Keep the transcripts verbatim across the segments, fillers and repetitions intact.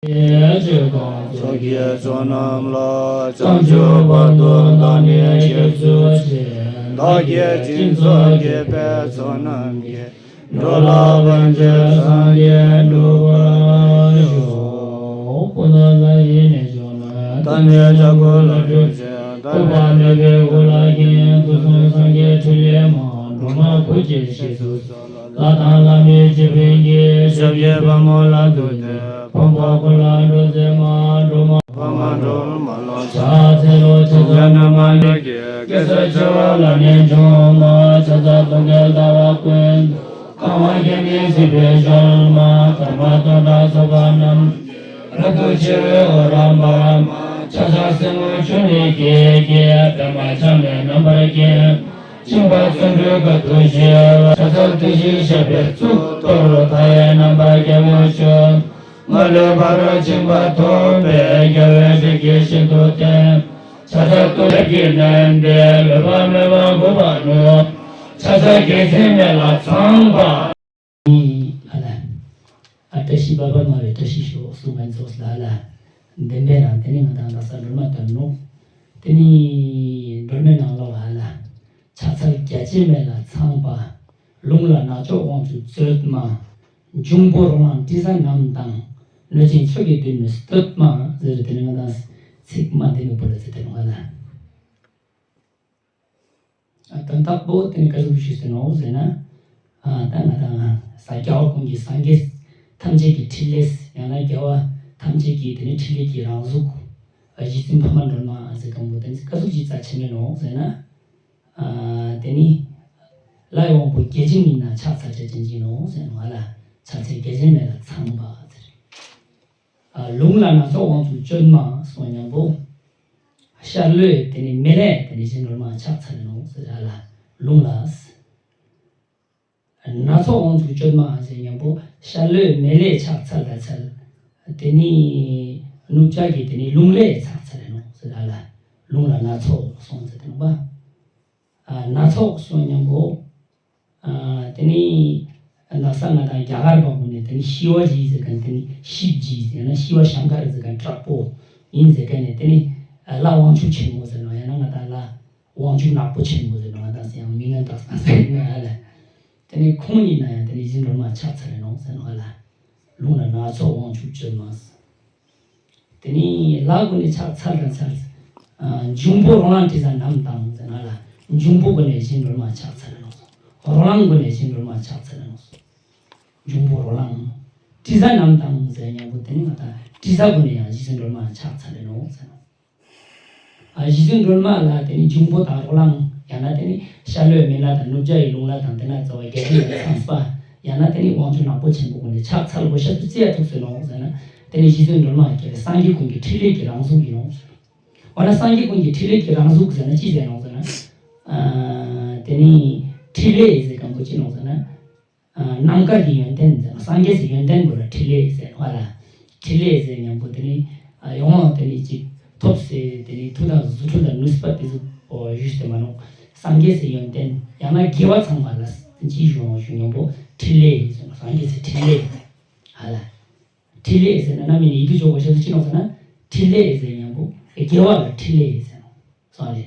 ཚོགས་ཀྱི་མཆོག་རྣམས་ལ། བྱང་ཆུབ་བར་དུ་བདག་ནི་སྐྱེད་ཚུལ་བྱེད། བདག་གིས་སྦྱིན་སོགས་བགྱིས་པའི་ཚོགས་རྣམས་ཀྱིས། འགྲོ་ལ་ཕན་ཕྱིར་སངས་རྒྱས་འགྲུབ་པར་ཤོག། པོ་ཏ་ལ་ཡེ་ནས་བྱུང་ན། ད་ནི་ལྕགས་ཀོ་ལ་འགྲུབ་ཅིང་། ལྟ་བ་མེད་པའི་སྐུ་ལ་སྐྱིད། སྐུ་གསུམ་སངས་རྒྱས་ཕྲིན་ལས་མང་། འགྲོ་མང་བུ་སྐྱེས་བཞེས་སུ་གསོལ། ལྷ་དང་ལྷ་མིན་སྤྱི་ཕན་གྱི། ཞབས་ཀྱི་པདྨོ་ལ་བཏུད་དེ། ཕོངས་པ་ཀུན་ལ་འགྲོ་མཛད་མ། འགྲོ་མང་ཕ་མ་འགྲོ་མ་ལོ། ཕྱག་འཚལ་ལོ། ཕྱག་འཚལ་ན་མ་ནི་གི། སྐད་ཆ་བྱེ་བ་ལ་ནི་འབྱུང་མ། ཕྱག་འཚལ་སྟོང་གི་ལྟ་བ་ཀུན། གང་བ་སྐྱེ་མེད་སྲིད་པའི་གཞོལ་མ། ཀརྨ་སྟོང་གྲོགས་ཚོགས་པ་རྣམས། རབ་ཏུ་ཕྱེ་བའི་འོད་རབ་འབར་མ། ཕྱག་འཚལ་སེར་སྔོ་ཆུ་ནས་སྐྱེས་སྐྱེས། པདྨ་ཆགས་མེད་རྣམ་པར་བརྒྱན། བཅིངས་པ་བརྩོན་འགྲུས་དཀའ་ཐུབ་ཞི། ཕྱག་འཚལ་བདུད་བཞིའི་ཞབས་པད་གཙུག་ཏོར། མཐའ་ཡས་རྣམ་པར་རྒྱལ་བའི་མཆོག་སྔ་ལས་ཕ་རོལ་ཕྱིན་པ་ཐོབ་པའི། རྒྱལ་བའི་སྲས་ཀྱིས་ཤིན་ཏུ་བསྟེན། ཕྱག་འཚལ་ཏུ་རེག་གི་མནན་ཏེ། འོད་དཔག་མེད་པ་འགུགས་པ་ནོད། ཕྱག་འཚལ་རྒྱལ་མཚན་མེ་ལ་ཚངས་པ། ཨ་ལ། ཨ་བཀྲ་ཤིས་པ་པ་མ་རེད། བཀྲ་ཤིས་ཤོག་གསུང་མཁན་ཚོ་ལ་ལ། བདེན་པའི་རང་དེ་ནི་ང་དང་ལ་ས་སྒྲོལ་མ་ལྟར་ནོ། དེ་ནི་སྒྲོལ་མའི་ནང་ལོགས་ལ་ལ། ཕྱག་འཚལ་རྒྱལ་མཚན་མེ་ལ་ཚངས་པ། ལུང་ལ་ནག་ཕྱོགས་དབང་ཕྱུག་བཙུན་མ། འབྱུང་པོ་རོ་ལངས་དྲི་ཟ་རྣམས་དང་། གནོད་སྦྱིན་ཚོགས་ཀྱིས་བསྡུས་མའི་བསྟོད་མ་ཟེར། དེ་ནི་ང་དང་ཚིག་མ་འདི་མི་བོ་ལ་ཚེ་དེ་ནོ་ལ། དོན་དག་པོ་དེ་ནི་ག་ཟུག་ཞུས་ཟེར་ནོ་ཟེར་ན། ད་ང་དང་ས་རྒྱལ་བ་ཀུན་གྱི་སངས་རྒྱས་ཐམས་ཅད་ཀྱི་ཕྲིན་ལས། ཡང་ན་རྒྱལ་བ་ཐམས་ཅད་ཀྱི་དེ་ནི་ཕྲིན་ལས་ཀྱི་རང་གཟུགས། རྗེ་བཙུན་འཕགས་མ་སྒྲོལ་མ་ཟེར་མཁན་པོ་དེ་ནི་ག་ཟུག་ཅིག་རྩ་ཆེན་མིན་ནོ་ཟེར་ན། དེ་ནི་ལྷའི་དབང་པོ་བརྒྱ་བྱིན་ཡིན་ན་ཕྱག་འཚལ་བྱ་ཅན་ཅིག་ནོ་ཟེར་ནོ་ལ། ཕྱག་འཚལ་རྒྱལ་མཚན་མེ་ལ་ཚངས་པ་ཟེར། ལུང་ལ་ནག་ཕྱོགས་དབང་ཕྱུག་བཙུན་མ་སོགས་མཉམ་པོ། ཤར་ལྷོའི་དེ་ནི་མེ་ལྷས་དེ་ནི་རྗེ་བཙུན་སྒྲོལ་མ་ཕྱག་འཚལ་ནོ་ཟེར་ར་ལ། ལུང་ལ། ནག་ཕྱོགས་དབང་ཕྱུག་བཙུན་མ་ཟེར་མཉམ་པོ་ཤར་ལྷོའི་མེ་ལྷས་ཕྱག་འཚལ་ལ་འཚལ། དེ་ནི་ནུབ་བྱང་གི་དེ་ནི་ལུང་ལྷས་ཕྱག་འཚལ་ནོ་ཟེར་ར་ལ། ལུང་ལ་ནག་ཕྱོགས་སོང་ཟེར་དེ་ནོ་པ། ནག་ཕྱོགས་སོང་མཉམ་པོ། དེ་ནི་ནག་ས་ང་དང་རྒྱ་གར་པ་ཀུན་ནས་དེ་ནི་ཤི་བ་ཇི་ཟེར་མཁན། དེ་ནི་ཤིབ་ཇི་ཟེར་ན་ཤི་བ་ཤང་ཀར་ཟེར་མཁན་དྲག་པོ་ཡིན་ཟེར་མཁན་ནས། དེ་ནི་ལྷ་དབང་ཕྱུག་ཆེན་མོ་ཟེར་ནོ། ཡང་ན་ང་དང་ལྷ་དབང་ཕྱུག་ནག་པོ་ཆེན་མོ་ཟེར་ནོ། ང་དང་ཡང་མིང་ང་དག་ས་ཟེར་ན་ཨ་ལ། དེ་ནི་ཁོང་ཡིན་ན་ཡང་དེ་ནི་རྗེ་བཙུན་སྒྲོལ་མ་ཕྱག་འཚལ་ནོ་ཟེར་ནོ་ཨ་ལ། ལུང་ལ་ནག་ཕྱོགས་དབང་ཕྱུག་བཙུན་མ། དེ་ནི་ལྷ་ཀུན་ནས་ཕྱག་འཚལ་དང་འཚལ། འབྱུང་པོ་རོ་ལངས་དྲི་ཟ་རྣམས་དང་ཟེར་ན་ལ། འབྱུང་པོ་ཀུན་ནས་རྗེ་བཙུན་སྒྲོལ་མ་ཕྱག་འཚལ་ནོ། རོ་ལངས་ཀུན་ནས་རྗེ་བཙུན་སྒྲོལ་མ་ཕྱག་འཚལ་ནོ། འབྱུང་པོ་རོ་ལངས་དྲི་ཟ་རྣམས་དང་ཟེར་མཉམ་པོ་དེ་ནི་ང་དང་དྲི་ཟ་ཀུན་ནས་ཡང་རྗེ་བཙུན་སྒྲོལ་མ་ཕྱག་འཚལ་ནོ་ཟེར་ནོ། རྗེ་བཙུན་སྒྲོལ་མ་ལ་དེ་ནི་འབྱུང་པོ་དང་རོ་ལངས། ཡང་ན་དེ་ནི་ཤར་ལྷོའི་མེ་ལྷ་དང་ནུབ་བྱང་གི་ལུང་ལྷ་དང་། དེ་ན་རྩ་བ་བརྒྱ་བྱིན་ལ་ཚངས་པ། ཡང་ན་དེ་ནི་དབང་ཕྱུག་ནག་པོ་ཆེན་པོ་ཀུན་ནས་ཕྱག་འཚལ་དགོས་ཤེས་སུ་ཅི་ཡང་ཐུག་ཟེར་ནོ་ཟེར་ན། དེ་ནི་རྗེ་བཙུན་སྒྲོལ་མ་ཀྱི་སངས་རྒྱས་ཀུན་གྱི་ཕྲིན་ལས་ཀྱི་རང་གཟུགས་ཡིན་ནོ། འོ་ན་སངས་རྒྱས་ཀུན་གྱི་ཕྲིན་ལས་ཀྱི་རང་གཟུགས་ཟེར་ན་ཅི་ཟེར་ནོ་ཟེར་ན། དེ་ནི་ཕྲིན་ལས་ཟེར་མཁན་པོ་ཅི་ནོ་ཟེར་ན། རྣམ་དཀར་གྱི་ཡོན་ཏན་ཟེར་ན། སངས་རྒྱས་སི་ཡོན་ཏན་པོ་ལ་ཕྲིན་ལས་ཟེར་བ་ལ། ཕྲིན་ལས་ཟེར་མཉམ་པོ་དེ་ནི་ཡོང་བ་དེ་ནི་ཅིག་ཐོབ་ཟེར། དེ་ནི་མཐུ་དང་རྫུ་འཕྲུལ་དང་ནུས་པ་དེ་ཚོ་ཞུས་ཏེ་མ་ནོ། སངས་རྒྱས་སི་ཡོན་ཏན། ཡང་ན་དགེ་བ་ཚང་མ་ལ་ཅི་ཡོང་ཞུ་མཉམ་པོ་ཕྲིན་ལས་ཟེར་ན། སངས་རྒྱས་སི་ཕྲིན་ལས་ཧ་ལ། ཕྲིན་ལས་ཟེར་ན་རྣམ་སྨིན་ཡིད་དུ་འཇོག་པ་ཞབས་སུ་ཅི་ནོ་ཟེར་ན། ཕྲིན་ལས་ཟེར་མཉམ་པོ་དགེ་བ་ལ་ཕྲིན་ལས་ཟེར་ནོ། སོང་ལེ།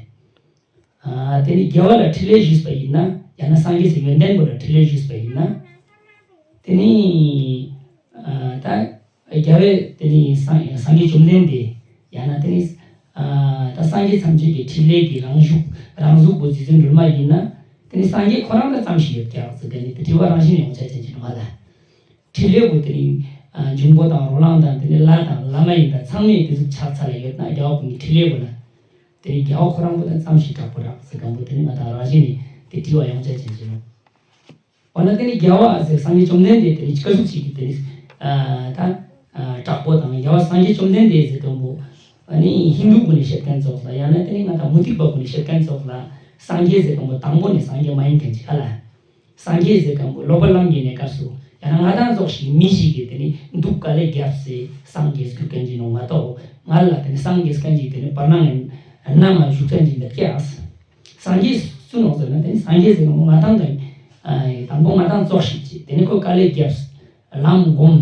དེ་ནི་དགེ་བ་ལ་ཕྲིན་ལས་ཞུས་པ་ཡིན་ན། ཡང་ན་སངས་རྒྱས་སི་ཡོན་ཏན་པོ་ལ་ཕྲིན་ལས་ཞུས་པ་ཡིན་ན། དེ་ནི་ད་རྒྱལ་བས་དེ་ནི་སངས་སངས་རྒྱས་བཅོམ་ལྡན་འདས། ཡང་ན་དེ་ནི་ད་སངས་རྒྱས་ཐམས་ཅད་ཀྱི་ཕྲིན་ལས་ཀྱི་རང་གཟུགས། རང་གཟུགས་པོ་རྗེ་བཙུན་སྒྲོལ་མ་ཡིན་ན། དེ་ནི་སངས་རྒྱས་ཁོ་རང་དང་ཙམ་ཞིག་ཡོད་ཀྱག་ཟེར་མཁན་ནི་དེ་དྲི་བ་རང་བཞིན་ཡོང་ཆ་ཅན་ཅིག་ནོ་ལ། ཕྲིན་ལས་པོ་དེ་ནི་འབྱུང་པོ་དང་རོ་ལངས་དང་། དེ་ནི་ལྷ་དང་བླ་མ་ཡིན་དང་། ཚང་མས་དེ་ཚོ་ཕྱག་འཚལ་ལ་ཡོད་ན། རྒྱལ་བ་ཀུན་གྱི་ཕྲིན་ལས་པོ་ལ། དེ་ནི་རྒྱལ་བ་ཁོ་རང་པོ་དང་ཙམ་ཞིག་དྲག་པོ་རག་ཟེར་མཁན་པོ་དེ་ནི་ང་དང་རང་བཞིན་ནི་དེ་དྲི་བ་ཡོང་ཆ་ཅན་ཅིག་ནོ། འོ་ན་དེ་ནི་རྒྱལ་བ་ཟེར་སངས་རྒྱས་བཅོམ་ལྡན་འདས་དེ་ནི་ཅི་ག་ཟུག་ཅིག་གི་དེ་ནི་ད་དྲག་པོ་དང་། རྒྱལ་བ་སངས་རྒྱས་བཅོམ་ལྡན་འདས་ཟེར་མཁན་པོ་ཨ་ནི་ཧིན་དུ་ཀུན་ནས་བཤད་མཁན་ཚོ་ལ། ཡང་ན་དེ་ནི་ང་དང་མུ་སྟེགས་པ་ཀུན་ནས་བཤད་མཁན་ཚོ་ལ། སངས་རྒྱས་ཟེར་མཁན་པོ་དང་པོ་ནས་སངས་རྒྱས་མ་ཡིན་མཁན་ཅིག་ཧ་ལ། སངས་རྒྱས་ཟེར་མཁན་པོ་སློབ་པ་ལམ་གྱི་གནས་སྐབས་སུ། ཡང་ན་ང་དང་ཙོགས་ཤིག་མི་ཞིག་གིས་དེ་ནི་སྡུག་དཀའ་ལས་བརྒྱབ་སྟེ་སངས་རྒྱས་སུ་གྱུར་མཁན་ཅིག་ནོ་མ་གཏོགས། ང་ལ་དེ་ནི་སངས་རྒྱས་མཁན་ཅིག་དེ་ནི་བར་སྣང་ནས་ནམ་ཡང་བཞུགས་མཁན་ཅིག་མེད་ཀྱག། སངས་རྒྱས་སུ་ནོ་ཟེར་ན། དེ་ནི་སངས་རྒྱས་ཟེར་མཁན་པོ་ང་དང་དང་། དང་པོ་ང་དང་ཙོགས་ཤིག་ཅིག་དེ་ནི་ཁོས་དཀའ་ལས་བརྒྱབ། ལམ་བསྒོམ།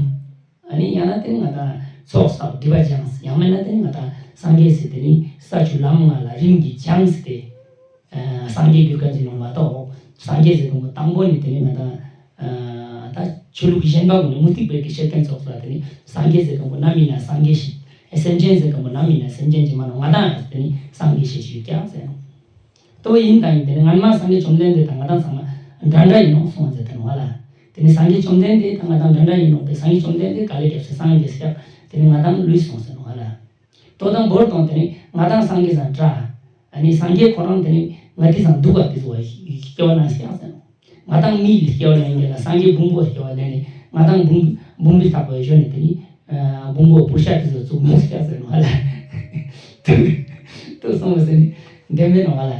ཨ་ནི་ཡང་ན་དེ་ནི་ང་དང་ ཚོགས་བསགས་སྒྲིབ་པ་སྦྱངས། ཡང་མིན་ན་དེ་ནི་ང་དང་སངས་རྒྱས་ཟེར་དེ་ནི་ས་བཅུ་ལམ་ལྔ་ལ་རིམ་གྱིས་སྦྱངས་ཟེར་ཏེ། ཨ་སངས་རྒྱས་གྱུར་མཁན་ཅིག་ནང་མ་གཏོགས། སངས་རྒྱས་ཟེར་མཁན་པོ་དང་པོ་ནི་དེ་ནི་ང་དང་ཨ་ད་ཆོས་ལུགས་གཞན་པ་ཀུན་ནི་མུ་སྟེགས་པའི་གི་ཤེར་ཕྲེང་ཚོགས་ལ་དེ་ནི་སངས་རྒྱས་ཟེར་མཁན་པོ་ནམ་ཡིན་ན་སངས་རྒྱས་ཤིག་སེམས་ཅན་ཟེར་མཁན་པོ་ནམ་ཡིན་ན་སེམས་ཅན་ཅིག་མ་ནོ། ང་དང་དེ་ནི་སངས་རྒྱས་ཤིག་ཞིག་ཀྱང་ཟེར་ནོ། ཏོ་ཡིན་དང་ཡིན་དེ་ནི་སྔན་མ་སངས་རྒྱས་བཅོམ་ལྡན་འདས་དང་ང་དང་ཚང་མ་འདྲ་འདྲ་ཡིན་ནོ་གསུངས་ཟེར་དེ་ནོ་ང་ལ། དེ་ནི་སངས་རྒྱས་བཅོམ་ལྡན་འདས་དང་ང་དང་འདྲ་འདྲ་ཡིན་ནོ། དེ་སངས་རྒྱས་བཅོམ་ལྡན་འདས་ག་ལེ་རྒྱབ་སེ་སངས་རྒྱས་སྐྱབས་དེ་ནི་ང་དང་ལུས་སོང་ཟེར་ནོ་ང་ལ། ཏོ་དང་བོར་དང་དེ་ནི་ང་དང་སངས་རྒྱས་སང་འདྲ། ཨ་ནི་སངས་རྒྱས་ཁོ་རང་དེ་ནི་ང་དེ་སང་འདུག་ག་དེ་ཚོ་སྐྱེ་བ་ན་སྐྱབས་ཟེར་ནོ། ང་དང་མི་ཡི་སྐྱེ་བ་ལེན་མཁན་ལ་སངས་རྒྱས་བོང་བུ་སྐྱེ་བ་ལེན་ནས་ང་དང་བོང་བོང་བུ་ལྟ་བུ་ཞོན་ནས་དེ་ནི་བོང་བུ་བུར་ཤ་དེ་ཚོ་བཙུགས་མི་སྐྱབས་ཟེར་ནོ་ང་ལ། ཏོ་སོང་བ་ཟེར་ནི་འདྲེ་མེད་ནོ་ང་ལ།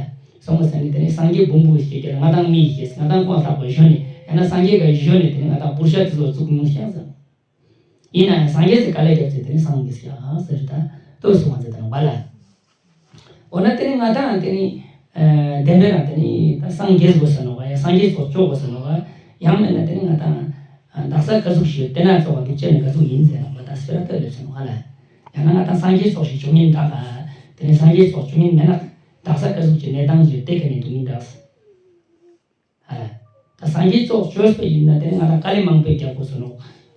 སོང་བ་ཟེར་ནི་དེ་ནི་སངས་རྒྱས་བོང་བུ་སྐྱེ་ཀྱང་ང་དང་མི་ཡི་སྐྱེ་ང་དང་ཁོང་ལྟ་བུ་ཞོན་ནས་ཡང་ན་སངས་རྒྱས་ག་ཞོན་ནས་དེ་ནི་ང་དང་བུར་ཤ་དེ་ཚོ་བཙུགས་མི་སྐྱབས་ཟེར་ནོ། ཡིན་ན་ཡང་སངས་རྒྱས་ཀྱིས་ག་ལེ་རྒྱབ་ཚེ་དེ་ནི་སངས་རྒྱས་ཀྱང་ཟེར་ད་ལྟོས་སོང་བ་ཟེར་ད་ནོ་བ་ལ། འོ་ན་དེ་ནི་ང་དང་དེ་ནི་བདེན་པའི་རང་དེ་ནི་ད་སངས་རྒྱས་དགོས་ས་ནོ་བ་ཡང་སངས་རྒྱས་ཚོགས་སྐྱོ་དགོས་ས་ནོ་བ་ཡང་མེད་ན་དེ་ནི་ང་དང་དག་ས་ག་ཟུག་ཞིག་ཡོད་དེ་ན་ཚོགས་པ་འདུག་ཅེས་ནི་ག་ཟུག་ཡིན་ཟེར་ན་བ་ད་སྤེ་ར་ལྟོས་ལེ་ཚོ་ནོ་བ་ལ། ཡང་ན་ང་དང་སངས་རྒྱས་ཚོགས་ཤིག་བྱུང་ཡིན་ད་ག་དེ་ནི་སངས་རྒྱས་ཚོགས་བྱུང་ཡིན་མེད་ན་དག་ས་ག་ཟུག་ཅིག་གནས་སྟངས་ཞིག་ཡོད་དེ་ག་ནས་འདུག་ཡིན་ད། ཨ་ལ། ད་སངས་རྒྱས་ཚོགས་བཅོས་པ་ཡིན་ན་དེ་ནི་ང་དང་དཀའ་ལས་མང་པོ་རྒྱག་དགོས་སོ་ནོ།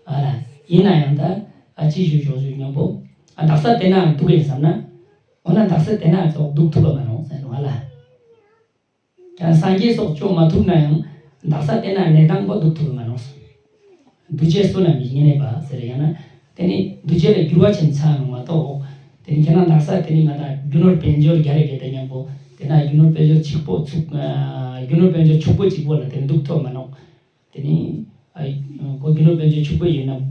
ཨ་ལ། ཡིན་ན་ཡང་ད་ཨ་ཅི་ཞུ་ཞོག་ཞུ་མཉམ་པོ། ཨ་དག་ས་དེ་ན་འདུག་ཡིན་བསམ་ན། འོ་ན་དག་ས་དེ་ན་ཚོགས་འདུག་ཐུབ་པ་མ་ནོ་ཟེར་ནོ་ཨ་ལ། ཡང་སངས་རྒྱས་ཚོགས་བཅོ་མ་ཐུབ་ན་ཡང་དག་ས་དེ་ན་གནས་སྟངས་པོ་འདུག་ཐུབ་པ་མ་ནོ། འདུ་བྱེད་སུ་ན་མི་ཉན་ནས་པ་ཟེར་ཡང་ན། དེ་ནི་འདུ་བྱེད་ལ་འགྱུར་བ་ཕྱིན་ཚར་ནོ་མ་གཏོགས། དེ་ནི་ཁྱེད་རང་དག་ས་དེ་ནི་ང་དང་རྒྱུ་ནོར་དཔལ་འབྱོར་རྒྱ་རེ་གེ་དེ་མཉམ་པོ། དེ་ན་རྒྱུ་ནོར་དཔལ་འབྱོར་ཆིག་པོ་ཚུགས། རྒྱུ་ནོར་དཔལ་འབྱོར་ཕྱུག་པོ་གཅིག་པོ་ལ་དེ་ནི་འདུག་ཐུབ་མ་ནོ། དེ་ནི་ཨ་ཁོ་རྒྱུ་ནོར་དཔལ་འབྱོར་ཕྱུག་པོ་ཡིན་ན།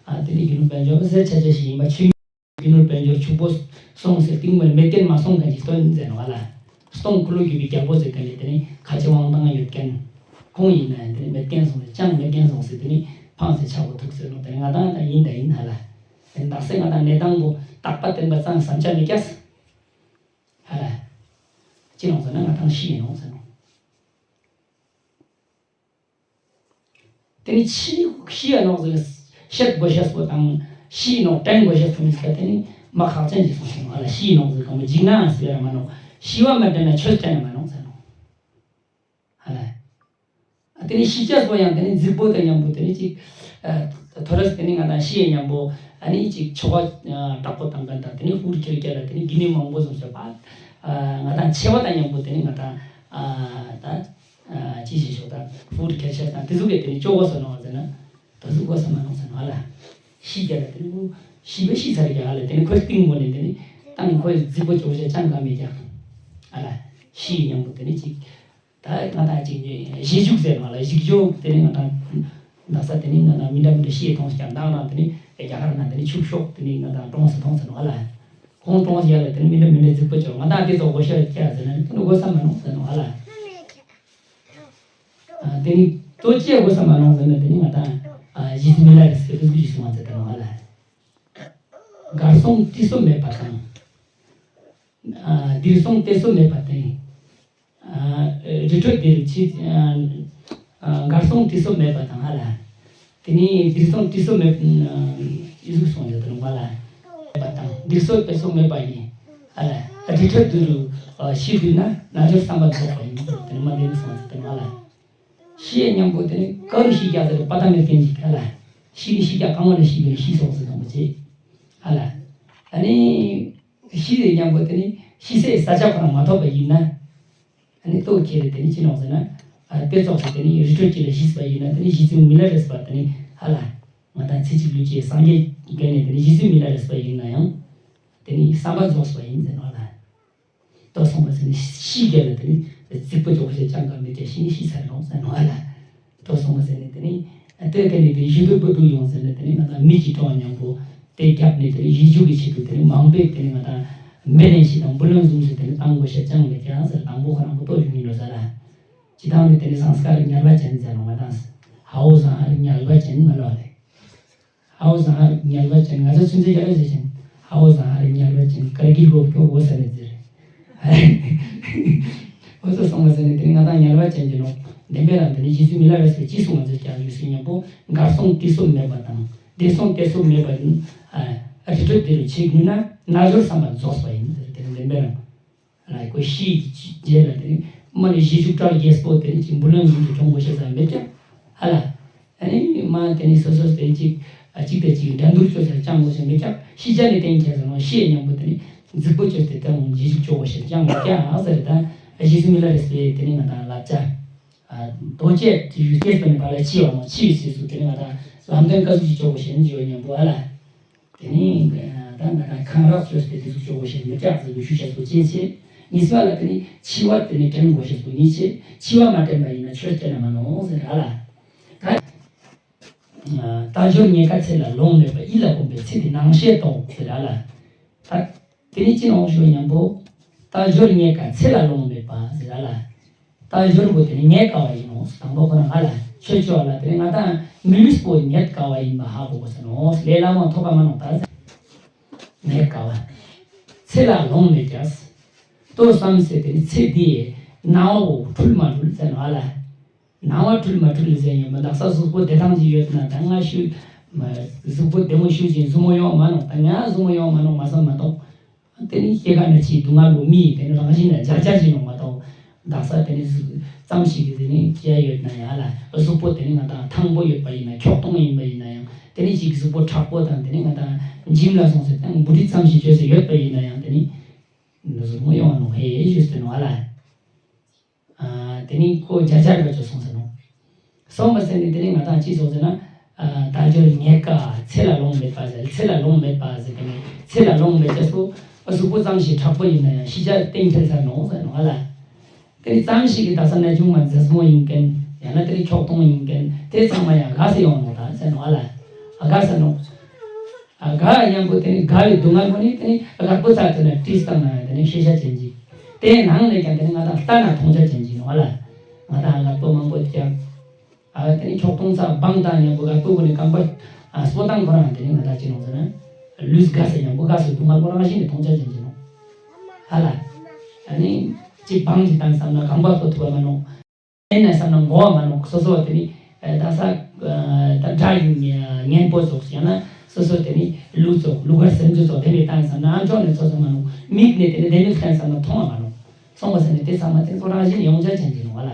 ཨ་དེ་ནི་རྒྱུ་ནོར་དཔལ་འབྱོར་ཟེར་ཆ་ཆ་ཞིག་ཡིན་པ་ཕྱིར། རྒྱུ་ནོར་དཔལ་འབྱོར་ཕྱུག་པོ་སོང་ཟེར་སྟེང་མར་མེད་མཁན་མ་སོང་མཁན་ཞིག་སྟོན་མཛད་ནོ་བ་ལ། སྟོང་འཁོར་ལོ་སྒྱུར་བའི་རྒྱལ་པོ་ཟེར་མཁན་ནི་དེ་ནི་ཁ་ཆེ་དབང་ཐང་ཡོད་མཁན། ཁོང་ཡིན་ན་དེ་ནི་མེད་མཁན་སོང་ཟེར་ཅང་མེད་མཁན་སོང་ཟེར་དེ་ནི་ཕངས་སེ་ཆག་གོ་ཐུག་ཟེར་ནོ། དེ་ནི་ང་དང་ད་ཡིན་ད་ཡིན་ཧ་ལ། དེ་ནི་དག་ས་ང་དང་གནས་སྟངས་པོ་རྟག་པ་བརྟན་པ་ཙང་བསམ་འཆར་མེད་ཀྱག་ཧ་ལ། ཅི་ནོ་ཟེར་ན་ང་དང་ཤི་ཡིན་ནོ་ཟེར་ནོ། དེ་ནི་ཤི་ཤི་ཡ་ནོག་ཟེར་བཤད་དགོས་ཤེས་པོ་དང་ཤི་ནོག་དྲན་དགོས་ཤེས་པོ་མི་སྐད་དེ་ནི་མ་ཁག་ཅན་གྱི་སོང་ཞིག་ནོ་ཧ་ལ། ཤི་ནོག་ཟེར་གང་མོ་འཇིགས་ན་ཟེར་ཡ་མ་ནོག་ཤི་བ་མ་དྲན་ན་ཆོས་དྲན་ན་མ་ནོག་ཟེར་ནོ་ཧ་ལ། དེ་ནི་ཤི་ཅེས་པོ་ཡང་དེ་ནི་རྫིག་པོ་དང་མཉམ་པོ་དེ་ནི་ཅིག་ཐོ་རེས་དེ་ནི་ང་དང་ཤི་ཡ་མཉམ་པོ་ཨ་ནི་ཅིག་ཆོ་ག་དྲག་པོ་དང་ཀན་དང་དེ་ནི་ཧུར་ཁྱེར་ཁྱེར་ལ་དེ་ནི་དགེ་འདུན་མང་པོ་ཟུམ་ཟེར་བ་ང་དང་ཆེ་བ་དང་མཉམ་པོ་དེ་ནི་ང་དང་ད། ཅི་ཞིག་ཤོག་དང་ཧྥུ་རི་ཁེར་ཤར་དང་དེ་ཚོ་གས་དེ་ནི་ཅོ་གོ་ས་ནོ་ཟེར་ན། དེ་ཚོ་གོ་ས་མ་ནོ་ཟེར་ནོ་ཨ་ལ། ཤི་རྒྱ་ལ་དེ་ནི་ཤི་བས་ཤི་ཚར་རྒྱ་ཨ་ལ། དེ་ནི་ཁོའི་གཏིང་མོ་ནས་དེ་ནི་ཏང་ཁོའི་རྫིག་པོ་ཅོ་བྱ་ཅང་ག་མེད་ཀྱང་ཨ་ལ། ཤི་མཉམ་པོ་དེ་ནི་ཅིག་ད་ང་དང་ཅིག་ནི་གཞི་འཇུག་ཟེར་ནོ་ཨ་ལ། གཞི་འཇུག་དེ་ནི་ང་དང་། ད་ས་དེ་ནི་ང་དང་མི་འདྲ་མི་འདྲ་ཤི་ཡི་མཐོང་ཀྱང་དང་རང་དེ་ནི་རྒྱ་གར་ན་དེ་ནི་ཕྱུག་ཤོག་དེ་ནི་ང་དང་གྲོང་སུ་མཐོང་ཟེར་ནོ་ཨ་ལ། ཁོང་གྲོང་ཡ་ལ་དེ་ནི་མི་འདྲ་མི་འདྲ་རྫིག་པོ་ཅོ་ང་དང་དེ་ཚོ་གོ་ཤ་ཅ་ཟེར་ན་དེ་ནི་གོ་ས་མ་ནོ་ཟེར་ནོ་ཨ་ལ། དེ་ནི་ལྟོ་ཅི་གོ་ས་མ་ནོ་ཟེར་ན་དེ་ནི་ང་དང་རྗེ་བཙུན་མི་ལ་རས་པའི་ལུགས་ཀྱི་གསུང་བ་ཟེར་ད་ནོ་ཨ་ལ། གར་སོང་དུས་སུ་མེད་པ་དང་། འདིར་སོང་དུས་སུ་མེད་པ་དང་། རི་ཁྲོད་འདིར་ཕྱིན། གར་སོང་དུས་སུ་མེད་པ་དང་ཨ་ལ། དེ་ནི་འདིར་སོང་དུས་སུ་མེད། ཨི་ཟུག་སོང་ཡོད་དོ་ནོ་ཨ་ལ། མེད་པ་དང་འདིར་སོང་དུས་སུ་མེད་པ་ཡིན། ཨ་ལ། རི་ཁྲོད་འདིར་ཤི་དུས་ན་རྣལ་འབྱོར་བསམ་པ་རྫོགས་པ་ཡིན། དེ་ནི་མ་འདི་ནི་སོང་ཡོད་དོ་ནོ་ཨ་ལ། ཤི་ཡི་མཉམ་པོ་དེ་ནི་ག་རུ་ཤི་རྒྱ་ཟེར་པ་ད་མེད་མཁན་ཅིག་ཨ་ལ། ཤི་ནི་ཤི་རྒྱ་གང་བ་ནས་ཤི་བའི་ཤི་སོང་ཟེར་དང་པོ་ཅེ། ཨ་ལ། ཨ་ནི། ཤི་ཡི་མཉམ་པོ་དེ་ནི་ཤི་སའི་ས་ཆ་ཁོ་ན་མ་ཐོབ་པ་ཡིན་ན། ཨ་ནི་ལྟོ་ཁྱེར་རེ་དེ་ནི་ཅི་ནོག་ཟེར་ན། ཨ་དེ་ཙོགས་སུ་དེ་ནི་རི་ཁྲོད་ཅིག་ལ་ཤི་སོང་པ་ཡིན་ན་དེ་ནི་རྗེ་བཙུན་མི་ལ་རས་པ་དེ་ནི་ཨ་ལ། ང་དང་ཚེ་གཅིག་ལུས་གཅིག་སངས་རྒྱས་བརྒྱུད་ནས་དེ་ནི་རྗེ་བཙུན་མི་ལ་རས་པ་ཡིན་ན་ཡང་། དེ་ནི་བསམ་པ་རྫོགས་པ་ཡིན་ཟེར་ནོ་ཨ་ལ། ལྟོས་སོང་བ་ཟེར་ནས་ཤི་རྒྱ་ལ་དེ་ནི་རྫིག་པོ་ཅོག་ཤེས་ཅང་ག་མེད་ཀྱང་ཤི་ནི་ཤི་ཚར་རོགས་ཟེར་ནོ་ཨ་ལ། ལྟོས་སོང་བ་ཟེར་ནས་དེ་ནི་ལྟོས་དེ་ནི་དེ་ཞུ་དུ་པོ་དུ་ཡོང་ཟེར་ནས་དེ་ནི་ང་དང་མི་གཅིག་གྲོངས་མཉམ་པོ་དེ་རྒྱབ་ནས་དེ་ནི་ཡིད་འཇུག་གི་ཆེད་དུ་དེ་ནི་མང་པོས་དེ་ནི་ང་དང་མེ་ལེན་ཞིག་དང་འབུ་ལོན་བཟུང་ཞིག་དེ་ནི་བཏང་དགོས་ཤེས་ཅང་མེད་ཀྱང་ཟེར་དང་པོ་ཁོ་རང་པོ་ལྟོས་ཞུ་ནི་ལོ་ཟེར་ལ། ཇི་ལྟར་ནི་དེ་ནི་སངས་སྐར་ཉལ་བ་ཅན་ཟེར་ནོ་ང་དང་ཧའོ་སངས་ཉལ་བ་ཅན་མ་ལོ་ལེ། ཧའོ་ཟང་ཧར་ཉལ་བ་ཅན། ང་ཚོ་ཚུན་ཚོད་རྒྱ་ལ་ཟེར་ཅན། ཧའོ་ཟང་ཧར་ཉལ་བ་ཅན་ཀར་གྱི་སྒོ་ཀྱོག་འོ་ས་མེད་ཟེར། འོ་ཚོ་སོང་བ་ཟེར་ནས་དེ་ནི་ང་དང་ཉལ་བ་ཅན་གྱི་ནོ། བདེན་པའི་རང་དེ་ནི་རྗེ་བཙུན་མི་ལ་རས་པས་ཅི་གསུངས་པ་ཟེར་ཀྱང་ཡོད་སྲིད་སྙམ་པོ་གར་སོང་དུས་སུ་མེད་པ་དང་འདིར་སོང་དུས་སུ་མེད་པ་ཡིན། ཨ་ རི་ཁྲོད་དེ་རུ་ཆེ་དགོས་ན་རྣལ་འབྱོར་བསམ་པ་རྫོགས་པ་ཡིན་ཟེར། དེ་ནི་བདེན་པའི་རང་ལ་ཁོ་ཤི་རྗེས་ལ་དེ་ནི་མ་ནི་གཞི་བཅུ་གྲགས་རྒྱས་པོ་དེ་ནི་ཅིག་འབུར་ལོན་ཟུང་དུ་གྱོང་དགོས་ཤེས་ཙམ་མེད་ཀྱང་ཨ་ལ། ཨ་ནི་མ་དེ་ནི་སོ་སོ་དེ་གཅིག་གཅིག་དེ་གཅིག་འགྲན་བསྡུར་བཅོས་ཟེར་ཅང་དགོས་ཤེས་མེད་ཀྱང་ཤི་རྗེས་ནི་གཏན་འཁེལ་ཟེར་ནོ་ཤི་ཡི་མཉམ་པོ་དེ་ནི་རྫིག་པོ་བཅོས་ཏེ་དེ་རུ་གཞི་བཅུ་གྱོང་དགོས་ཤེས་ཅང་མེད་ཀྱང་ཟེར། ད་རྗེ་བཙུན་མི་ལ་རས་པས་དེ་ནི་ང་དང་བསླབ་བྱ། རྡོ་རྗེ་ཡུལ་སྐྱེས་པ་ནི་བ་ལ་ཕྱི་བ་མོ་ཕྱི་ཡི་སྲིད་སུ་དེ་ནི་ང་དང་ལམ་སྟོན་བཀའ་ཟུར་གྱི་སྐྱོ་བོ་ཞེས་བརྗོད་པའི་མཉམ་པོ་ཨ་ལ། དེ་ནི་ད་ང་དང་གང་རག་བཅོས་ཏེ་དེ་ཚོ་སྐྱོ་བོ་ཞེས་མི་སྐྲག་ཟེར་བའི་ཞུ་བྱ་སོ་ཅན་ཆེ། གཉིས་པ་ལ་དེ་ནི་འཆི་བ་དེ་ནི་དྲན་དགོས་ཞེས་སོ་གཉིས་ཆེ། འཆི་བ་མ་དྲན་པ་ཡིན་ན་ཆོས་སྐྱེ་ན་མ་ནོ་ཟེར་ཨ་ལ། ད་རྟ་སྦྱོར་རྙེད་དཀའ་ཚེ་ལ་ལོང་མེད་པ་ཡིད་ལ་གོམས་པའི་ཚེ་འདི་སྣང་ཤས་དང་ཟེར་ཨ་ལ། ད་དེ་ནི་ཅི་ནོ་ཞུ་མཉམ་པོ། རྟ་སྦྱོར་རྙེད་དཀའ་ཚེ་ལ་ལོང་མེད་པ་ཟེར་ཨ་ལ། རྟ་སྦྱོར་པོ་དེ་ནི་རྙེད་དཀའ་བ་ཡིན་ནོ། དང་པོ་ཁོ་ན་ང་ལ་ཆོས་ཆོས་ལ་དེ་ནི་ང་དང་མི་ལུས་པོ་རྙེད་དཀའ་བ་ཡིན་པ་ཧ་གོ་དགོས་ཟེར་ནོ། ལས་སླ་མོ་ཐོབ་པ་མ་ནོ་ད་ཟེར། རྙེད་དཀའ་བ། ཚེ་ལ་ལོང་མེད་ཀྱང་། ལྟོས་སམ་ཟེར་དེ་ནི་ཚེ་འདིའི་སྣང་བ་བོ་འཁྲུལ་མ་འཁྲུལ་ཟེར་ནོ་ཨ་ལ། སྣང་བ་འཁྲུལ་མ་འཁྲུལ་ཟེར་ཡོད་པ་འདག་ས་གཟུགས་པོ་བདེ་ཐང་ཅིག་ཡོད་ན་ད་ང་ཤུ། གཟུགས་པོ་བདེ་མོ་ཤུ་ཅིག་གཟུགས་མོ་ཡོང་མ་ནོ། ད་ང་གཟུགས་མོ་ཡོང་མ་ནོ་མ་བསམ་མ་གཏོགས། དེ་ནི་སྐྱེ་རྒ་ན་འཆིའི་སྡུག་བསྔལ་བོ་མི་ཡི་དེ་ནི་རང་བཞིན་ལ་འཇར་འཇར་ཞིག་ཡོང་མ་གཏོགས། འདག་ས་དེ་ནི་གཟུགས་ཙམ་ཞིག་གི་དེ་ནི་སྐྱེ་ཡོད་ན་ཡང་ལ་གཟུགས་པོ་དེ་ནི་ང་དང་ཐང་པོ་ཡོད་པ་ཡིན་ན་ཁྱོག་ཐུང་ཡིན་པ་ཡིན་ན་ཡང་དེ་ནི་ཞིག་གཟུགས་པོ་མཁྲེགས་པོ་དང་དེ་ནི་ང་དང་འཇིམ་ལ་སོང་ཟེར་དང་འབུ་རི་ཙམ་ཞིག་བཅོས་ཟེར་ཡོད་པ་ཡིན་ན་ཡང་དེ་ནི་གཟུགས་མོ་ཡོང་ནོ་ཧེ་ཞུས་ཟེར་ནོ་ཨ་ལ། དེ་ནི་ཁོ་རྒྱ་ཆར་བ་ཅོ་སོང་ཟེར་ནོ། སོང་བ་ཟེར་ནི་དེ་ནི་ང་དང་ཅི་སོང་ཟེར་ན། རྟ་སྦྱོར་རྙེད་དཀའ་ཚེ་ལ་ལོང་མེད་པ་ཟེར། ཚེ་ལ་ལོང་མེད་པ་ཟེར་དེ་ནི་ཚེ་ལ་ལོང་མེད་ཅེས་སོ། གཟུགས་པོ་ཙམ་ཞིག་མཁྲེགས་པོ་ཡིན་ན་ཡང་ཤི་རྗེས་གཏན་འཁེལ་ཚར་ནོ་ཟེར་ནོ་ཨ་ལ། དེ་ནི་ཙམ་ཞིག་གི་དག་ས་ན་ཆུང་མ་མཛེས་མོ་ཡིན་མཁན་ཡང་ན་དེ་ནི་ཁྱོག་ཐུང་ཡིན་མཁན་དེ་ཚང་མ་ཡང་དགའ་སེ་ཡོང་ནོ་ད་ཟེར་ནོ་ཨ་ལ། ཨ་དགའ་ས་ནོ། ཨ་དགའ་ཡང་པོ་དེ་ནི་དགའ་བའི་སྡུག་བསྔལ་པོ་ནི་དེ་ནི་རྒད་པོ་ཚ་དེ་ན་བྲིས་བཏང་ན་ཡང་དེ་ནི་ཤེས་བྱ་ཅན་ཅིག་དེའི་ནང་ནས་ཀྱང་དེ་ནི་ང་དང་ལྟ་ན་མཐོང་བྱ་ཅན་ཅིག་ནོ་ཨ་ལ། ང་དང་རྒད་པོ་མང་པོ་ཀྱང་ཨ་དེ་ནི་ཁྱོག་ཐུང་ཚ་སྦང་དང་ཡང་པོ་རྒད་པོ་ཀུན་ནི་རྐང་པ་ཨ་སྤོ་བཏང་ཁོ་རང་དེ་ནི་ང་དང་ཅི་ནོ་ཟེར་ན། ལུས་དགའ་ས་ཡང་པོ་དགའ་སའི་སྡུག་བསྔལ་པོ་རང་བཞིན་ནི་མཐོང་བྱ་ཅན་ཅིག་ནོ་ཨ་ལ། ཨ་ནི་ཅི་སྦང་ཅིག་བཏང་བསམ་ན་རྐང་པ་སྤོ་ཐུབ་པ་མ་ནོ། ཡིན་ན་བསམ་ན་མགོ་བ་མ་ནོ་སོ་སོ་དེ་ནི་ད་ས་ད་དགྲ་ཡི་གཉེན་པོ་ཙོགས་ཡང་ན་སོ་སོ་དེ་ནི་ལུས་ཙོགས་ལུས་ཀར་སེམས་ཅན་ཙོགས་དེ་ནི་བཏང་བསམ་ན་ཨ་མཆོག་ནས་ཚོ་ཚོ་མ་ནོ། མིག་ནས་དེ་ནི་དེ་ནི་བསྟན་བསམ་ན་མཐོང་བ་མ་ནོ། སོང་བ་ཟེར་ནས་དེ་ཚང་མ་དེ་ཚོ་རང་བཞིན་ཡོང་བྱ་ཅན་གྱི་ནོ་བ་ལ།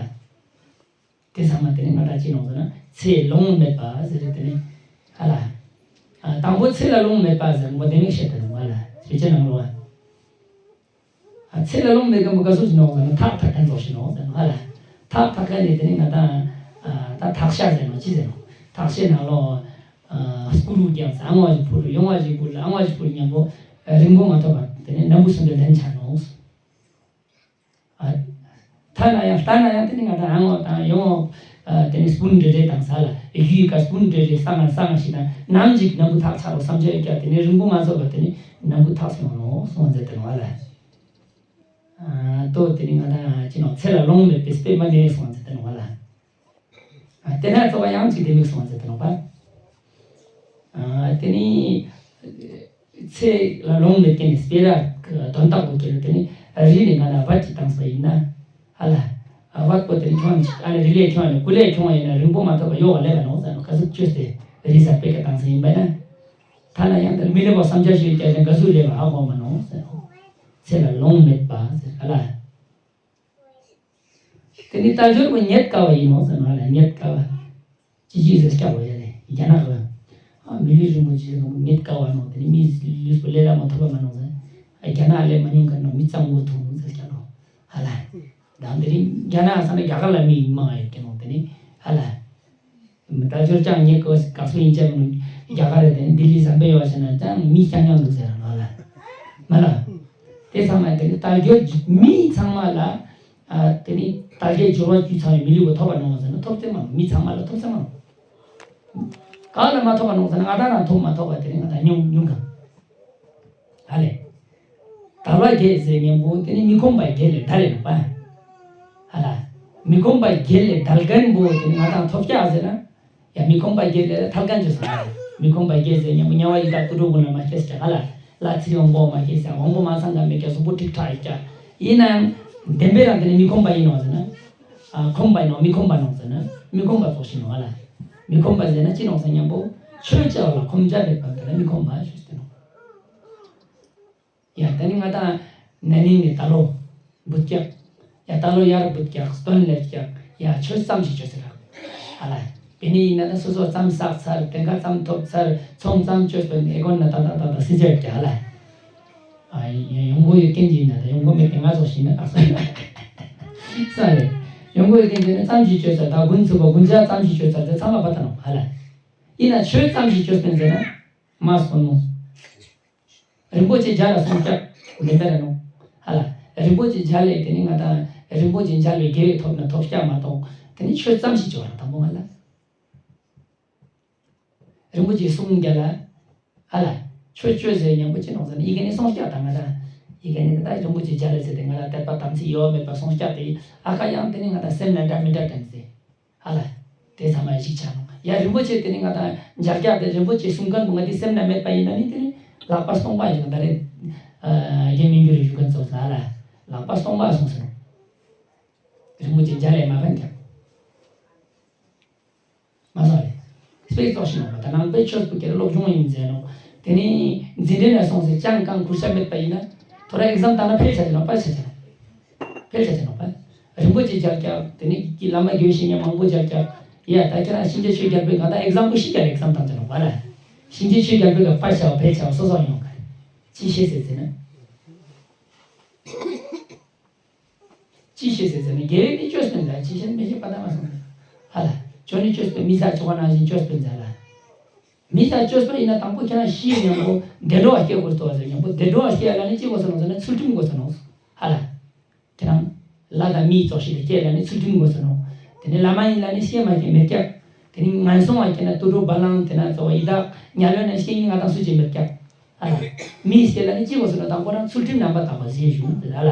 དེ་ཚང་མ་དེ་ནི་ང་ད་ཅི་ནོ་ཟེར་ན་ཚེ་ལོང་མེད་པ་ཟེར་དེ་ནི་ཧ་ལ། དང་པོ་ཚེ་ལ་ལོང་མེད་པ་ཟེར་མོ་དེ་ནི་བཤད་དེ་ནོ་བ་ལ་ཞེས་བྱ་ནང་ལོ་བ། ཚེ་ལ་ལོང་མེད་མཁན་པོ་ག་ཚོད་ཅིག་ནོག་ཟེར་ན་ཐག་འཐག་མཁན་ཙོགས་ཤིག་ནོག་ཟེར་ནོ་ཧ་ལ། ཐག་འཐག་མཁན་ནི་དེ་ནི་ང་དང་ད་ཐག་ཤ་ཟེར་ནོ་ཅི་ཟེར་ནོ། ཐག་ཤའི་ནང་ལོ་སྐུ་རུ་རྒྱང་ཟེར་ཨང་བ་ཞིག་ཕུལ་ཡོང་བ་ཞིག་ཕུལ་ཨང་བ་ཞིག་ཕུལ་མཉམ་པོ་རིང་པོ་མ་ཐོགས་པར་དེ་ནི་ནམ་བུ་གསུམ་པའི་ལན་ཆགས་ནོག་ཐ་ན་ཡང་ལྟ་ན་ཡང་དེ་ནི་ང་དང་ཨང་བ་དང་ཡོང་བ་དེ་ནི་སྤུན་འདྲེ་རེ་དང་ས་ལ་གཞུ་ཡི་ཀ་སྤུན་འདྲེ་རེ་ས་ང་ས་ང་ཞིག་དང་ནམ་ཞིག་ནམ་བུ་ཐག་ཆགས་རོགས་བསམ་འཆར་ཡོད་ཀྱང་དེ་ནི་རིང་པོ་མ་ཚོགས་པར་དེ་ནི་ནམ་བུ་ཐག་སོང་ནོག་སོང་ཟེར་དེ་ནོ་ཧ་ལ། ལྟོས་དེ་ནི་ང་དང་ཅི་ནོ་ཚེ་ལ་ལོང་མེད་པའི་དཔེ་མ་ལེན་སོང་ཟེར་དེ་ནོ་བ་ལ། དེ་ན་རྩ་བ་ཡང་ཅིག་དེ་མིག་སོང་ཟེར་དེ་ནོ་བ། དེ་ནི་ཚེ་ལ་ལོང་མེད་དེ་ནི་སྤེ་ར་དོན་དག་པོ་ཁྱེར་དེ་ནི་རི་ནི་ང་དང་བ་ཅིག་བཏང་སོ་ཡིན་ན་ཧ་ལ། བ་པོ་དེ་ནི་ཁྱོང་ཅིག་ཨ་ནི་རི་ལས་ཁྱོང་ནི་ཀུ་ལས་ཁྱོང་ཡིན་ན་རིང་པོ་མ་ཐོགས་པ་གཡོ་བ་ལས་པ་ནོ་ཟེར་ནོ་ག་ཟུག་བཅོས་ཏེ་རི་ས་སྤེ་ཀ་བཏང་སོ་ཡིན་པ་ན། ཐ་ན་ཡང་དེར་མི་ལེགས་པ་བསམ་འཆར་ཞིག་བསྐྱལ་ནས་ག་ཟུག་ལེགས་པ་ཧ་གོ་མ་ནོ་ཟེར། ཚེ་ལ་ལོང་མེད་པ་ཟེར་ག་ལ། དེ་ནི་རྟ་སྦྱོར་པོ་རྙེད་དཀའ་བ་ཡིན་ནོ་ཟེར་ན་ལ་རྙེད་དཀའ་བ། ཅི་ཅི་ཟེར་སྐྱ་བ་ཡ་ལེ་རྒྱ་ནག་ལ། ཨ་མི་ལུས་རིན་པོ་ཆེ་རིན་པོ་རྙེད་དཀའ་བ་ནོ་དེ་ནི་མི་ལུས་པོ་ལས་ལ་མ་ཐོབ་པ་མ་ནོ་ཟེར། རྒྱ་ནག་ལས་མ་ཉུང་ག་ནོ་མི་གཙང་བོ་ཐོང་ཟེར་སྐྱ་ལོ། ཧ་ལ། དང་དེ་རིང་རྒྱ་ནག་ས་ན་རྒྱ་གར་ལ་མི་ཡིན་མ་ཡོད་ཀྱི་ནོ་དེ་ནི་ཧ་ལ། མི་རྟ་སྦྱོར་ཅང་རྙེད་དཀའ་བ་ག་ཚོད་ཡིན་ཅང་རྒྱ་གར་རེད་དེ་ནི་ལྡི་ལི་ཟམ་པའི་ཡོད་ཟེར་ན་ཅང་མི་རྐྱང་རྐྱང་འདུག་ཟེར་ར་ལ། མ་ལ། དེ་ཚང་མ་དེ་ནི་རྟ་སྦྱོར་མི་ཚང་མ་ལ། དེ་ནི་རྟ་སྦྱོར་བ་བཅུ་ཚང་བའི་མི་ལུས་པོ་ཐོབ་པ་ནོ་ཟེར་ན་ཐོབ་ཚེ་མ་མི་ཚང་མ་ལ་ཐོབ་ཚེ་མ་ནོ། གང་ལ་མ་ཐོབ་པ་ནོ་ཟེར་ན་ང་དང་རང་ཐོབ་མ་ཐོབ་པ་དེ་ནི་ང་དང་ཉུང་ཉུང་གང་། ཧ་ལས། དལ་བ་བརྒྱད་ཟེར་མཁན་པོ་དེ་ནི་མི་ཁོམ་པ་བརྒྱད་ལས་དལ་ཡོད་པ། ཧ་ལ། མི་ཁོམ་པ་བརྒྱད་ལས་དལ་མཁན་པོ་དེ་ནི་ང་དང་ཐོབ་རྒྱག་ཟེར་ན། ཡ་མི་ཁོམ་པ་བརྒྱད་ལས་ཐལ་མཁན་ཅོ་ས་ཧ་ལ། མི་ཁོམ་པ་བརྒྱད་ཟེར་མཁན་པོ་དམྱལ་བ་ཡི་དྭགས་དུད་འགྲོ་ཀུན་ལ་མ་སྐྱེས་ཀྱང་ཧ་ལ། ལ་ཚིག་དབང་པོ་མ་སྐྱེས་ཀྱང་དབང་པོ་མ་ཚང་ག་མེད་ཀྱང་གཟུགས་པོ་ཁྲིག་ཁྲག་ཡོད་ཀྱང་ཡིན་ནའང་། བདེན་པའི་རང་དེ་ནི་མི་ཁོམ་པ་ཡིན་ནོ་ཟེར་ན། ཨ་ཁོམ་པ་ཡིན་ནོ་མི་ཁོམ་པ་ནོ་ཟེར་ན་མི་ཁོམ་པ་ཙོགས་ཤིག་ནོ་ཧ་ལ། མི་ཁོམ་པ་ཟེར་ན་ཅི་ནོ་ཟེར་མཁན་པོ་ཆོས་བྱ་བ་ལ་ཁོམ་བྱ་མེད་པ་དེ་ལ་མི་ཁོམ་པ་ཞུས་ཏེ་ནོ། ཡ་ད་ནི་ང་དང་ན་ནིང་ནས་ད་ལོ་འབུད་རྒྱག་ཡ་ད་ལོ་ཡར་འབུད་རྒྱག་སྟོན་ལས་རྒྱག་ཡ་ཆོས་ཙམ་ཞིག་བཅོས་ཟེར་ར། ཨ་ལ། དེ་ནས་ཡིན་ན་ད་སོ་སོ་ཙམ་བསགས་ཚར་དེ་ག་ཙམ་ཐོབ་ཚར་ཚོང་ཙམ་བཅོས་པའི་ཨེ་གོན་ན་ད་ད་ད་ད་སི་ཇེ་རྒྱག་ཨ་ལ། ཨ་ཡ་ཡོང་སྒོ་ཡོད་མཁན་ཅིག་ཡིན་ན་ད་ཡོང་སྒོ་མེད་མཁན་ང་ཚོ་ཞིག་ན་ཨ་ས་ས་རེད། ཡོང་སྒོ་ཡོད་མཁན་ཅིག་ན་ཙམ་ཞིག་བཅོས་ཚར་ད་དགུན་ཚུགས་པ་དགུན་ཆ་ཙམ་ཞིག་བཅོས་ཚར་དེ་ཚང་མ་བ་ད་ནོ་ཨ་ལ། ཡིན་ན་ཆོས་ཙམ་ཞིག་བཅོས་པས་ཟེར་ན། མ་སོང་ནོ། རིན་པོ་ཆེ་བརྒྱ་ལ་སུམ་བརྒྱ་ལེན་པ་རེད་ནོ། ཧ་ལ། རིན་པོ་ཆེ་བརྒྱ་ལས་དེ་ནི་ང་དང་རིན་པོ་ཆེ་བརྒྱ་ལས་དགེ་བའི་ཐོབ་ན་ཐོབ་བརྒྱ་མ་གཏོགས་དེ་ནི་ཆོས་ཙམ་ཞིག་བཅོས་རང་དང་པོ་ང་ལ། རིན་པོ་ཆེ་སུམ་བརྒྱ་ལ། ཧ་ལ། ཆོས་བཅོས་ཟེར་མཉམ་པོ་ཅི་ནོ་ཟེར་ན་ཡི་གེ་ནི་སུམ་བརྒྱ་དང་ང་དང་། ཡི་གེ་ནི་ད་རིན་པོ་ཆེ་བརྒྱ་ལས་ཟེར་ཏེ་ང་ལ་དད་པ་དམ་ཚིག་ཡོད་མེད་པ་སུམ་བརྒྱ་དེ་ཨ་ཁ་ཡང་དེ་ནི་ང་དང་སེམས་ན་འདྲ་མི་འདྲ་དྲན་ཟེར། ཧ་ལ། དེ་ཚང་མ་གཞིག་ཆ་ནོ། ཡ་རིན་པོ་ཆེ་དེ་ནི་ང་དང་འཇར་རྒྱག་དེ་རིན་པོ་ཆེ་གསུང་མཁན་པོ་ང་དེ་སེམས་ན་མེད་པ་ཡིན་ན་ནི་དེ་ནི་ལག་པ་སྟོང་པ་ཡིན་ནོ་ད་རེད། རྒྱན་མི་འགྱུར་རེ་ཞུ་མཁན་ཚོ་ལ་ལ་ལག་པ་སྟོང་པ་སོང་ཟེར་ནོ། རིན་པོ་ཆེ་འཇར་ལས་མ་ཕན་ཀྱང་། མ་སོང་རེད། དཔེ་ཙོག་ཞིག་ནོ་ད་ནང་དཔེ་ཆོས་པོ་ཀྱི་སློབ་སྦྱོང་ཡིན་ཟེར་ནོ། དེ་ནི་འཛིན་གྲྭ་ནས་སོང་ཟེར་ཅང་གང་གུར་ཤ་མེད་པ་ཡིན་ན་ཐོ་ར་ཨེག་ཛམ་བཏང་ན་ཕེལ་ཆ་ཆ་ནོ་པ་ཆ་ཆ་ནོ། ཕལ་ཆེར་ཆེ་ནོ་པ། རིན་པོ་ཆེ་རྒྱག་རྒྱག་དེ་ནས་ཀྱི་བླ་མ་དགེ་བའི་བཤེས་གཉེན་མང་པོ་རྒྱག་རྒྱག་ཡ་ད་ཁྱེད་རང་གཤིན་རྗེ་ཆོས་རྒྱལ་པོའི་གང་ལྟར་ཨེག་ཛམ་པོ་ཤི་རྒྱག་ཨེག་ཛམ་བཏང་ཆ་ནོ་པ་ལ། གཤིན་རྗེ་ཆོས་རྒྱལ་པོའི་ག་པ་ཆའོ་ཕལ་ཆའོ་སོ་སོ་ཡོང་ག་ཅི་ཤེས་ཟེར་ཟེར་ན། ཅི་ཤེས་ཟེར་ཟེར་ན་དགེ་བའི་མི་བཅོས་སྟོན་ཟེར་ཅི་ཤེས་མི་ཤེས་པ་ད་མ་སོང་། ཧ་ལ། ཆོས་ནི་བཅོས་སྟོན་མི་ས་ཆོ་ག་ནང་བཞིན་བཅོས་སྟོན་ཟེར་ལ། མི་ས་བཅོས་པ་ཡིན་ན་དང་པོ་ཁྱེད་རང་ཤི་ཉམ་པོ་བདེ་འགྲོ་བ་སྐྱེ་དགོས་ཏོ་ཟེར་ཉམ་པོ་བདེ་འགྲོ་བ་སྐྱེ་ཡ་ལ་ནི་ཅི་དགོས་ས་ནོ་ཟེར་ན་ཚུལ་ཁྲིམས་དགོས་ས་ནོ། ཧ་ལ། ཁྱེད་རང་། ལྷ་དང་མིའི་ཚོགས་ཤིག་ལ་སྐྱེས་ལ་ནི་ཚུལ་ཁྲིམས་དགོས་ས་ནོ། དེ་ནི་བླ་མ་ཡིན་ལ་ནི་སྐྱེས་མ་སྐྱེས་མེད་ཀྱག་དེ་ནི་ངན་སོང་བ་སྐྱེས་ན་དུད་འགྲོ་བ་ལང་དེ་ན་གཙོ་བོ་ཡི་དྭགས་ཉ་ལོན་ན་སྐྱེས་ཡིན་ང་དང་སུ་ཅིག་མེད་ཀྱག་ཨ་ལ། མིའི་སྐྱེས་ལ་ནི་ཅི་དགོས་ས་ནོ་དང་པོ་རང་ཚུལ་ཁྲིམས་རྣམ་པར་དག་པ་ཟེར་ཞུ་ཟེར་ཨ་ལ།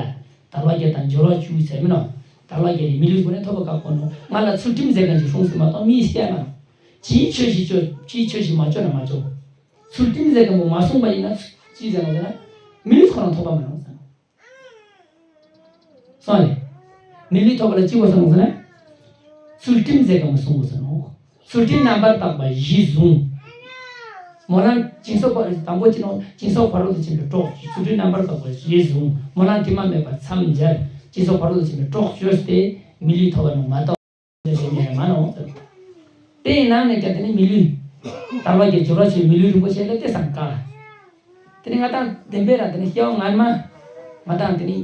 དལ་བ་བརྒྱད་དང་སྦྱོར་བ་བཅུ་ཟེར་མིན་ནོ། དལ་བ་བརྒྱད་ནི་མི་ལུས་སྒོ་ནས་ཐོབ་པ་བཀག་གོ་ནོ། ང་ལ་ཚུལ་ཁྲིམས་ཟེར་མཁན་ཅིག་སྲུང་ཟེར་མ་གཏོགས་མིའི་སྐྱེས་མ་ནོ། ཅིའི་ཆོས་ཤིག་བཅོ་ཅིའི་ཆོས་ཤིག་མ་བཅོ་ན་མ་བཅོ། ཚུལ་ཁྲིམས་ཟེར་མཁན་པོ་མ་སྲུང་བ་ཡིན་ན་ཅི་ཟེར་ནོ་ཟེར་ན། མི་ལུས་ཁོ་རང་ཐོབ་པ་མ་ནོ་ཟེར། སོང་ལེ། མི་ལུས་ཐོབ་པ་ལ་ཅི་དགོས་ས་ནོ་ཟེར་ན། ཚུལ་ཁྲིམས་ཟེར་ག་མ་སྲུང་དགོས་ས་ནོ། ཚུལ་ཁྲིམས་རྣམ་པར་དག་པ་གཞི་བཟུང་། སྨོན་ལམ་སྦྱིན་སོགས་དང་པོ་ཅི་ནོ་སྦྱིན་སོགས་ཕ་རོལ་ཏུ་ཕྱིན་པའི་གྲོགས་ཀྱི་ཚུལ་ཁྲིམས་རྣམ་པར་དག་པ་གཞི་བཟུང་། སྨོན་ལམ་དྲི་མ་མེད་པ་མཚམས་སྦྱར། སྦྱིན་སོགས་ཕ་རོལ་ཏུ་ཕྱིན་པའི་གྲོགས་བཅོས་ཏེ་མི་ལུས་ཐོབ་པ་ནོ་མ་གཏོགས། ཟེར་ནས་མ་ནོ། དེ་ཡི་ནང་ནས་ཀྱང་དེ་ནི་མི་ལུས། དལ་བ་བརྒྱད་སྦྱོར་བ་ཆེ་མི་ལུས་རིན་པོ་ཆེ་ལ་དེ་སང་དཀའ། དེ་ནི་ང་དང་བདེན་པའི་རང་དེ་ནི་སྐྱེ་བ་སྔ་མ། ང་དང་དེ་ནི།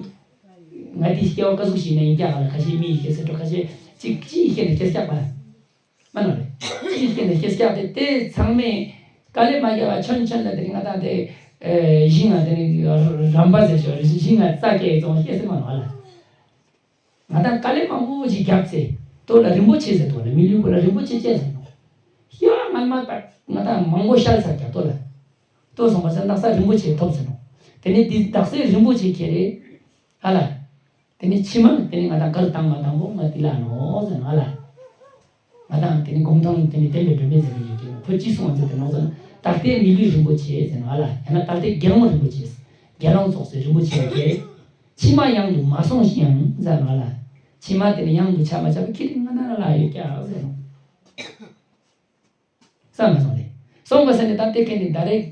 ང་དེ་སྐྱེ་བ་ཀ་ཟུག་ཞིག་ནས་ཡིན་ཀྱང་ཁ་ཤས་མི་ཡི་སྐྱེ་ཟེར་འགྲོ་ཁ་ཤས་གཅིག་གཅིག་ཡི་སྐྱེ་ནས་སྐྱེ་སྐྱག་པ། མ་ནོ་རེད། གཅིག་ཡི་སྐྱེ་ནས་སྐྱེ་སྐྱག་དེ་དེ་ཚང་མས་དཀའ་ལས་མ་བརྒྱབ་པ་ཆོན་ཆོན་ལ་དེ་ནི་ང་དང་དེ། ཞིང་ང་དེ་ནི་རམ་པ་ཟེར་ཞོར་ཞིང་ང་རྩྭ་སྐྱེ་ཙང་སྐྱེ་སྲིད་མ་ནོ་ཨ་ལ། ང་དང་དཀའ་ལས་མང་པོ་ཞིག་བརྒྱབ་ཚེ་དོ་ལ་རིན་པོ་ཆེ་ཟེར་དོ་ལ་མི་ལུས་པོ་ལ་རིན་པོ་ཆེ་བཅས་ཟེར་ནོ། སྐྱེ་བ་སྔ་མ་པ་ང་དང་མང་པོ་ཤར་ཚར་ཀྱང་དོ་ལ། དོ་སོང་པ་ཟེར་དག་ས་རིན་པོ་ཆེ་ཐོབ་ཟེར་ནོ། དེ་ནི་འདི་དག་ས་རིན་པོ་ཆེ་ཁྱེར་རེ། ཧ་ལ། དེ་ནི་ཕྱི་མ་དེ་ནི་ང་དང་གར་བཏང་མ་བཏང་པོ་ང་འདི་ལ་ནོ་ཟེར་ནོ་ཧ་ལ། ང་དང་དེ་ནི་གུང་ཐང་དེ་ནི་བསྟན་པའི་སྒྲོན་མེ་ཟེར་གྱི་ཡོད་ཀྱི་ཁོ་ཅི་གསུངས་པ་ཟེར་དེ་ནོ་ཟེར་ན་ད་ལྟའི་མི་ལུས་རིན་པོ་ཆེ་ཟེར་ནོ་ཧ་ལ་ཡང་ན་ད་ལྟའི་དགེ་སློང་རིན་པོ་ཆེ། དགེ་སློང་ཚོགས་ཟེར་རིན་པོ་ཆེ་ཡོད་ཀྱི། ཕྱི་མ་ཡང་དུ་མ་སོང་ཞིག་ཡང་ཟེར་ནོ་ལ། ཕྱི་མ་དེ་ནི་ཡང་དུ་ཆ་མ་ཆ་བ་ཁྱེད་ཀྱི་ང་ན་ལ་ཡོད་ཀྱག་ཟེར་ནོ། བསམ་མ་སོང་ལེ། སོང་བ་ཟེར་ནས་ད་ལྟའི་ཁེ་ནི་ད་རེས་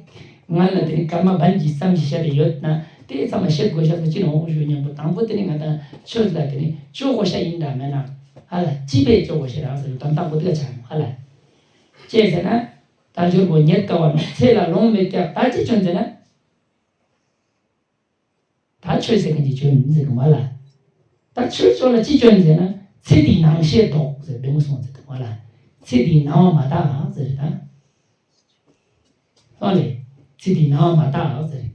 ང་ལ་དེ་ནི་སྐར་མ་བན་གྱི་ཙམ་ཞིག་བཤད་དེ་ཡོད་ན་དེ་ཚང་མ་བཤད་དགོས་ཤག་ཟེར་ཅི་ནོ་ཞུ་སྙམ་པོ་དང་པོ་དེ་ནི་ང་དང་ཆོས་ལ་དེ་ནི་ཆོས་དགོས་ཤག་ཡིན་འདྲ་མེད་ན་ཧ་ལ་ཅི་པས་ཆོས་དགོས་ཤག་རག་ཟེར་དོན་དང་པོ་དེ་ག་ཆགས་ནོ་ཧ་ལ། ཅེས་ཟེར་ན། དལ་འབྱོར་པོ་རྙེད་དཀའ་བ་ནོ་ཚེ་ལ་ལོང་མེད་ཀྱག་ད་ཅི་བྱོན་ཟེར་ན། ད་ཆོས་ཟེར་མཁན་གྱི་བྱོན་ཟེར་གི་མ་ལ། ད་ཆོས་ཕྱོགས་ལ་ཅི་བྱོན་ཟེར་ན་ཚེ་འདིའི་སྣང་ཤས་ལྡོག་ཟེར་བདེ་མོ་སོང་ཟེར་གི་མ་ལ། ཚེ་འདིའི་སྣང་བ་མ་དག་ཟེར་ད། ཨོ་ལེ། ཚེ་འདིའི་སྣང་བ་མ་དག་ཟེར།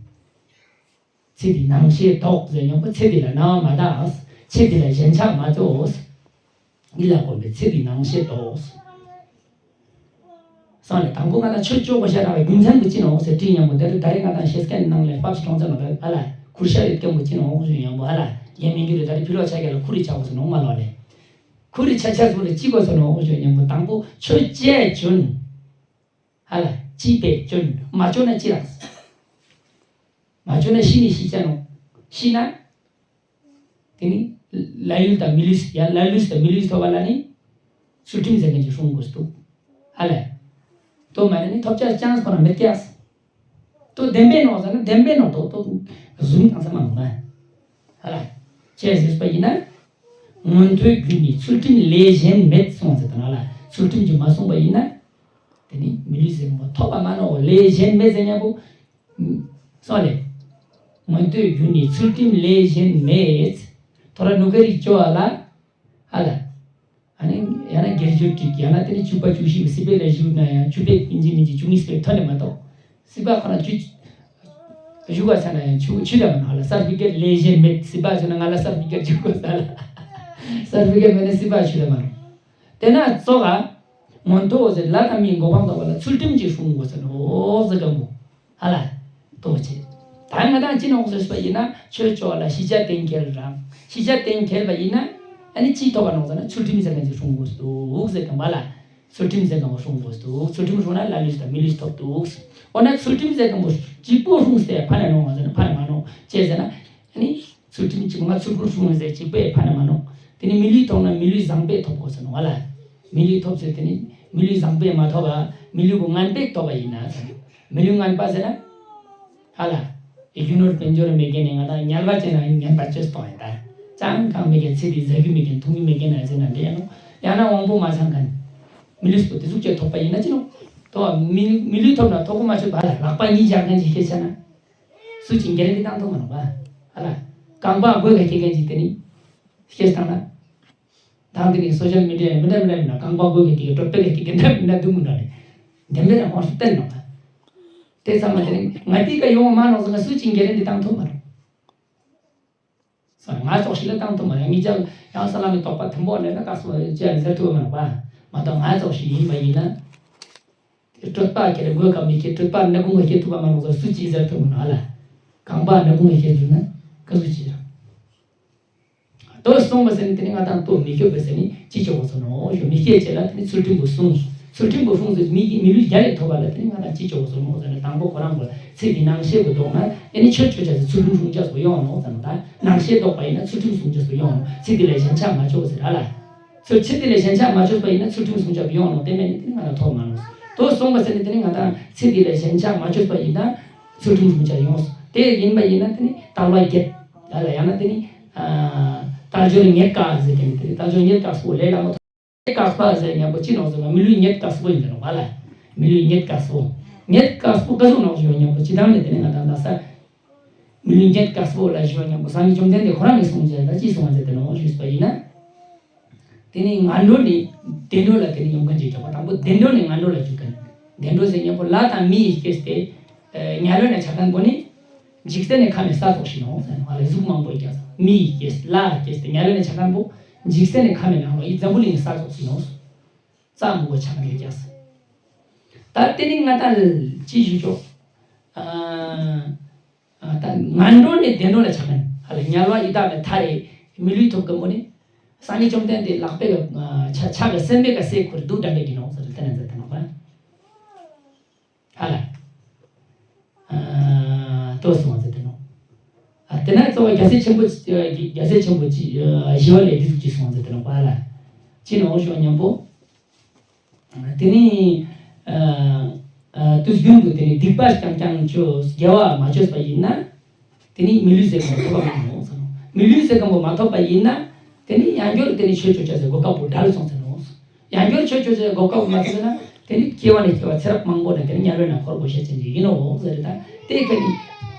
ཚེ་འདིའི་སྣང་ཤས་ལྡོག་ཟེར་སྙམ་པོ་ཚེ་འདི་ལ་སྣང་བ་མ་དག་ཚེ་འདི་ལ་ཞེན་ཆགས་མ་བཅོས། འདི་ལ་གོམས་པའི་ཚེ་འདིའི་སྣང་ཤས་ལྡོག་སོང་ལས་དང་པོ་ང་དང་ཆོས་ཕྱོགས་པོ་ཤ་ར་བའི་རྒྱུ་མཚན་དུ་ཅི་ནོ་ཟེར་དྲིས་སྙམ་པོ་འདི་རུ་ད་རེས་ང་དང་ཤེས་མཁན་ནང་ལས་པབ་ཀྲོང་ཙེ་ནོ་ཨ་ལ་ཁུར་ཤ་རེ་སྐྱོན་པོ་ཅི་ནོ་ཞུ་སྙམ་པོ་ཨ་ལ་ཡེ་མི་འགྱུར་རེ་ད་རེས་ཕི་ལོག་ཆ་རྒྱ་ལ་ཁུར་རེ་ཆགས་པོ་སོ་ནོ་མ་ལོ་ལས་ཁུར་རེ་ཆ་ཆ་སོ་རེ་ཅི་གོ་སོ་ནོ་ཞུ་སྙམ་པོ་དང་པོ་ཆོས་ཅེས་བྱོན་ཨ་ལ་ཅི་པས་བྱོན་མ་བྱོན་ན་ཅི་རག་མ་བྱོན་ན་ཤི་ནི་ཤི་ཆ་ནོ་ཤི་ན། དེ་ནི་ལ་ཡུལ་དང་མི་ལུས་ཡང་ལ་ལུས་དང་མི་ལུས་ཐོབ་པ་ལ་ནི་ཚུལ་ཁྲིམས་ཟེར་མཁན་ཅིག་སྲུང་དགོས་འདུག་ཨ་ལས། དོ་མ་ནི་ནི་ཐོབ་ཆ་ཅང་ཁོ་ན་མེད་ཀྱག་ཏོ་བདེན་པའི་ནོ་ཟེར་ན་བདེན་པའི་ནོ་ཏོ་ཏོ་བཟུང་དང་ས་མ་ནོ་ན། ཧ་ལ། ཅེས་ཟེར་བ་ཡིན་ན། མངོན་མཐོའི་རྒྱུ་ནི་ཚུལ་ཁྲིམས་ལས་གཞན་མེད་གསུངས་ཟེར་དང་ལ། ཚུལ་ཁྲིམས་ཀྱིས་མ་བཟུང་བ་ཡིན་ན། དེ་ནི་མི་ལུས་ཟེར་མཁན་པོ་ཐོབ་པ་མ་ནོ་ལས་གཞན་མེད་ཟེར་མཁན་པོ། སོང་ལེ། མངོན་མཐོའི་རྒྱུ་ནི་ཚུལ་ཁྲིམས་ལས་གཞན་མེད། ཐོ་ར་ནུ་ཀ་རིག་ཅོ་ཨ་ལ། ཧ་ལ། ཨ་ནི་ཡང་ན་སྒེར་གྱུར་གྱི་ཡང་ན་དེ་ནི་བཅུ་པ་བཅུ་བཞི་པའི་སྲིད་པའི་ལས་ཞུགས་ན་ཡང་བཅུ་པའི་ཡིན་གཅིག་མིན་གཅིག་བཅུ་གཉིས་པའི་ཐོན་ནས་མ་གཏོགས། སྲིད་པ་ཁོ་ན་བཅུ། བཞུགས་པ་ཚ་ན་ཡང་ཆུ་ཆུ་ལ་མ་ནོ་ཧ་ལ། སར་ཕི་ཀེ་ཊི་ལས་གཞན་མེད། སྲིད་པ་ཆུ་ན་ང་ལ་སར་ཕི་ཀེ་ཊི་བཅུ་དགོས་ས་ལ། སར་ཕི་ཀེ་ཊི་མེད་ན་སྲིད་པ་ཆུ་ལ་མ་ནོ། དེ་ན་གཙོ་ག་མངོན་མཐོ་ཟེར་ལ་དང་མིའི་གོ་འཕང་ཐོབ་པ་ལ་ཚུལ་ཁྲིམས་ཀྱིས་སྲུང་དགོས་ས་ནོ་ཟེར་ག་མོ། ཧ་ལ། ལྟོས་བྱེད། ད་ང་དང་ཅི་ནོག་ཟེར་བ་ཡིན་ན་ཆོས་ཕྱོགས་ལ་ཤེས་བྱ་གཏན་འཁེལ་རང་། ཤེས་བྱ་གཏན་འཁེལ་བ་ཡིན་ན་ཨ་ནི་ཅི་ཐོབ་པ་ནོག་ཟེར་ན་ཚུལ་ཁྲིམས་ཟེར་མཁན་ཅིག་སྲུང་དགོས་འདུག་ཟེར་གམ་པ་ལ། ཚུལ་ཁྲིམས་ཟེར་མཁན་པོ་སྲུང་དགོས་འདུག་ཚུལ་ཁྲིམས་སྲུང་ན་ལ་ལུས་དང་མི་ལུས་ཐོབ་འདུག་འོ་ན་ཚུལ་ཁྲིམས་ཟེར་མཁན་པོ་གཅིག་པོ་སྲུང་སྟེ་ཕ་ན་ནོག་ཟེར་ན་ཕ་ན་མ་ནོག་ཅི་ཟེར་ན། ཨ་ནི། ཚུལ་ཁྲིམས་གཅིག་པོ་ང་ཚུལ་ཁྲིམས་སྲུང་ཟེར་གཅིག་པོས་ཕ་ན་མ་ནོག་དེ་ནི་མི་ལུས་ཐོབ་ན་མི་ལུས་བཟང་པོས་ཐོབ་དགོས་ཟེར་ནོག་ལ། མི་ལུས་ཐོབ་ཟེར་དེ་ནི་མི་ལུས་བཟང་པོས་མ་ཐོབ་པ་མི་ལུས་པོ་ངན་པས་ཐོབ་པ་ཡིན་ན་ཟེར། མི་ལུས་ངན་པ་ཟེར་ན། ཧ་ལ། ཡེ་རྒྱུ་ནོར་དཔལ་འབྱོར་མེད་མཁན་ནི་ང་དང་ངན་པ་ཅན་ན་ངན་པ་ཅོས་གཏོང་ཡིན་ད། ཅང་གང་མེད་མཁན་ཚེ་འདི་ཟ་རྒྱུ་མེད་མཁན་འཐུང་རྒྱུ་མེད་མཁན་ན་ཟེར་ན་འདྲེ་ཡང་ནོག་ཡང་ན་དབང་པོ་མ་ཚང་མཁན། མི་ལུས་པོ་དེ་ཟུག་ཅེས་ཐོབ་པ་ཡིན་ན་ཅི་ནོག་ཐོབ་མི་མི་ལུས་ཐོབ་ན་ཐོབ་གོ་མ་ཆོད་པ་ལ་ལག་པ་གཉིས་སྦྱར་མཁན་གྱི་སྐད་ཆ་ན། སུ་ཅིག་འགན་འདི་བཏང་ཐུབ་མ་ནོག་པ། ཧ་ལ། རྐང་པ་དགོས་ག་སྐྱེ་མཁན་གྱི་དེ་ནི། སྐད་བཏང་ན། དང་དེ་ནི་སོ་ཤལ་མི་ཌི་ཡ་མི་འདྲ་མི་འདྲ་མི་འདྲ་རྐང་པ་དགོས་ག་སྐྱེ་གྲོད་པ་ག་སྐྱེ་འདྲ་མི་འདྲ་འདུག་མི་འདྲ་རེད། འདི་མི་ར་ཧོར་སུ་བསྟན་ནོག་པ། དེ་ཚང་མ་དེ་ནི་ང་དེ་ག་ཡོང་མ་ནོག་ཟེར་ན་སུ་ཅིག་འགན་འདི་བཏང་ཐུབ་མ་ནོག་སོང་ང་ཙོགས་ཤིག་ལ་བཏང་ཐུབ་མ་རེད། ངེད་ཅག་ཡང་ས་ལམ་གྱི་རྟོགས་པ་མཐུན་པོ་ནས་ན་དཀའ་སོ་ཅེས་ཟེར་ཐུབ་མ་རེད་པ། མ་གཏོགས་ང་ཙོགས་ཤིག་ཡིན་པ་ཡིན་ན། དེ་གྲོད་པ་ཁྱེར་དགོས་ཀ་མི་ཁྱེར་གྲོད་པ་སྣ་ཁུང་ག་ཁྱེར་ཐུབ་པ་མ་ལོག་ཟེར་སུ་གཅིག་ཟེར་ཐུབ་མ་རེད་ལ། རྐང་པ་སྣ་ཁུང་ག་ཁྱེར་ཐུབ་ན་ཀ་སུ་གཅིག་རེད། དོ་སོང་བ་ཟེར་ནས་དེ་ནི་ང་དང་དོ་མི་ཁྱོད་པ་ཟེར་ནས་ཅི་ཆོག་གོ་སོང་ནོ་ཞོ་མི་སྐྱེ་བྱེད་ལ་དེ་ནི་ཚུལ་ཁྲིམས་པོ་སྲུང་། ཚུལ་ཁྲིམས་པོ་སྲུང་ཟེར་མི་གི་མི་ལུས་རྒྱ་ལས་ཐོབ་པ་ལ་དེ་ནི་ང་དང་ཅི་ཆོག་གོ་སོང་ནོ་ཟེར་ན་དང་པོ་ཁོ་རང་གོ་ཚེ་འདི་ནང་ཤེས་པོ་ལྡོག་ན་ཨེ་ནི་ཆོས་ཆོས་ཆ་ཟེར་ཚུལ་ཁྲིམས་སྲུང་ཆ་སོ་ཡོང་ནོ་ཟེར་ན་ད་ནང་ཤེས་ལྡོག་པ་ཡིན་ན་ཚུལ་ཁྲིམས་སྲུང་ཆ་སོ་ཡོང་ནོ་ཚེ་འདི་ལས་གཞན་ཆགས་མ་ཆོག་ཟེར་ཨ་ལ། ཚུལ་ཚེ་འདི་ལས་གཞན་ཆགས་མ་ཆོག་པ་ཡིན་ན་ཚུལ་ཁྲིམས་སྲུང་ཆ་ཡོང་ནོ་དེ་མེད་ནི་དེ་ནི་ང་དང་ཐོབ་མ་ནོ། དོ་སོང་བ་ཟེར་ནི་དེ་ནི་ང་དང་ཚེ་འདི་ལས་གཞན་ཆགས་མ་ཆོག་པ་ཡིན་ན། ཚུལ་ཁྲིམས་སྲུང་བྱ་ཡོངས་སུ་དེ་ཡིན་པ་ཡིན་ན་དེ་ནི་དལ་བ་བརྒྱད་ལ་ཡང་ན་དེ་ནི་དལ་འབྱོར་ཉེར་དགའ་ཟེར་དེ་ནི་དེ་ནི་དལ་འབྱོར་ཉེར་དགའ་སོགས་ལས་སླ་མོ་ཐོབ། ཉེར་དགའ་ཟེར་མཉམ་པོ་ཅི་ནོག་ཟེར་བ་མི་ལུས་ཉེར་དགའ་སོགས་ཡིན་ནོག་པ་ལ། མི་ལུས་ཉེར་དགའ་སོགས། ཉེར་དགའ་སོགས་ག་ཟུག་ནོག་ཞུ་བ་མཉམ་པོ་ཅི་དང་ནི་དེ་ནི་ང་དང་ད་ས། མི་ལུས་ཉེར་དགའ་སོགས་ལ་ཞུ་བ་མཉམ་པོ་སངས་རྒྱས་བཅོམ་ལྡན་འདས་ཁོ་རང་གིས་གསུངས་བྱས་ད་ཅི་གསུངས་བ་ཟེར་དེ་ནོག་ཞུས་པ་ཡིན་ན། དེ་ནས་ངན་འགྲོ་ནས་བདེ་འགྲོ་ལ་དེ་ནས་ཡོང་མཁན་ཅིག་ཆོག་པ་དང་པོ་བདེ་འགྲོ་ནས་ངན་འགྲོ་ལ་འཇུག་མཁན། བདེ་འགྲོ་ཟེར་མཉམ་པོ་ལྷ་དང་མི་ཡི་སྐྱེས་ཏེ། དམྱལ་བའི་ནང་ཆགས་མཁན་པོ་ནི། འཇིག་རྟེན་ནས་ཁམས་ནས་ས་ཚོགས་ཤིག་ནོ་ཟེར་ནོ་ལ་གཟུགས་མང་པོ་སྐྱེས། མི་ཡི་སྐྱེས་ལྷ་སྐྱེས་ཏེ་དམྱལ་བའི་ནང་ཆགས་མཁན་པོ། འཇིག་རྟེན་ནས་ཁམས་ནས་ནང་ལོ་ཡི་འཛམ་བུ་གླིང་ས་ཚོགས་ཤིག་ནོ། རྩ་མང་པོ་ཆགས་མཁན་སྐྱེས། ད་དེ་ནི་ང་ད་ཅི་ཞུ་ཆོག་ད་ངན་འགྲོ་ནས་བདེ་འགྲོ་ལ་ཆགས་མཁན་ཧ་ལ་དམྱལ་བ་ཡི་དྭགས་ནས་ཐར་རེ་མི་ལུས་ཐོབ་མཁན་པོ་ནི། སངས་རྒྱས་བཅོམ་ལྡན་འདས་ལག་པས་ཕྱག་གི་སེན་པས་ཀ་སེ་ཁུར་དུག་འདྲ་འདྲ་གི་ནོ་ཟེར་དེ་ནས་ཟེར་དེ་ནོ་པ། ཧ་ལ། ལྟོས་སོང་ཟེར་དེ་ནོ། དེ་ན་གཙོ་བོ་རྒྱལ་སྲས་ཆེན་པོ་རྒྱལ་སྲས་ཆེན་པོ་ཞི་བ་ལྷས་འདི་ཟུག་ཅིག་སོང་ཟེར་དེ་ནོ་པ་ལ། ཅི་ནོ་ཞོ་མཉམ་པོ། དེ་ནི། དུས་རྒྱུན་དུ་དེ་ནི་སྡིག་པ་རྐྱང་རྐྱང་བཅོས་དགེ་བ་མ་བཅོས་པ་ཡིན་ན། དེ་ནི་མི་ལུས་ཟེར་མཁན་པོ་ཐོབ་པ་མ་ནོ་ཟེར་ནོ། མི་ལུས་ཟེར་མཁན་པོ་མ་ཐོབ་པ་ཡིན་ན། དེ་ནི་ཡང་བསྐྱར་དེ་ནི་ཆོས་ཅོ་ཅེས་ཟེར་གོ་སྐབས་པོ་བྲལ་སོང་ཟེར་ནོ། ཡང་བསྐྱར་ཆོས་ཅོ་ཅེས་གོ་སྐབས་པོ་མ་ཐོབ་ན། དེ་ནི་སྐྱེ་བ་ནས་སྐྱེ་བ་ཚེ་རབས་མང་པོ་ནས་དེ་ནི་དམྱལ་བའི་ནང་འཁོར་དགོས་ཤེས་ཅན་ཅིག་ཡིན་ནོ་ཟེར་ད། དེ་ཁ་ནི།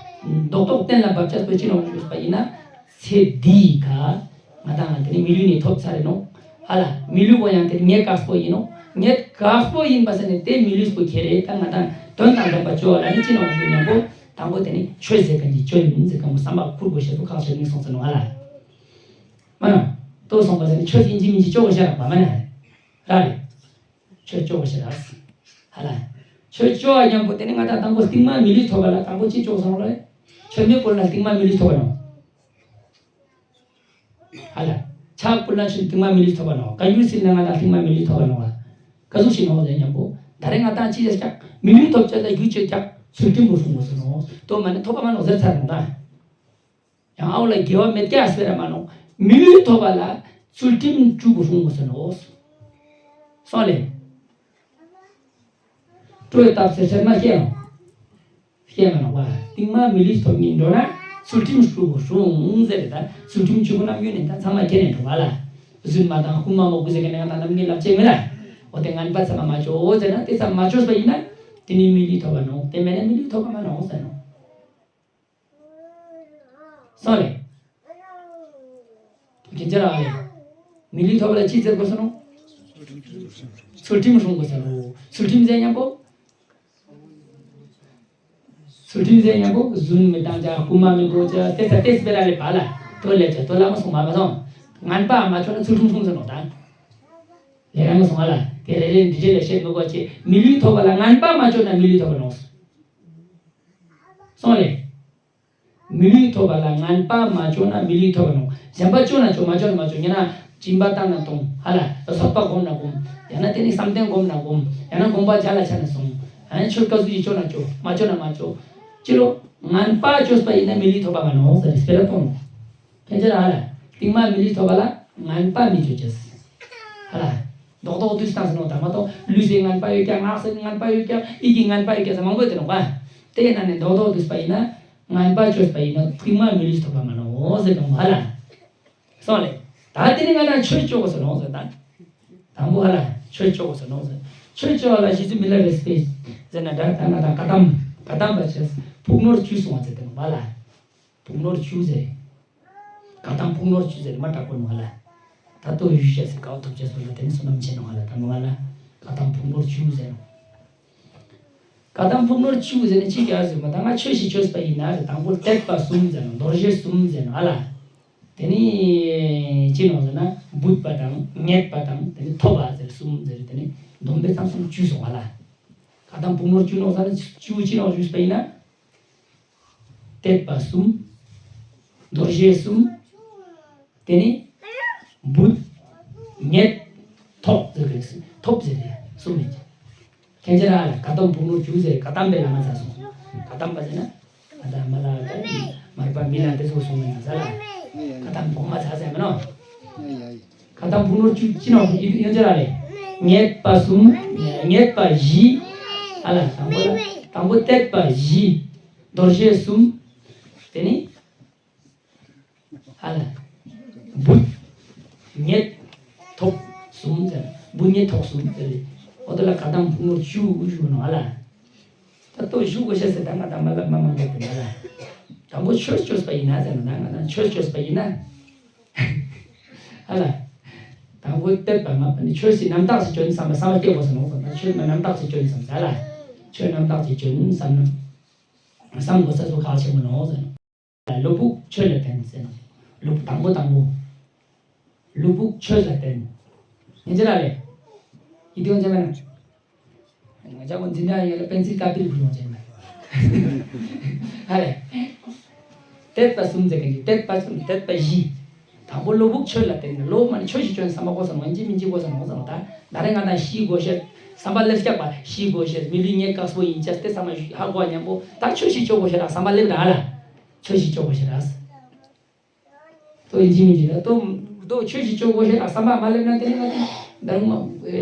རྡོག་རྡོག་གཏན་ལ་འབབ་ཅེས་པོ་ཅི་ནོ་ཞུས་པ་ཡིན་ན། ཚེ་འདིའི་ཁ། ང་དང་དེ་ནི་མི་ལུས་ནི་ཐོབ་ཚར་རེད་ནོ། ཧ་ལ། མི་ལུས་པོ་ཡང་དེ་ནི་ཉེར་དགའ་པོ་ཡིན་ནོ། ཉེར་དགའ་པོ་ཡིན་པ་ཟེར་ནས་དེ་མི་ལུས་པོ་ཁྱེར་རེད་ད་ང་དང་དོན་དང་ལྡན་པ་བཅོ་བ་ལ་ནི་ཅི་ནོ་ཞུ་མཉམ་པོ་དང་པོ་དེ་ནི་ཆོས་ཟེར་མཁན་གྱི་ཆོས་ཡིན་ཟེར་མཁན་པོ་བསམ་པ་ཁུར་དགོས་ཤེས་སུ་ཁག་ཆེ་ནི་སོང་ཟེར་ནོ་ཧ་ལ། མ་ན། ལྟོས་སོང་པ་ཟེར་ནས་ཆོས་ཡིན་གཅིག་མིན་གཅིག་བཅོ་བ་ཤ་རག་པ་མ་ན་ར་རེད། ཆོས་བཅོ་བ་ཤ་རག་ཧ་ལ། ཆོས་བཅོ་བ་མཉམ་པོ་དེ་ནི་ང་དང་དང་པོ་རྟིང་མ་མི་ལུས་ཐོབ་པ་ལ་དང་པོ་ཅི་བཅོ་སོང་ལ། ཆོས་མེད་པོ་ལ་རྟིང་མ་མི་ལུས་ཐོབ་པ་ནོ། ཧ་ལ། ཆག་པོ་ལ་ཆོས་རྟིང་མ་མི་ལུས་ཐོབ་པ་ནོ། བཀའ་འགྱུར་སྲིད་ན་ང་དང་རྟིང་མ་མི་ལུས་ཐོབ་པ་ནོ། ཀ་ཟུག་ཤི་ནོ་ཟེར་མཉམ་པོ། ད་རེས་ང་དང་ཅི་ཟེར་ཀྱང་མི་ལུས་ཐོབ་ཅེས་ལ་རྒྱུ་ཅེས་ཀྱང་ཚུལ་ཁྲིམས་པོ་སྲུང་དགོས་སོ་ནོ། དོ་མ་ནི་ཐོབ་པ་མ་ནོ་ཟེར་ཚར་ནོ་ད། ཡང་ཨའོ་ལ་དགེ་བ་མེད་ཀྱ་ཨ་སྤེ་ར་མ་ནོ། མི་ལུས་ཐོབ་པ་ལ་ཚུལ་ཁྲིམས་བཅུ་པོ་སྲུང་དགོས་སོ་ནོ། སོང་ལེ། སྤྲོས་བཏབ་ཟེར་ཚེར་མ་སྐྱེ་ཡང་། ཤེས་མ་ནོག་པ། རྟིང་མ་མི་ལུས་ཐོབ་སྙིང་འདོད་ན། ཚུལ་ཁྲིམས་སྲུང་དགོས་སྲུང་ཟེར་རེད་ད། ཚུལ་ཁྲིམས་བཅུ་པོ་རྣམས་ཡོད་ནས་ད་ཚང་མ་ཁྱེར་ནས་འགྲོ་བ་ལ། རྫུན་མ་དང་རྐུན་མ་མོ་གུ་ཟེར་གི་ནས་ང་དང་རྣམ་ངེས་ལབ་ཅེས་མེད་ལ། འོ་དེ་ངན་པ་ཚང་མ་མ་བཅོས་ཟེར་ན་དེ་ཚང་མ་བཅོས་པ་ཡིན་ན། དེ་ནི་མི་ལུས་ཐོབ་པ་ནོག་དེ་མེད་ན་མི་ལུས་ཐོབ་པ་མ་ནོག་ཟེར་ནོག་སོང་ལེ། ཁྱེད་ཅག་རང་ལེ། མི་ལུས་ཐོབ་པ་ལ་ཅི་ཟེར་དགོས་སོ་ནོ། ཚུལ་ཁྲིམས་སྲུང་དགོས་སོ་ནོ། ཚུལ་ཁྲིམས་ཟེར་མཉམ་པོ། ཚུལ་ཁྲིམས་ཟེར་མཉམ་པོ་རྫུན་མི་བཏང་ཅག་རྐུན་མ་མི་དགོས་ཅག་དེ་ཚ་དེ་སྤེ་ར་ལེ་བ་ལ། དོ་ལེ་ཅག་དོ་ལ་མ་སོང་མ་མ་སོང་། ངན་པ་མ་བཅོས་ན་ཚུལ་ཁྲིམས་སྲུང་ཟེར་ནོ་ད། ལས་ར་མ་སོང་བ་ལ། དེ་རེ་རེ་འདི་རེ་ལ་བཤད་མི་དགོས་ཅེ། མི་ལུས་ཐོབ་པ་ལ་ངན་པ་མ་བཅོས་ན་མི་ལུས་ཐོབ་པ་ནོག་སོང་ལེ། མི་ལུས་ཐོབ་པ་ལ་ངན་པ་མ་བཅོས་ན་མི་ལུས་ཐོབ་པ་ནོག་གཞན་པ་བཅོས་ན་བཅོས་མ་བཅོས་ན་མ་བཅོས་ཡང་ན་སྦྱིན་པ་བཏང་ན་གཏོང་ཧ་ལ་བསགས་པ་སྒོམ་ན་སྒོམ། ཡང་ན་དེ་ནི་བསམ་གཏན་སྒོམ་ན་སྒོམ། ཡང་ན་སྒོམ་པ་བརྒྱ་ལ་ཆ་ན་སོང་། ཡང་ན་ཆོས་བཀའ་ཟུར་གྱིས་བཅོས་ན་བཅོས་མ་བཅོས་ན་མ་བཅོས། ཅི་ལོ། ངན་པ་བཅོས་པ་ཡིན་ན་མི་ལུས་ཐོབ་པ་མ་ནོག་ཟེར་སྤེ་ར་གཏོང་ནོག་ཕན་ཆད་ཧ་ལ། རྟིང་མ་མི་ལུས་ཐོབ་པ་ལ་ངན་པ་མི་བཅོ་ཅེས། ཧ་ལ། རྡོག་རྡོག་བསྡུས་བཏང་ཟེར་ནོ་ད་མ་གཏོགས་ལུས་སེ་ངན་པ་ཡོད་ཀྱང་ངག་སེ་ངན་པ་ཡོད་ཀྱང་ཡིད་ཀྱི་ངན་པ་ཡོད་ཀྱང་ཟེར་མང་པོ་ཡོད་དེ་ནོ་པ། དེ་ཡིན་ན་ནི་རྡོག་རྡོག་བསྡུས་པ་ཡིན་ན་ངན་པ་བཅོས་པ་ཡིན་ན་རྟིང་མ་མི་ལུས་ཐོབ་པ་མ་ནོག་ཟེར་གང་ཧ་ལ། སོང་ལེ། ད་དེ་ནི་ང་དང་ཆོས་བཅོ་དགོས་ཟེར་ནོ་ཟེར་ད། དང་པོ་ཧ་ལ་ཆོས་བཅོ་དགོས་ཟེར་ནོ་ཟེར། ཆོས་བཅོ་བ་ལ་གཞི་རྩའི་མི་ལ་རེ་སྤེ་ཟེར་ན་ད་ད་ང་དང་བཀའ་གདམས་བཀའ་གདམས་པ་བཅས་ཕུགས་ནོར་བཅུ་གསུང་བ་ཟེར་དེ་ནོ་པ་ལ། ཕུགས་ནོར་བཅུ་ཟེར། བཀའ་གདམས་ཕུགས་ནོར་བཅུ་ཟེར་མ་དྲག་པོ་ནོ་ཧ་ལ། ད་ལྟོ་ཡུལ་ཤ་ཟེར་དགའ་བ་ཐོབ་ཅེས་སོ་ལ་དེ་ནི་བསོད་ནམས་ཆེ་ནོ་ཧ་ལ་ད་ནོ་ཧ་ལ། བཀའ་གདམས་ཕུགས་ནོར་བཅུ་ཟེར། བཀའ་གདམས་ཕུགས་ནོར་བཅུ་ཟེར་ནི་ཅི་ག་ཟེར་མ་ད་ང་ཆོས་ཤིག་བཅོས་པ་ཡིན་ན་ཟེར་དང་པོ་དད་པ་གསུམ་ཟེར་ནོ་རྡོ་རྗེ་གསུམ་ཟེར་ནོ་ཧ་ལ། དེ་ནི་ཅི་ནོ་ཟེར་ན་བུད་པ་དང་རྙེད་པ་དང་དེ་ནི་ཐོབ་པ་ཟེར་གསུམ་ཟེར་དེ་ནི་བསྡོམས་པས་ཙམ་གསུམ་བཅུ་སོང་ཧ་ལ། བཀའ་གདམས་ཕུགས་ནོར་བཅུ་ནོ་ཟེར་ན་བཅུ་ཅི་ནོ་བཅུས་པ་ཡིན་ན། དད་པ་གསུམ། རྡོ་རྗེ་གསུམ། དེ་ནི། བུད། རྙེད། ཐོབ་ཟེར་གི་རེད། ཐོབ་ཟེར་གི་གསུམ་རེད། ཁྱེད་ཅག་རང་ལ་བཀའ་གདམས་ཕུགས་ནོར་བཅུ་ཟེར་བཀའ་གདམས་པའི་ལམ་ལ་ཚར་སོང་། བཀའ་གདམས་པ་ཟེར་ན། ང་དང་མ་ལ་མར་པ་མི་ལ་དེ་ཚོ་གསུང་མིན་ན་ཟ་ལ། བཀའ་གདམས་གོང་མ་ཚར་ཟེར་མིན་ནོ། བཀའ་གདམས་ཕུགས་ནོར་བཅུ་ཅི་ནོ་ཡོན་ཅག་ར་རེད། རྙེད་པ་གསུམ། རྙེད་པ་བཞི། ཨ་ལ་དང་པོ་ལ་དང་པོ་དད་པ་བཞི། རྡོ་རྗེ་གསུམ། དེ་ནི། ཨ་ལ། བུད། རྙེད། ཐོབ། གསུམ་ཟེར། བུད་རྙེད་ཐོབ་གསུམ་ཟེར། འོ་དེ་ལ་བཀའ་གདམས་ཕུགས་ནོར་བཅུ་ཞུ་ནོ་ཨ་ལ། ད་ལྟོ་ཞུ་དགོས་ཤེས་ཟེར་ད་ང་དང་མ་ལབ་མ་མང་པོ་དེ་ན་ལ། དང་པོ་ཆོས་བཅོས་པ་ཡིན་ན་ཟེར་ན་ང་དང་ཆོས་བཅོས་པ་ཡིན་ན། ཨ་ལ། དང་པོ་དད་པ་མ་པ་ནི་ཆོས་སི་རྣམ་དག་ཅིག་བཅོས་ནས་བསམ་པ་བསམ་པ་སྐྱེ་དགོས་ཟེར་ནོ་ཟེར་ན་ཆོས་ནི་རྣམ་དག་ཅིག་བཅོས་ནས་བསམ་ཟེར་ལ། ཆོས་རྣམ་དག་ཅིག་བཅོས་ནས་བསམ་ན། བསམ་དགོས་ས་སུ་ཁག་ཆེན་པོ་ནོ་ཟེར་ནོ། བློ་ཕུགས་ཆོས་ལ་བརྟེན་ཟེར་ནོ། བློ་ཕུགས་དང་པོ་དང་པོ། བློ་ཕུགས་ཆོས་ལ་བརྟེན། ཡིན་ཟེར་ར་ལེ། ཡིད་དུ་འོང་ཅེ་མེད་ན། ང་ཅག་གོ་འཛིན་གྲྭ་ཡོད་ལ་པེན་སིལ་ཀ་པིར་བུ་ཡོང་ཅེ་མེད། ཧ་ལེ། དད་པ་གསུམ་ཟེར་གི་འདུག་དད་པ་གསུམ་དད་པ་བཞི། དང་པོ་བློ་ཕུགས་ཆོས་ལ་བརྟེན་ནས་བློ་མ་ནི་ཆོས་ཤིག་བཅོས་ནས་བསམ་པ་གོ་ས་མ་ཡིན་གཅིག་མིན་གཅིག་གོ་ས་མ་གོ་ས་མ་ད་ད་རེས་ང་དང་ཤི་དགོས་ཤེས་བསམ་པ་ལེབ་སྐྱག་པ་ཤི་དགོས་ཤེས་མི་ལུས་རྙེད་དཀའ་སྤོ་ཡིན་ཅེས་དེ་བསམ་པ་ཧ་གོ་བ་མཉམ་པོ་ད་ཆོས་ཤིག་བཅོ་དགོས་ཤེས་རག་བསམ་པ་ལེབ་རག་ལ། ཆོས་ཤིག་བཅོ་དགོས་ཤེས་རག་ཏོ་ཡིན་གཅིག་མིན་གཅིག་ད་ཏོ་ཏོ་ཆོས་ཤིག་བཅོ་དགོས་ཤེས་རག་བསམ་པ་མ་ལེབ་ན་དེ་རིང་ང་དང་ད་རུང་མ་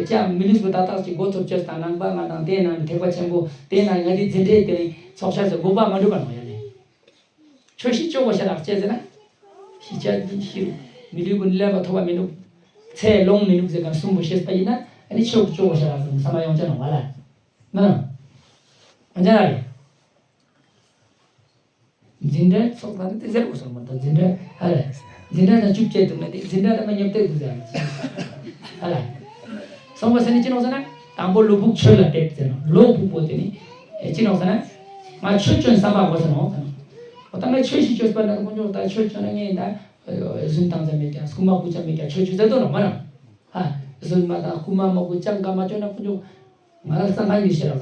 ཅག་མི་ལུས་པོ་ད་ལྟ་ཅིག་འགོ་ཐོབ་ཅེས་དང་ནང་པ་ང་དང་དེ་ནང་ཐེག་པ་ཆེན་པོ་དེ་ནང་ང་དེ་འཛིན་གྲྭའི་དེ་རིང་ཚོགས་ཤར་ཟེར་དགོས་པ་མ་འགྲུབ་པ་ནོ་ཡ་ལེ། ཆོས་ཤིག་བཅོ་དགོས་ཤེས་རག་ཅེས་ཟེར་ན། ཤི་ཆ་འདི་ཤི་རུ་མི་ལུས་ཀུན་ཀླད་པ་ཐོབ་པ་མི་འདུག་ཚེ་ལོང་མི་འདུག་ཟེར་ག་གསུང་དགོས་ཤེས་པ་ཡིན་ན་ཨ་ནི་ཆོས་བཅོ་དགོས་ཤེས་རག་ཟེར་བསམ་པ་ཡོང་ཆ་ནོ་བ་ལ། མ་ནོ། ཡོང་ཆ་རག་རེད། འཛིན་གྲྭའི་ཚོགས་ཁང་དེ་ཟེར་དགོས་སོང་མ་གཏོགས་འཛིན་གྲྭ་ཧ་ལས། འཛིན་གྲྭ་དང་བཅུ་བཅད་འདུག་ན་དེ་འཛིན་གྲྭ་དང་མ་ཉོབ་ཏེ་དགོས་ཟེར། ཧ་ལས། སོང་བ་ཟེར་ནི་ཅི་ནོག་ཟེར་ན་དང་པོ་བློ་ཕུགས་ཆོས་ལ་གཏད་ཟེར་ནོ། བློ་ཕུགས་པོ་དེ་ནི་ཅི་ནོག་ཟེར་ན་ང་ཆོས་སྐྱོན་བསམ་པ་དགོས་ཟེར་ནོ་ཟེར་ནོ། འོ་ད་ང་ཆོས་ཤིག་བཅོས་པ་ན་དཀོན་མཆོག་ད་ཆོས་སྐྱོན་ན་ངས་ད་རྫུན་བཏང་ཙམ་མེད་ཀྱང་རྐུན་མ་རྐུ་ཙམ་མེད་ཀྱང་ཆོས་བཅོས་ཟེར་དོ་ནོ་མ་ན། ཧ། རྫུན་མ་དང་རྐུན་མ་མ་རྐུ་ཅང་ག་མ་བཅོས་ན་དཀོན་མཆོག་ང་ལ་གསང་སྔགས་ཡོད་ཤེས་ར།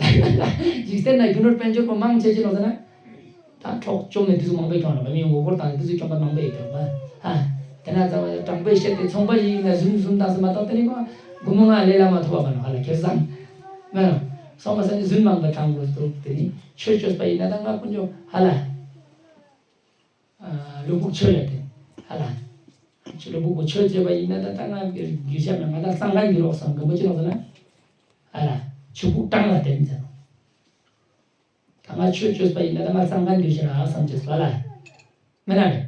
འཇིག་རྟེན་ན་རྒྱུ་ནོར་དཔལ་འབྱོར་པོ་མང་ཆེ་ཅི་ལོ་ཟེར་ན། ད་འཕྲོག་བཅོམ་ནས་དུས་ཚོད་མང་པོའི་ཁྱོང་ལ་མི་ཡོང་མགོ་སྐོར་བཏང་ནས་དུས་ཚོད་ཁྱོང་པ་མང་པོ་ཡོད་དོ། ཧ། དེ་ན་ཚང་མ་དྲང་པོའི་བཤད་དེ་ཚོང་པ་ཞིག་ཡིན་ན་རྫུན་རྫུན་བཏང་ཟེར་མ་གཏོགས་དེ་ནི་ཁོ་སྒོར་མོ་ལྔ་ལས་ལ་མ་ཐོབ་པ་མ་ནོ་ཧ་ལ་ཁེར་སང་། མ་ནོ། སོང་བ་ས་ནི་རྫུན་མང་པོ་བཏང་དགོས་འདུག་དེ་ནི་ཆོས་བཅོས་པ་ཡིན་ན་ད་ང་དཀོན་མཆོག་ཧ་ལ། ཨ། བློ་ཕུགས་ཆོས་ལ་བརྟེན། ཧ་ལ། ཆོས་བློ་ཕུགས་པོ་ཆོས་བཅོས་པ་ཡིན་ན་ད་ད་ང་རྒྱུ་ཆ་མེད་ང་ད་གསང་སྔགས་འགྱུར་རོགས་སམ་ག་མོ་ཅི་ལོ་ཟེར་ན། ཧ་ལ། ཆོས་ཕུགས་དྲང་ལ་བརྟེན་ཟེར་ནོ། ད་ང་ཆོས་བཅོས་པ་ཡིན་ན་ད་ང་གཙང་ཁང་འདུས་ཤིག་རག་བསམ་བཅོས་པ་ལ། མེད་ན་རེད།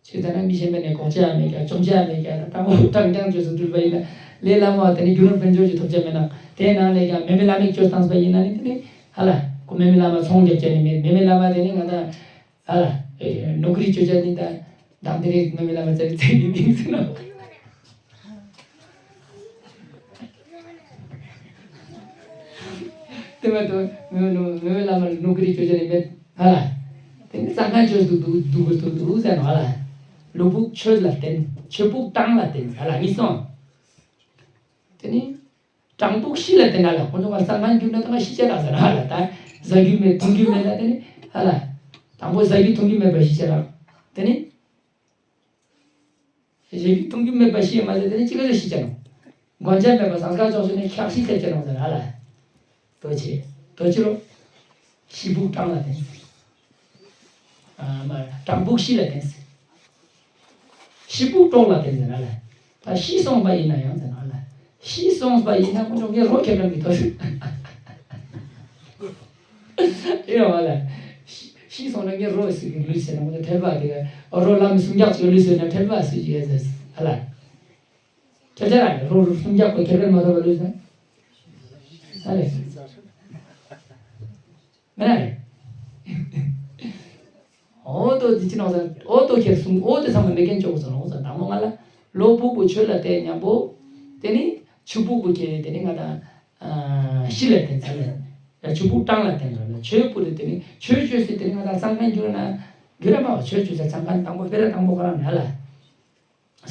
ཆོས་ད་ན་མི་གཞན་པ་ནས་འགོག་བྱ་མེད་ཀྱང་བཅོམ་བྱ་མེད་ཀྱང་ད་དང་པོ་དྲང་རྐྱང་བཅོས་སུ་འགྲུལ་པ་ཡིན་ན་ལས་སླ་མོ་བ་དེ་ནི་རྒྱུ་ནོར་དཔལ་འབྱོར་གྱི་ཐོབ་བྱ་མེད་ན་དེའི་ནང་ལས་ཀྱང་མེ་མེ་བླ་མས་བཅོས་བཏང་པ་ཡིན་ན་ནི་དེ་ནི་ཧ་ལ་ཁོ་མེ་མེ་བླ་མ་ཚོང་རྒྱབ་བྱ་ནི་མེད། མེ་མེ་བླ་མ་དེ་ནི་ང་ད་ཧ་ལ་ནོ་ཀི་རི་བཅོས་བྱ་ནི་ད་དང་དེ་རེད། མེ་མེ་བླ་མ་ཙེ་ཙེ་ཡིན་ཡིན་ཟེར་ན། དེ་མ་གཏོགས་མེ་མེ་མེ་མེ་བླ་མ་ནོ་ཀི་རི་བཅོས་བྱ་ནི་མེད་ཧ་ལ། དེ་ནི་གཙང་ཁང་བཅོས་འདུག་འདུག་འདུག་འདུག་འདུག་ཟེར་ནོ་ཧ་ལ། ལུས་ཕུགས་ཆོས་ལ་བརྟེན། ཆོས་ཕུགས་གྲངས་ལ་བརྟེན་ཧ་ལ་གཉིས་སོང་། དེ་ནི་གྲངས་ཕུགས་གཤིས་ལ་བརྟེན་ཧ་ལ། ཁོང་ཚོ་ང་གཙང་ཁང་བསྒྱུར་ན་ད་ང་ཤི་ཆ་རག་ཟེར་ཧ་ལ། ད་ཟ་རྒྱུ་མེད་འཐུང་རྒྱུ་མེད་ན་དེ་ནི་ཧ་ལ། དང་པོ་ཟ་རྒྱུ་འཐུང་རྒྱུ་མེད་པ་ཤི་ཆ་རག་དེ་ནི། ཞེ་གི་མཐོང་རྒྱུ་མེད་པ་ཤི་མ་ཟད་དེ་ནི་ཅི་ག་ལ་ཤི་ཆ་ནོ། གོན་ཆ་མེད་པ་ཟངས་དཀར་ཅོག་ཙེ་ནས་འཁྱག་ཤི་ཐེབས་ཆ་ནོ་ཟེར་ཧ་ལ། དོ་ཆེ། དོ་ཆེ་རོ། གཤིས་ཕུགས་གྲངས་ལ་བརྟེན། ཨ་མ་གྲངས་ཕུགས་གཤིས་ལ་བརྟེན། གཤིས་ཕུགས་གྲོགས་ལ་བརྟེན་ཟེར་ཧ་ལ། ད་ཤི་སོང་པ་ཡིན་ན་ཡང་ཟེར་ཧ་ལ། ཤི་སོང་པ་ཡིན་ན་ཁོ་ཚོ་ངའི་རོ་ཁྱེར་ག་མི་ཐོབ། ཨེ་ཡོད་ལ། ཤི་ཤི་སོང་ན་ངའི་རོ་ཟེར་གི་ལུས་ཟེར་ན་ཁོ་ཚོ་ཐལ་བ་དེ་ག་རོ་ལ་མི་སུམ་རྒྱག་ཅིག་ལུས་ཟེར་ན་ཐལ་བ་ཟེར་གི་ཡོད་ཟེར་ཧ་ལ། ཐལ་ཆ་ར་རོ་རོ་སུམ་རྒྱག་པ་ཁྱེར་ག་མ་ཐོབ་པ་ལུས་ཟེར། ཧ་ལས། མེད་ན་རེད། འོ་དོ་དེ་ཅི་ནོག་ཟེར། འོ་དོ་ཁྱེར་སོང་། འོ་དེ་ཚང་མ་མེད་མཁན་ཅོག་གོ་ཟེར་ནོག་ཟེར། དང་པོ་ང་ལ་ལུས་ཕུགས་པོ་ཆོས་ལ་བརྟེན་མཉམ་པོ། དེ་ནི་ཆོས་ཕུགས་པོ་ཁྱེར་དེ་ནི་ང་དང་ཨ་གཤིས་ལ་བརྟེན་ཚར་ལ། ཆོས་ཕུགས་གྲངས་ལ་བརྟེན་ཚར་ལ། ཆོས་ཕུགས་དེ་དེ་ནི་ཆོས་ཆོས་ཟེར་དེ་ནི་ང་དང་གཙང་ཁང་བསྒྱུར་ན་བསྒྱུར་ར་མ་བ་ཆོས་ཆོས་ཟེར་གཙང་ཁང་དང་པོ་སྤེ་ར་དང་པོ་ཁོ་རང་ནི་ཧ་ལ།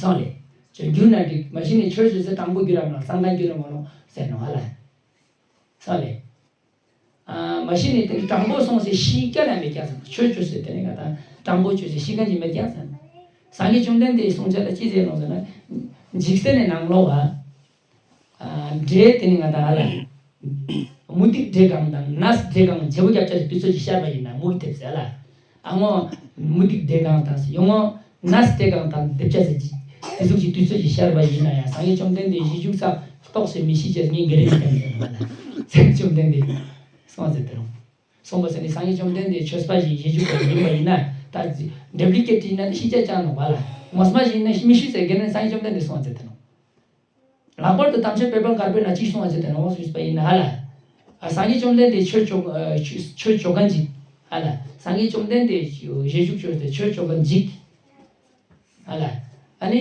སོང་ལེ། ཆོས་བསྒྱུར་ན་འགྲིག་མ་གཞི་ནས་ཆོས་ཆོས་ཟེར་དང་པོ་བསྒྱུར་ར་མ་གཙང་ཁང་བསྒྱུར་ར་མ་ནོག་ཟེར་ནོག་ཧ་ལ། སོང་ལེ། ཨ་མ་གཞི་ནས་དེ་ནི་དྲང་པོ་སོང་ཟེར་ཤི་སྐྱ་ལ་མེད་ཀྱག་ཟེར། ཆོས་ཆོས་ཟེར་དེ་ནི་ང་དང་དྲང་པོ་ཆོས་ཟེར་ཤི་མཁན་གྱི་མེད་ཀྱག་ཟེར། སངས་རྒྱས་བཅོམ་ལྡན་འདས་གསུང་བྱ་ལ་ཅི་ཟེར་ནོག་ཟེར་ན། འཇིག་རྟེན་ནི་ནང་ལོགས་ལ། ཨ་འདྲེ་དེ་ནི་ང་དང་ཧ་ལ། མུ་སྟེགས་འདྲེ་གང་དང་ནགས་འདྲེ་གང་བརྗེ་པོ་རྒྱབ་ཆ་ཞིག་དུས་ཚོད་ཅིག་ཤར་བ་ཡིན་ན་མུ་གེ་ཐེབས་ཟེར་ལ། ཨ་ངོ་མུ་སྟེགས་འདྲེ་གང་དང་ཡོང་ངོ་ནགས་འདྲེ་གང་དང་སྡེབ་ཆ་ཟེར་གྱི་དེ་ཟུག་གི་དུས་ཚོད་ཅིག་ཤར་བ་ཡིན་ན་ཡང་སངས་རྒྱས་བཅོམ་ལྡན་འདས་ཞེས་བཞུགས་ས་ལྟོགས་ཟེར་མི་ཤི་ཅེས་ངས་འགན་རེ་མི་འཁྱེར་ཟེར་ལ། སངས་རྒྱས་བཅོམ་ལྡན་འདས་སོང་ཟེར་དེ་རུང་། སོང་བ་ཟེར་ནས་སངས་རྒྱས་བཅོམ་ལྡན་འདས་ཆོས་པ་ཞིག་ཞེས་བཞུགས་པ་ཡིན་པ་ཡིན་ན་ད་འདྲེ་པི་ལི་ཀེ་ཊི་ཡིན་ན་ནི་ཤི་ཅེས་ཅང་ནོག་པ་ལ། ངོ་མ་ཞིག་ཡིན་ན་མི་ཤི་ཟེར་འགན་རེ་སངས་རྒྱས་བཅོམ་ལྡན་འདས་སོང་ཟེར་དེ་རུང་། ལྷག་པར་དུ་དམ་ཆོས་དཔལ་འབར་དཀར་པོས་ན་ཅི་གསུངས་པ་ཟེར་ཏེ་ནོ་ཞུས་པ་ཡིན་ན་ཧ་ལ། ཨ་སངས་རྒྱས་བཅོམ་ལྡན་འདས་ཆོས་ཆོ་ཨ་ཆོས་ཆོས་ཆོ་ག་འཇིག་ཧ་ལ། སངས་རྒྱས་བཅོམ་ལྡན་འདས་ཞེས་བཞུགས་ཆོས་ཏེ་ཆོས་ཆོ་ག་འཇིག་ཧ་ལ། ཨ་ནི་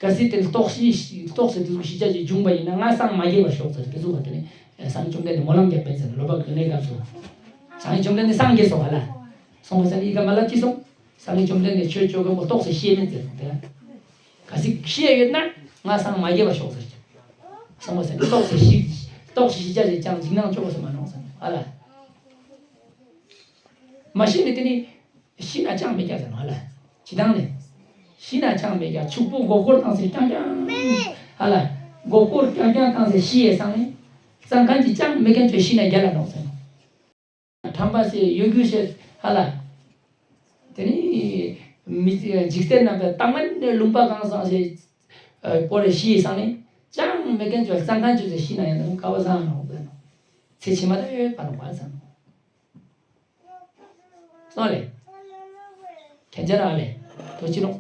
གལ་སྲིད་དེ་ལྟོགས་ཤི་ལྟོགས་ཟེར་དེ་ཚོ་ཤི་ཆ་ཅིག་བྱུང་པ་ཡིན་ན་ང་སངས་མ་རྒྱས་པར་ཤོག་ཟེར་དེ་ཚོ་ག་དེ་ནི་སངས་རྒྱས་བཅོམ་ལྡན་འདས་སྨོན་ལམ་རྒྱག་པའི་ཚེ་ལོ་པ་གི་གནས་སྐབས་སུ། སངས་རྒྱས་བཅོམ་ལྡན་འདས་སངས་རྒྱས་སོ་ཧ་ལ། སོང་བ་ས་ནི་ཡི་ག་མ་ལབ་ཅི་སོང་། སངས་རྒྱས་བཅོམ་ལྡན་འདས་ཆོས་ཆོ་ག་མོ་ལྟོགས་ཟེར་ཤེས་མེད་ཟེར་སོང་དེ། གལ་སྲིད་ཤེས་ཡོད་ན་ང་སངས་མ་རྒྱས་པར་ཤོག་ཟེར་གྱི། སོང་བ་ས་ནི་ལྟོགས་ཟེར་ཤི་ལྟོགས་ཟེར་ཤི་ཆ་ཟེར་ཅང་འཇིགས་སྣང་ཆོག་གོ་ས་མ་ནོག་ཟེར་ཧ་ལ། མ་ཤི་ནི་དེ་ནི་ཤི་ན་ཅང་མེད་ཀྱག་ཟེར་ནོ་ཧ་ལ། ཇི་ལྟར་ནི། ཤི་ན་ཅང་མེད་ཀྱག་ཕྱུག་པོ་མགོ་སྐོར་བཏང་ཟེར་རྐྱང་རྐྱང་། ཧ་ལ། མགོ་སྐོར་རྐྱང་རྐྱང་བཏང་ཟེར་ཤི་ཡས་སང་ནི། གཙང་ཁང་གི་ཅང་མེད་མཁན་ཚོས་ཤི་ན་རྒྱལ་ལ་ནོག་ཟེར་ནོ། ཁྲམ་པ་ཟེར་གཡོ་སྒྱུ་ཟེར་ཧ་ལ། དེ་ནི་མི་འཇིག་རྟེན་རྣམ་པའི་གཏམ་ངན་ནི་ལུང་པ་གང་བཟང་ཟེར་པོ་རེ་ཤི་ཡས་སང་ནི་ཅང་མེད་མཁན་ཚོས་གཙང་ཁང་ཚོས་ཤི་ན་ཡང་དེ་ནི་དཀའ་བ་བཟང་ནོག་ཟེར་ནོ། ཚེ་ཕྱི་མ་ད་ཡོད་པ་ནོག་པ་ཟེར་ནོ། སོང་ལེ། ཁྱེད་ཅག་རང་ལེ། དོ་ཅི་ནོ།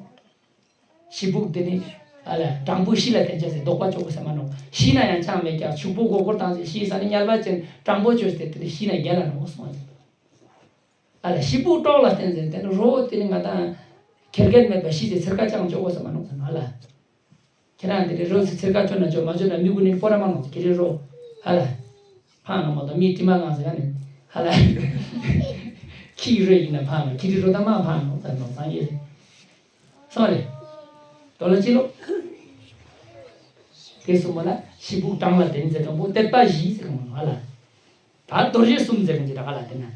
ཤི་ཕུག་དེ་ནི། ཨ་ལ་དྲང་པོ་ཤི་ལ་བརྟེན་ཅེས་ཟེར་ལྡོག་པ་ཆོག་གོ་ས་མ་ནོ། ཤི་ན་ཡང་ཅང་མེད་ཀྱག་ཕྱུག་པོ་མགོ་སྐོར་བཏང་ཟེར་ཤི་ས་ནི་དམྱལ་བ་ཅན་དྲང་པོ་ཆོས་ཟེར་དེ་ནི་ཤི་ན་རྒྱལ་ལ་ནོ་སོང་ཟེར། ཨ་ལ་ཤི་ཕུག་གྲོགས་ལ་བརྟེན་ཟེར་དེ་ནི་རོ་དེ་ནི་ང་དང་ཁེར་སྐད་མེད་པ་ཤི་ཟེར་ཚེར་ཁ་ཅང་ཆོག་གོ་ས་མ་ནོ་ཟེར་ཨ་ལ། ཁྱེད་རང་འདི་རེ་རོ་ཚེ་ཚེར་ཁ་ཆོད་ན་ཆོད་མ་ཆོད་ན་མི་གུ་ནི་སྤོ་ར་མ་ནོ་ཁྱེད་རེ་རོ་ཧ་ལ། ཕང་ང་མ་གཏོགས་མི་དྲི་མ་གང་ཟེར་ཡ་ནི་ཧ་ལ། ཁྱི་རོ་ཡིན་ན་ཕང་ང་ཁྱི་རི་རོ་ད་མ་ཕང་ནོ་ད་ནོ་སང་ཡེ་རེད། སོང་རེད། དོ་ལ་ཅི་ལོ། དེ་གསུམ་པོ་ལ་ཤི་ཕུག་གྲངས་ལ་བརྟེན་ཟེར་གང་པོ་དད་པ་བཞི་ཟེར་གང་པོ་ཧ་ལ། ད་རྡོ་རྗེ་གསུམ་ཟེར་གི་འདི་ར་ག་ལ་དེ་ན།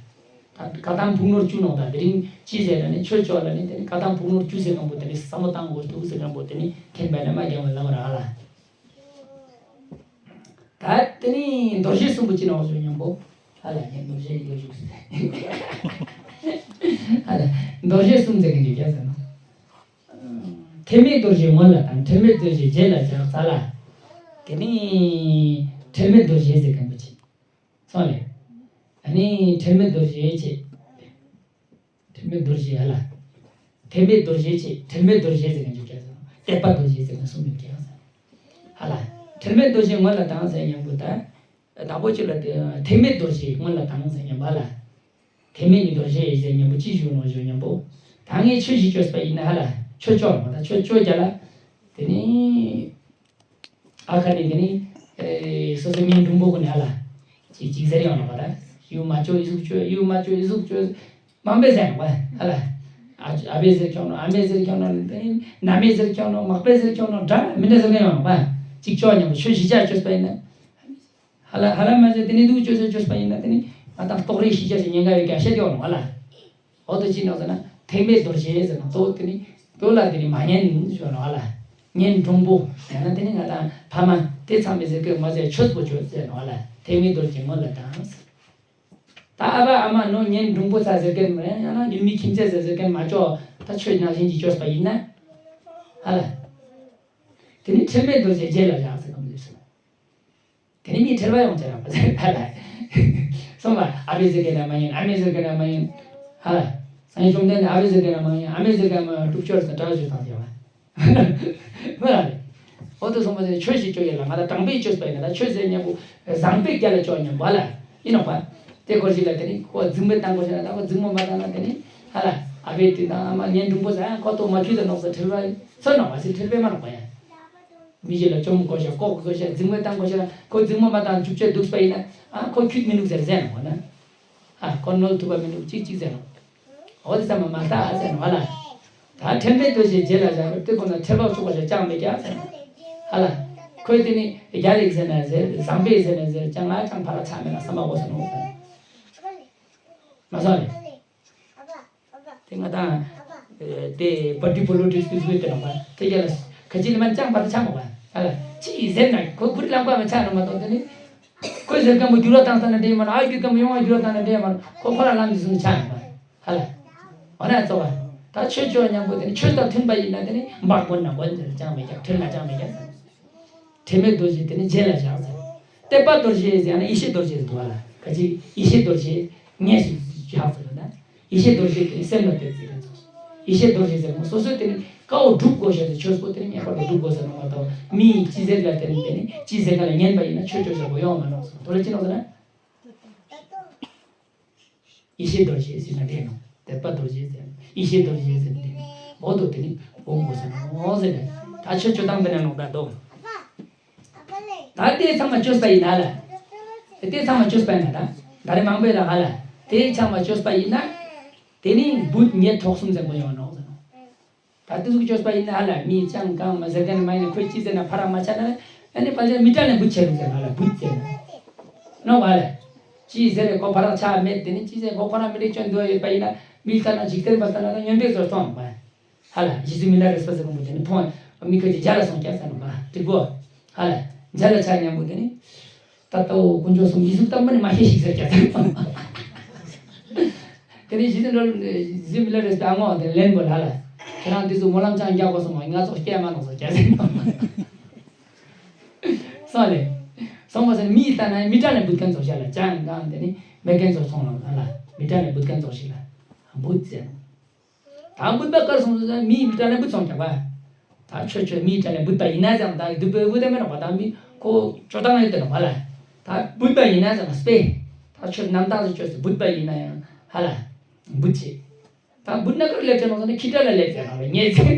ད་བཀའ་གདམས་ཕུག་ནོར་བཅུ་ནོ་ད་དེ་རིང་ཅི་ཟེར་ན་ནི་ཆོས་ཕྱོགས་ལ་ནི་དེ་ནི་བཀའ་གདམས་ཕུག་ནོར་བཅུ་ཟེར་གང་པོ་དེ་ནི་བསམ་བློ་བཏང་དགོས་འདུག་ཟེར་གང་པོ་དེ་ནི་མཁྱེན་པ་ནས་མ་རྒྱང་བའི་ལམ་ར་ག་ལ། ད་དེ་ནི་རྡོ་རྗེ་གསུམ་པོ་ཅི་ནོ་ཟེར་སྙམ་པོ། ཧ་ལ་ངས་རྡོ་རྗེ་ཡོད་བཞུགས་ཟེར། ཧ་ལ་རྡོ་རྗེ་གསུམ་ཟེར་གི་འདི་རྒྱ་ཟེར་ན། ཐེག་དམན་རྡོ་རྗེ་སྔོན་ལ་དང་ཐེག་དམན་རྡོ་རྗེ་རྗེས་ལ་སྦྱར་ས་ལ། དེ་ནི་ཐེག་དམན་རྡོ་རྗེ་ཟེར་མཁན་པོ་ཅིག་སོང་ལེ། ནི་ཁྲེལ་མེད་རྡོ་རྗེ་བྱས། ཁྲེལ་མེད་རྡོ་རྗེ་ཧ་ལ། ཐེག་མེད་རྡོ་རྗེ་བྱས། ཁྲེལ་མེད་རྡོ་རྗེ་ཟེར་མཁན་ཅིག་ཀྱང་ཟེར། དད་པ་རྡོ་རྗེ་ཟེར་མཁན་གསུམ་ཡོད་ཀྱང་ཟེར། ཧ་ལ། ཁྲེལ་མེད་རྡོ་རྗེ་སྔོན་ལ་བཏང་ཟེར་མཉམ་པོ་ད། དང་པོ་གཅིག་ལ་དེ་ཐེག་མེད་རྡོ་རྗེ་སྔོན་ལ་བཏང་ཟེར་མཉམ་པ་ལ། ཐེག་མེད་ཀྱི་རྡོ་རྗེ་ཟེར་མཉམ་པོ་ཅི་ཞུ་ནོ་ཞུ་མཉམ་པོ། ད་ངས་ཆོས་ཤིག་བཅོས་པ་ཡིན་ན་ཧ་ལ། ཆོས་བཅོས་མ་ད་ཆོས་བཅོས་རྒྱ་ལ། དེ་ནི། ཨ་ཁ་ནི་དེ་ནི། ཨེ། སོ་སོ་གཉེན་དྲུང་པོ་ཀུན་ནི་ཧ་ལ། ཅིག་ཅིག་ཟེར་ཡོང་ནོ་པ་ད། ཡུ་མ་བཅོས་ཡི་གཟུགས་བཅོས་ཡུ་མ་བཅོས་ཡི་གཟུགས་བཅོས། མང་པོས་ཟེར་ནོ་པ་ཧ་ལ། ཨ་ཨ་བས་ཟེར་ཁྱོང་ནོ་ཨ་མས་ཟེར་ཁྱོང་ནོ་དེ་ནི་ན་མས་ཟེར་ཁྱོང་ནོ་མག་པས་ཟེར་ཁྱོང་ནོ་འདྲ་མི་འདྲ་ཟེར་ག་ཡོང་ནོ་པ། ཅིག་བཅོས་མཉམ་པོ་ཆོས་བཞི་ཆ་བཅོས་པ་ཡིན་ན། ཧ་ལ་ཧ་ལ་མ་ཟེར་དེ་ནི་འདུག་བཅོས་ཟེར་བཅོས་པ་ཡིན་ན་དེ་ནི་ང་དང་ལྟོགས་རེ་ཤི་ཆ་ཟེར་ཉེན་ཁ་ཡོད་ཀྱང་བཤད་དེ་ཡོང་ནོ་ཧ་ལ། འོ་དོ་ཅི་ནོ་ཟེར་ན་ཐེག་མེད་རྡོ་རྗེ་ཟེར་ན་དོ་དེ་ནི་དོ་ལ་དེ་ནི་མ་ཉན་ཞུ་ནོ་ཧ་ལ། གཉེན་དྲུང་པོ་ཡང་ན་དེ་ནི་ང་དང་ཕ་མ་དེ་ཚང་མས་ཟེར་གི་མ་ཟེར་ཆོས་པོ་ཆོས་ཟེར་ནོ་ཧ་ལ། ཐེག་མེད་རྡོ་རྗེ་སྔོན་ལ་བཏང་། ད་ཨ་ཕ་ཨ་མ་ནོ་གཉེན་དྲུང་པོ་ཚ་ཟེར་གན་མ་ཡང་ན་ཡུལ་མི་ཁྱིམ་མཚེས་ཟེར་ཟེར་གན་མ་ཅོ་ད་ཆོས་ནང་བཞིན་གྱི་བཅོས་པ་ཡིན་ན། ཧ་ལ། དེ་ནི་ཁྲེལ་མེད་རྡོ་རྗེ་རྗེས་ལ་བཞག་ཟེར་གམ་ལས་སོ། དེ་ནི་མི་ཁྲེལ་བ་ཡོང་ཅེ་ར་པ་ཟེར་ཧ་ལ། སོང་བ་ཨ་ཕས་ཟེར་གན་ན་མ་ཡིན་ཨ་མས་ཟེར་གན་ན་མ་ཡིན། ཧ་ལ། སངས་རྒྱས་བཅོམ་ལྡན་འདས་ཨ་ཕས་ཟེར་གན་ན་མ་ཡིན་ཨ་མས་ཟེར་གན་མ་ཡིན་སྒྲུབ་ཆོས་ཟེར་གྲྭ་བ་ཆོས་དང་ཟེར་བ། མ་རེད། འོ་དེ་སོང་པ་དེ་ཆོས་ཤིག་བཅོ་ཡིན་ལ་ང་ད་དྲང་པོའི་བཅོས་པ་ཡིན་ན་ད་ཆོས་ཟེར་མཉམ་པོ་བཟང་པོའི་རྒྱ་ལ་བཅོ་མཉམ་པ་ལ་ཡིན་ནོ་པ། དེ་སྐོར་ཞིག་ལ་དེ་ནི་ཁོ་འཛིང་མོ་བཏང་དགོས་ཤེ་ན་ད་ཁོ་འཛིང་མོ་མ་བཏང་ན་དེ་ནི་ཧ་ལ་ཨ་ཕས་དེ་དང་ཨ་མ་གཉེན་དྲུང་པོ་ཟེར་ཁོ་ཏོ་མ་ཁྱུ་དང་ནོག་ཟེར་ཁྲེལ་བ་ཚོད་ནོག་པ་ཟེར་ཁྲེལ་བས་མ་ནོག་པ་ཡ། མི་གཞན་ལ་བཅོམ་དགོས་ཤེ་ལྐོག་དགོས་ཤེ་འཛིང་མོ་བཏང་དགོས་ཤེ་ན་ཁོ་འཛིང་མོ་མ་བཏང་ཅུབ་ཅེ་འདུག་པ་ཡིན་ན་ཨ་ཁོ་ཁྱུད་མི་འདུག་ཟེར་ཟེར་ནོག་པ་ན། ཨ་ཁོ་ནོར་ཐུབ་པ་མི་འདུག་ཅིག་ཅིག་ཟེར་ནོག་འོ་དེ་ཚང་མ་མ་ལྟ་ཨ་ཟེར་ནོ་ཧ་ལ། ད་ཁྲེལ་མེད་རྡོ་རྗེ་རྗེས་ལ་བཞག་པའི་དེ་ཁོ་ན་ཁྲེལ་བ་ཚུགས་པ་ཞིག་ཅང་མེད་ཀྱང་ཟེར་ནོ་ཧ་ལ། ཁོས་དེ་ནི་རྒྱ་རིགས་ཟེར་ན་ཟེར་བཟང་པོས་ཟེར་ན་ཟེར་ཅང་ང་ཅང་ཕ་ར་ཚ་མེད་ན་བསམ་པ་གོ་ཟེར་ནོ་ཧ་ལ། མ་སོང་རེད། དེ་ང་དང་དེ་པར་ཊི་པོ་ལི་ཊིག་སི་དེ་ཚོའི་དེ་ནང་པ་དེ་རྒྱ་ལ་ཁ་ཅིག་ལ་མ་ཅང་པ་དེ་ཆ་མོ་བ་ཧ་ལ་ཅི་ཟེར་ན་ཁོ་ཁུར་ལམ་ཀ་མ་ཆ་ནོ་མ་གཏོགས་དེ་ནི། ཁོས་ཟེར་མཁན་པོ་རྒྱུ་ར་བཏང་ས་ན་འདྲེ་མ་ན་ཨ་རྒྱུ་མཁན་པོ་ཡོང་བ་རྒྱུ་ར་བཏང་ན་འདྲེ་མ་ན་ཁོ་ཁོ་ར་ལམ་འདི་བཟུང་ཆ་ཡོང་བ་ཧ་ལ། འོ་ན་ཙོ་བ་ད་ཆོས་ཆོས་མཉམ་པོ་དེ་ནི་ཆོས་དང་མཐུན་པ་ཡིན་ན་དེ་ནི་འབག་དགོས་ན་དགོས་ཟེར་ཅང་མེད་ཀྱང་ཁྲེལ་ན་ཅང་མེད་ཀྱང་ཟེར། ཁྲེལ་མེད་རྡོ་རྗེ་དེ་ནི་རྗེས་ལ་བཞག་ཟེར། དད་པ་རྡོ་རྗེ་ཟེར་ཡང་ན་ཡེ་ཤེས་རྡོ་རྗེ་ཟེར་འདུག་བ་ལ་ཁ་ཅིག་ཡེ་ཤེས་རྡོ་རྗེ་ངེས་སུ་བཞག་ཟེར་ན། ཡེ་ཤེས་རྡོ་རྗེ་དེ་ནི་སེམས་ལ་གཏད་ཚིག་ག་ཚོགས། ཡེ་ཤེས་རྡོ་རྗེ་ཟེར་མོ་སོ་སོའི་དེ་ནི་དཀའ་བོ་སྒྲུབ་དགོས་ཤེས་དེ་ཆོས་པོ་དེ་ནི་ངེས་པར་དུ་སྒྲུབ་དགོས་ཟེར་ནོ་མ་གཏོགས་མི་ཡི་སྤྱི་ཟེར་ལ་དེ་ནི་དེ་ནི་སྤྱི་ཟེར་ག་ལ་ཉན་པ་ཡིན་ན་ཆོས་ཆོས་ཟེར་གོ་ཡོང་མ་ནོག་ཟེར་དོ་ལ་ཅི་ནོག་ཟེར་ན། ཡེ་ཤེས་རྡོ་རྗེ་ཟེར་ན་འདྲེ་ནོ། དད་པ་རྡོ་རྗེ་ཟེར་ཡེ་ཤེས་རྡོ་རྗེ་ཟེར་ན་འདྲེ་ནོ། འོ་དོ་དེ་ནི་འོང་དགོས་ཟེར་ནོ་ཟེར་ནས་ད་ཆོས་ཆོས་དང་པོ་ན་ནོག་ད་དོ། ད་དེ་ཚང་མ་བཅོས་པ་ཡིན་ན་ལ། དེ་ཚང་མ་བཅོས་པ་ཡིན་ན་ད། ད་རེ་མང་པོའི་ལ་ཧ་ལ། དེ་ཚང་མ་བཅོས་པ་ཡིན་ན། དེ་ནི་བུད་མེད་ཐོག་གསུམ་ཟེར་མཁན་ཡོང་ནོག་ཟེར་ནོ། ད་དེ་ཟུག་བཅོས་པ་ཡིན་ན་ཧ་ལ་མིས་ཅང་གང་མ་ཟེར་མཁན་མ་ཡིན་ན་ཁོས་ཅི་ཟེར་ན་ཕ་ར་མ་ཆགས་ན་ཨ་ནི་ཕལ་ཆེར་མི་གྲལ་ནས་བུད་ཆེ་རུ་ཟེར་ཧ་ལ་བུད་ཟེར་ན། ནོག་ཧ་ལ། ཅི་ཟེར་རེ་ཁོ་ཕ་ར་ཆགས་མེད་དེ་ནི་ཅི་ཟེར་ཁོ་ཁོ་རང་མི་རིགས་ཅན་འདུག་ཡོད་པ་ཡིན་ན་མི་ལྟ་ན་འཇིག་རྟེན་པ་ལྟ་ན་ད་སྨྱོན་པའི་བཟོ་སྟངས་མ། ཧ་ལ་རྗེ་བཙུན་མི་ལ་རས་པ་ཟེར་གོ་མོ་དེ་ནི་མཐོང་མི་ཁ་ཅིག་མཇལ་ལ་སོང་སྐྱ་ས་ནོ་མ་འགྲིག་གོ། ཧ་ལ་མཇལ་ལ་ཆ་མཉམ་པོ་དེ་ནི། ད་ལྟ་བོ་དཀོན་མཆོག་གསུམ་ཡིག་གཟུགས་ལྟ་མ་ནི་མ་ཤེས་ཤིག་ཟེར་སྐྱ་ས་ནོ། དེ་ནི་རྗེ་བཙུན་རྗེ་བཙུན་མི་ལ་རས་པ་ཨ་མོ་དེ་ལན་པོ་ཧ་ལ། ཁྱེད་རང་དེ་ཚོ་སྨོན་ལམ་ཅང་རྒྱག་གོ་སོང་མ་ང་ཚོ་སྐྱ་མ་ནོ་ཟེར་སྐྱ་ས་ནོ། སོང་ལེ། སོང་བ་ཟེར་མི་ལྟ་ན་མི་གྲལ་ནས་བུད་མཁན་ཚོ་ཤ་ལ་ཅང་གང་དེ་ནི་མེད་མཁན་ཚོ་སོང་ལ་ཧ་ལ་མི་གྲལ་ནས་བུད་མཁན་ཚོ་ཤི་ལ་བུད་ཟེར་ནོ། ད་བུད་པ་དཀར་སོང་ཟེར་མིའི་མི་གྲལ་ནས་བུད་སོང་ཀྱང་བ། ད་ཆོས་ཆོས་མིའི་གྲལ་ནས་བུད་པ་ཡིན་ན་ཙང་ད་སྡུག་པོའི་བུད་དེ་མེད་ནོ་བ་ད་མི་ཁོ་ཅོ་ཏང་ཡོད་དེ་ནོ་བ་ལ། ད་བུད་པ་ཡིན་ན་ཙང་སྤེ། ད་ཆོས་རྣམ་དག་ཏུ་ཆོས་སུ་བུད་པ་ཡིན་ན་ཡང་ཧ་ལ། བུད་ཅེས། ད་བུད་ན་གར་སླེབས་ཀྱང་ནོ་ཟེར་ན་ཁྱི་གྲལ་ལ་སླེབས་ཀྱང་ནོ་ལ་ཉེས་ཟེར།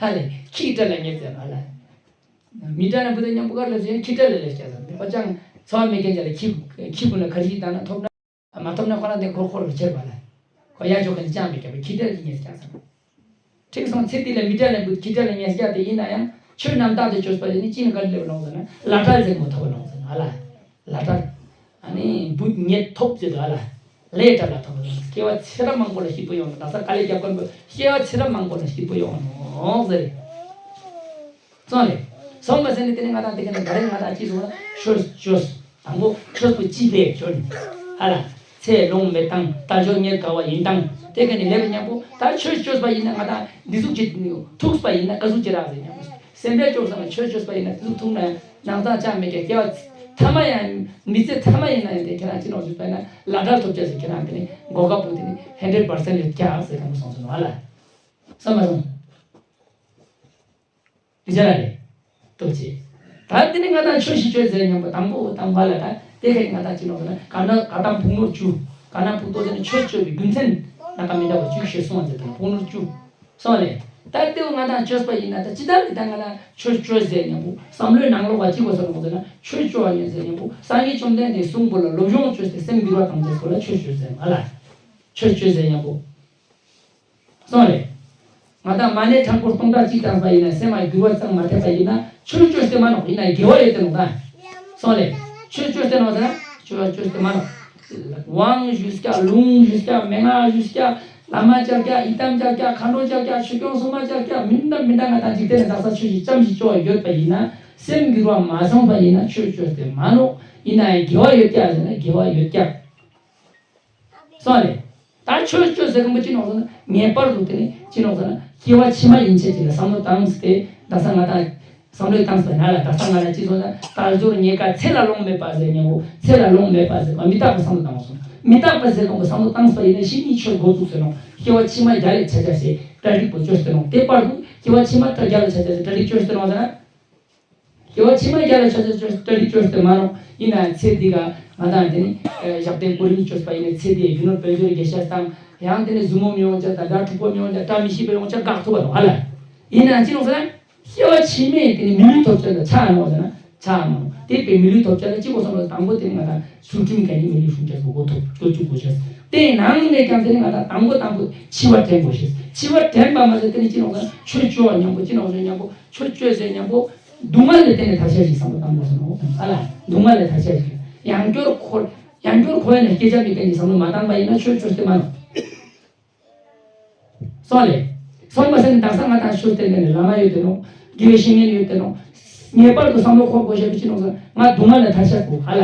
ཧ་ལ་ཁྱི་གྲལ་ལ་ཉེས་ཟེར་ཧ་ལ། མི་གྲལ་ནས་བུད་དེ་མཉམ་པོ་གར་སླེབས་ཀྱང་ཁྱི་གྲལ་ལ་སླེབས་ཀྱང་ཟེར་ཁོ་ཅང་འཚོ་བ་མེད་མཁན་ཅག་ལ་ཁྱི་ཁྱི་བུ་ལ་གར་ཞིག་བཏང་ན་ཐོབ་ན། མ་ཐོབ་ན་ཁོ་རང་དེ་འཁོར་འཁོར་རུ་ཁྱེར་བ་ལ། ཁོ་ཡ་ཆོག་གི་ནི་ཅང་མི་སྐྱོ་བའི་ཁྱི་གྲལ་གྱི་ཉེས་ཀྱང་ཟེར། ཁྲིག་སོང་ཚེ་འདི་ལ་མི་གྲལ་ལ་འབུད་ཁྱི་གྲལ་ལ་ཉེས་ཀྱང་དེ་ཡིན་ན་ཡང་ཆོས་རྣམ་དག་ཏུ་བཅོས་པ་ཡིན་ནི་ཅི་ནི་ག་ལེབ་ལོང་ཟེར་ན་ལ་གྲལ་ཟེར་མོ་ཐོབ་ལོང་ཟེར་ན་ཨ་ལ། ལ་གྲལ། ཨ་ནི་འབུད་ཉེས་ཐོབ་ཟེར་དུ་ཨ་ལ། ལས་གྲལ་ལ་ཐོབ་ལོང་སྐྱེ་བ་ཚེ་རབས་མང་པོ་ལ་སྐྱིད་པོ་ཡོང་ད་ས་ག་ལེ་རྒྱབ་ཀོན་པོ་སྐྱེ་བ་ཚེ་རབས་མང་པོ་ལ་སྐྱིད་པོ་ཡོང་ནོ་ཟེར། སོང་ལེ། སོང་མ་ཟེར་ནས་དེ་ནས་ང་དང་དེ་ག་ནས་ག་རེ་ང་དང་ཅི་སོང་ན་ཆོས་ཆོས། དང་པོ་ཆོས་པོ་ཅི་ཕེ་ཆོས་ནི། ཧ་ལ། ཚེ་ལོང་མེད་དང་དལ་འབྱོར་རྙེད་དཀའ་བ་ཡིན་དང་དེ་ག་ནས་ལེབ་མཉམ་པོ་ད་ཆོས་ཆོས་པ་ཡིན་ན་ང་དང་འདི་ཟུག་ཅི་ཐུགས་པ་ཡིན་ན་ག་ཟུག་ཅི་རག་ཟེར་མཉམ་པོ། སེམས་པས་ཆོས་སོང་ན་ཆོས་ཆོས་པ་ཡིན་ན་འདི་ཟུག་ཐུག་ན་ནང་ཚང་ཅང་མེད་ཀྱང་སྐྱེ་བ། ཐ་མ་ཡང་མི་ཚེ་ཐ་མ་ཡིན་ན་ཡང་དེ་ཁྱེད་རང་ཅི་ནོག་ཞུས་པ་ཡིན་ན་ལ་དྭགས་ཐོབ་བྱ་ཟེར། ཁྱེད་རང་དེ་ནི་གོ་སྐབས་པོ་དེ་ནི་ཧན་ཌེཌ་པར་སེན་ཊི་ཡོད་ཀྱག་ཟེར་གང་གོ་སོང་ཟེར་ནོ་ཨ་ལ། བསམ་མ་སོང་། དེ་ཅ་ལ་རེད། ལྟོས་ཅིག་ད་དེ་ནི་ང་དང་ཆོས་ཤིག་བཅོས་ཟེར་མཉམ་པོ་དང་པོ་དང་པོ་ལ་ད་དེ་ཁ་ང་དང་ཅི་ནོག་ཟེར་ན་ག་ན་ག་དང་ཕུག་ནོར་བཅུ། ག་ན་ཕུག་ཏོ་ཟེར་ན་ཆོས་བཅོས་པའི་རྒྱུ་མཚན་ན་ག་མི་འདྲ་བ་བཅུ་ཞིག་གསུངས་ཟེར་དང་ཕུག་ནོར་བཅུ། སོང་རེད། ད་ལྟེའུ་ང་དང་བཅོས་པ་ཡིན་ན་ད་ཅི་ལྟར་གི་ད་ང་དང་ཆོས་བཅོས་ཟེར་མཉམ་པོ་བསམ་བློའི་ནང་ལོགས་ལ་ཅི་གོ་ཟེར་ནོག་ཟེར་ན་ཆོས་བཅོས་པ་ཡིན་ཟེར་མཉམ་པོ་སངས་རྒྱས་བཅོམ་ལྡན་འདས་གསུངས་པོ་ལ་སློབ་སྦྱོང་བཅོས་ཏེ་སེམས་འགྱུར་བ་བཏང་ཅེས་པོ་ལ་ཆོས་བཅོས་ཟེར་ཨ་ལ། ཆོས་བཅོས་ཟེར་མཉམ་པོ། སོང་རེད། ང་དང་མ་ཎི་ཕྲེང་སྐོར་སྟོང་ཕྲག་གཅིག་བཏང་པ་ཡིན་ན་སེམས་ལ་འགྱུར་བ་ཙམ་མ་ཐེབས་པ་ཡིན་ན་ཆོས་བཅོས་ཏེ་མ་ནོག་ཡིན་ན་དགེ་བ་ཡོད་དེ་ནོག་ད། སོང་རེད། ཆོས་བཅོས་ཏེ་ནོག་ཟེར་ན་ཆོས་བཅོས་ཏེ་མ་ནོག་དབང་ཞུས་ཀྱག་ལུང་ཞུས་ཀྱག་མན་ངག་ཞུས་ཀྱག་བླ་མ་བཅར་ཀྱག་ཡི་དམ་བཅར་ཀྱག་མཁའ་འགྲོ་བཅར་ཀྱག་ཆོས་སྐྱོང་སྲུང་མ་བཅར་ཀྱག་མི་འདྲ་མི་འདྲ་ང་དང་འཇིག་རྟེན་ནས་དག་ས་ཆོས་ཤིག་ཙམ་ཞིག་བཅོ་བ་ཡོད་པ་ཡིན་ན་སེམས་འགྱུར་བ་མ་སོང་པ་ཡིན་ན་ཆོས་བཅོས་ཏེ་མ་ནོག་ཡིན་ན་ཡང་དགེ་བ་ཡོད་ཀྱག་ཟེར་ན་དགེ་བ་ཡོད་ཀྱག་སོང་རེད། ད་ཆོས་བཅོས་ཟེར་མཁན་པོ་ཅི་ནོག་ཟེར་ན་ངེས་པར་དུ་དེ་ནི་ཅི་ནོག་ཟེར་ན་སྐྱེ་བ་ཕྱི་མ་ཡིན་ཆེད་ཅིག་ལ་བསམ་བློ་བཏང་སྟེ་ད་ས་ང་དང་བསམ་བློ་བཏང་སྟེ་ན་ལ་ད་ས་ང་ལ་ཅི་སོང་ན་དལ་འབྱོར་རྙེད་དཀའ་ཚེ་ལ་ལོང་མེད་པ་ཟེར་མཉམ་པོ་ཚེ་ལ་ལོང་མེད་པ་ཟེར་བ་མི་རྟག་པའི་བསམ་བློ་བཏང་བ་སོང་། མི་རྟག་པ་ཟེར་མཁན་པོ་བསམ་བློ་བཏང་སྟེ་ཡིན་ན་ཤི་ནི་ཆོས་འགོ་བཙུགས་ཟེར་ནོག་སྐྱེ་བ་ཕྱི་མ་རྒྱལ་ལ་ཆ་ཆ་ཟེར་གྲ་སྒྲིག་པོ་བཅོས་ཏེ་ནོག་དེ་བར་དུ་སྐྱེ་བ་ཕྱི་མ་རྒྱལ་ལ་ཆ་ཆ་ཟེར་གྲ་སྒྲིག་བཅོས་ཏེ་ནོག་ཟེར་ན། སྐྱེ་བ་ཕྱི་མ་རྒྱལ་ལ་ཆ་ཆ་བཅོས་གྲ་སྒྲིག་བཅོས་ཏེ་མ་རུང་ཡིན་ན་ཚེ་འདི་ག་ང་དང་དེ་ནི་ཞབས་བརྟན་སྐུ་རིམ་བཅོས་པ་ཡིན་ན་ཚེ་འདི་རྒྱུ་ནོར་དཔལ་འབྱོར་རྒྱལ་ཤ་དང་ཡང་དེ་ནི་ཟུར་མོ་མི་ཡོང་ཆ་དང་དགྲ་འཁྲུག་པོ་མི་ཡོང་ཆ་བཀྲ་མི་ཤིས་པ་ཡོང་ཆ་བཀག་ཐུབ་པ་དང་ཧ་ལ། ཡིན་ན་ཅི་ནོག་ཟེར་ན་སྐྱེ་བ་ཕྱི་མའི་དེ་ནི་མི་ལུས་ཐོབ་ཆ་ལ་ཆ་ནོག་ཟེར་ན་ཆ་མ་ནོག་དེ་པའི་མི་ལུས་ཐོབ་ཆ་ལ་ཅི་གོ་སོང་ལ་དང་པོ་དེ་ནི་ང་དང་ཚུལ་ཁྲིམས་ག་ནི་མི་ལུས་སྲུང་ཆ་སོགས་གོ་ཐོབ་ཅོ་ཅུ་གོ་ཆ་དེ་ནང་ནས་ཀྱང་དེ་ནི་ང་དང་དང་པོ་དང་པོ་འཆི་བ་དྲན་དགོས་ཤེས་འཆི་བ་དྲན་པ་མ་ཟད་དེ་ནི་ཅི་ནོག་ཟེར་ན་ཆོས་བཅོ་བ་མཉམ་པོ་ཅི་ནོག་ཟེར་མཉམ་པོ་ཆོས་བཅོས་ཟེར་མཉམ་པོ། སྡུག་བསྔལ་ལས་བརྟེན་ནས་ཐར་ཤ་ཞིག་བསམ་བློ་བཏང་དགོས་སོ་ནོ། ཨ་ལ། སྡུག་བསྔལ་ལས་ཐར་ཤ་ཞིག་ཡང་བསྐྱར་འཁོར། ཡང་བསྐྱར་འཁོར་ནས་སྐྱེ་ཆ་མེད་མཁན་གྱི་བསམ་བློ་མ་བཏང་པ་ཡིན་ན་ཆོས་ཆོས་སྟེ་མ་ནོ། སོང་ལེ། སོང་མ་ཟད་ནས་དག་ས་ང་དང་ཆོས་སྟེ་མེད་ནས་བླ་མ་ཡོད་དེ་ནོ། དགེ་བའི་བཤེས་གཉེན་ཡོད་དེ་ནོ། ངེས་པར་དུ་བསམ་བློ་འཁོར་དགོས་ཤེས་པའི་ཕྱི་ནོ་ཟེར་ང་སྡུག་བསྔལ་ལས་ཐར་ཤ་དགོས་ཨ་ལ།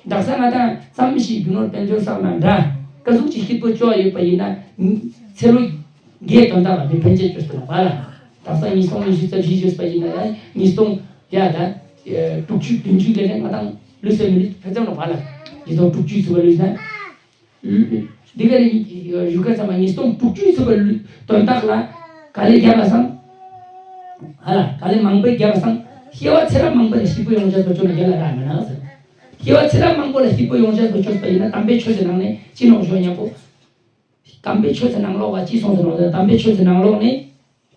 དག་ས་ང་དང་ཙམ་ཞིག་རྒྱུ་ནོར་དཔལ་འབྱོར་བསགས་ན་འདྲ། ཀ་ཟུག་ཅིག་སྐྱིད་པོ་བཅོ་ཡོད་པ་ཡིན་ན། ཚེ་ལོ། རྒས་དོན་དག་ལ་མི་ཕན་ཆད་བཅོས་ཏེ་ནོ་བ་ལ། དག་ས་ཉིས་སྟོང་ཉི་ཤུ་རྩ་བཞི་བཅོས་པ་ཡིན་ན་ཡང་ཉིས་སྟོང་ཡ་ད། དྲུག་ཅུ་བདུན་ཅུ་ལས་ནས་ང་དང་ལུས་སེ་མི་ལུས་ཕན་ཚུན་ནོ་བ་ལ། ཉིས་སྟོང་དྲུག་ཅུའི་ཚུགས་པ་ལུས་ན། འདི་ག་ནས་ཡུ་ག་ཚང་མ་ཉིས་སྟོང་དྲུག་ཅུའི་ཚུགས་པ་ལུས་དོན་དག་ལ་ག་ལེ་རྒྱབ་པ་སང་། ཧ་ལ་ག་ལེ་མང་པོའི་རྒྱབ་པ་སང་། སྐྱེ་བ་ཚེ་རབས་མང་པོ་ལ་སྐྱིད་པོ་ཡོང་ཆ་བཅོས་ན་རྒྱ་ལ་ར་མེད་ན་ཟེར། སྐྱེ་བ་ཚེ་རབས་མང་པོ་ལ་སྐྱིད་པོ་ཡོང་ཆ་བཅོས་པ་ཡིན་ན་དམ་པའི་ཆོས་ཀྱི་ནང་ནས་ཅི་ནོ་ཞོ་ཉམ་པོ། དམ་པའི་ཆོས་ཀྱི་ནང་ལོགས་ལ་ཅི་གསུངས་ཟེར་ནོ་དམ་པའི་ཆོས་ཀྱི་ནང་ལོགས་ནས།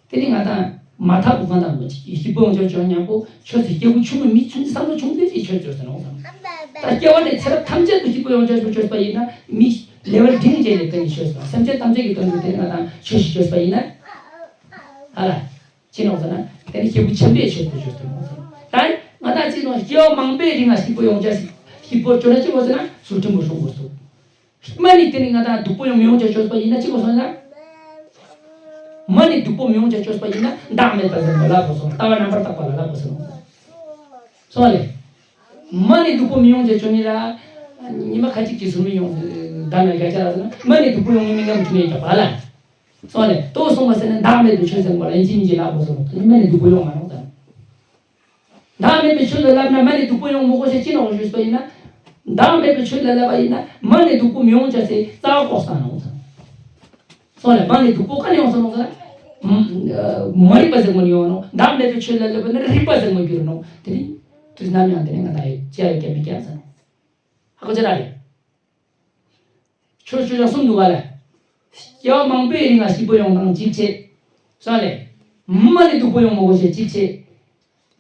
དེ་ནི་ང་དང་མ་ཐག་གི་ང་དང་གི་སྐྱིད་པོ་ཡོང་ཆ་བཅོས་ཉམ་པོ་ཆོས་ཀྱི་སྐྱེ་བོ་ཆུང་ངུ་མི་ཆུང་ཆུང་བསམ་བློ་ཆུང་ཙེ་ཅིག་ཆོས་བཅོས་ཟེར་ནོ་དང་། ད་སྐྱེ་བ་ནས་ཚེ་རབས་ཐམས་ཅད་དུ་སྐྱིད་པོ་ཡོང་ཆ་བཅོས་པ་ཡིན་ན་མི་ལེ་ཝལ་འབྲིང་ཅན་ནས་དེ་ནི་ཆོས་དང་སེམས་ཅན་ཐམས་ཅད་ཀྱི་དོན་དུ་དེ་ནི་ང་དང་ཆོས་ཤིག་བཅོས་པ་ཡིན་ན། ཨ་ལ། ཅི་ནོ་ཟེར་ན་དེ་ནི་སྐྱེ་བོ་ཆེན་པོའི་ཆོས་བཅོས་ཟེར་ནོ་ཟེར། ད་ང་དང་ཅི་ནོ་སྐྱེ་བ་མང་པོའི་རིང་ང་སྐྱིད་པོ་ཡོང་ཆ་སྐྱིད་པོ་བཅོས་ན་ཅི་ནོ་ཟེར་ན་ཚུལ་ཁྲིམས་པོ་སྲུང་དགོས་སོ། མ་ནི་དེ་ནི་ང་དང་སྡུག་པོ་ཡང་མི་ཡོང་ཆ་བཅོས་པ་ཡིན་ན་ཅི་གོ་སོང་ན། མ་ནི་སྡུག་པོ་མི་ཡོང་ཆ་བཅོས་པ་ཡིན་ན་བདག་མེད་པ་ཟེར་བ་ལ་གོ་སོང་ལྟ་བ་རྣམ་པར་དག་པ་ལ་ལ་གོ་སོང་། སོང་ལེ། མ་ནི་སྡུག་པོ་མི་ཡོང་ཆ་བཅོས་ནི་ལ། ཉི་མ་ཁ་ཅིག་ཅིག་སུ་མི་ཡོང་། ད་ན་རྒྱ་ཆ་ལ་ཟེར་ན་མ་ནི་སྡུག་པོ་ཡོང་ནི་མི་ངམ་བཅོས་ནི་ཡོད་པ་ལ། སོང་ལེ་ཏོ་སོང་བ་ཟེར་ན་བདག་མེད་པའི་ཆོས་ཟེར་བ་ལ་ཡིན་གཅིག་མིན་གཅིག་ལ་གོ་སོང་། མ་ནི་སྡུག་པོ་ཡོང་མ་ནོ་ད། བདག་མེད་པའི་ཆོས་ལ་བསླབ་ན་མ་ནི་སྡུག་པོ་ཡོང་མི་དགོས་ཞེས་ཅི་ནོ་ཞུས་པ་ཡིན་ན། བདག་མེད་པའི་ཆོས་ལ་བསླབ་པ་ཡིན་ན་མ་ནི་སྡུག་པོ་མི་ཡོང་ཅེས་སི་རྩ་བ་བཀོག་ས་ནོ་ཟེར། སོང་ལེ་མ་ནི་སྡུག་པོ་ག་ནས་ཡོང་ས་ནོ་ཟེར། མ་རིག་པ་ཟེར་མོ་ནི་ཡོང་ནོ། བདག་མེད་པའི་ཆོས་ལ་བསླབ་པ་ན་རིག་པ་ཟེར་མོ་འགྱུར་ནོ། དེ་ནི་དུས་ནམ་ཡང་དེ་ནི་ང་དང་ཡི་ཅི་ཡ་ཡོད་ཀྱང་མེད་ཀྱང་ཟེར་ནོ། ཧ་གོ་ཅི་ར་རེད། ཆོས་ཆོས་ཅང་གསུམ་འདུག་ག་ལ། སྐྱེ་བ་མང་པོའི་རིང་ལ་སྐྱིད་པོ་ཡོང་དང་གཅིག་བྱེད། སོང་ལེ། མ་ནི་སྡུག་པོ་ཡོང་མི་དགོས་ཞེས་གཅིག་བྱེད།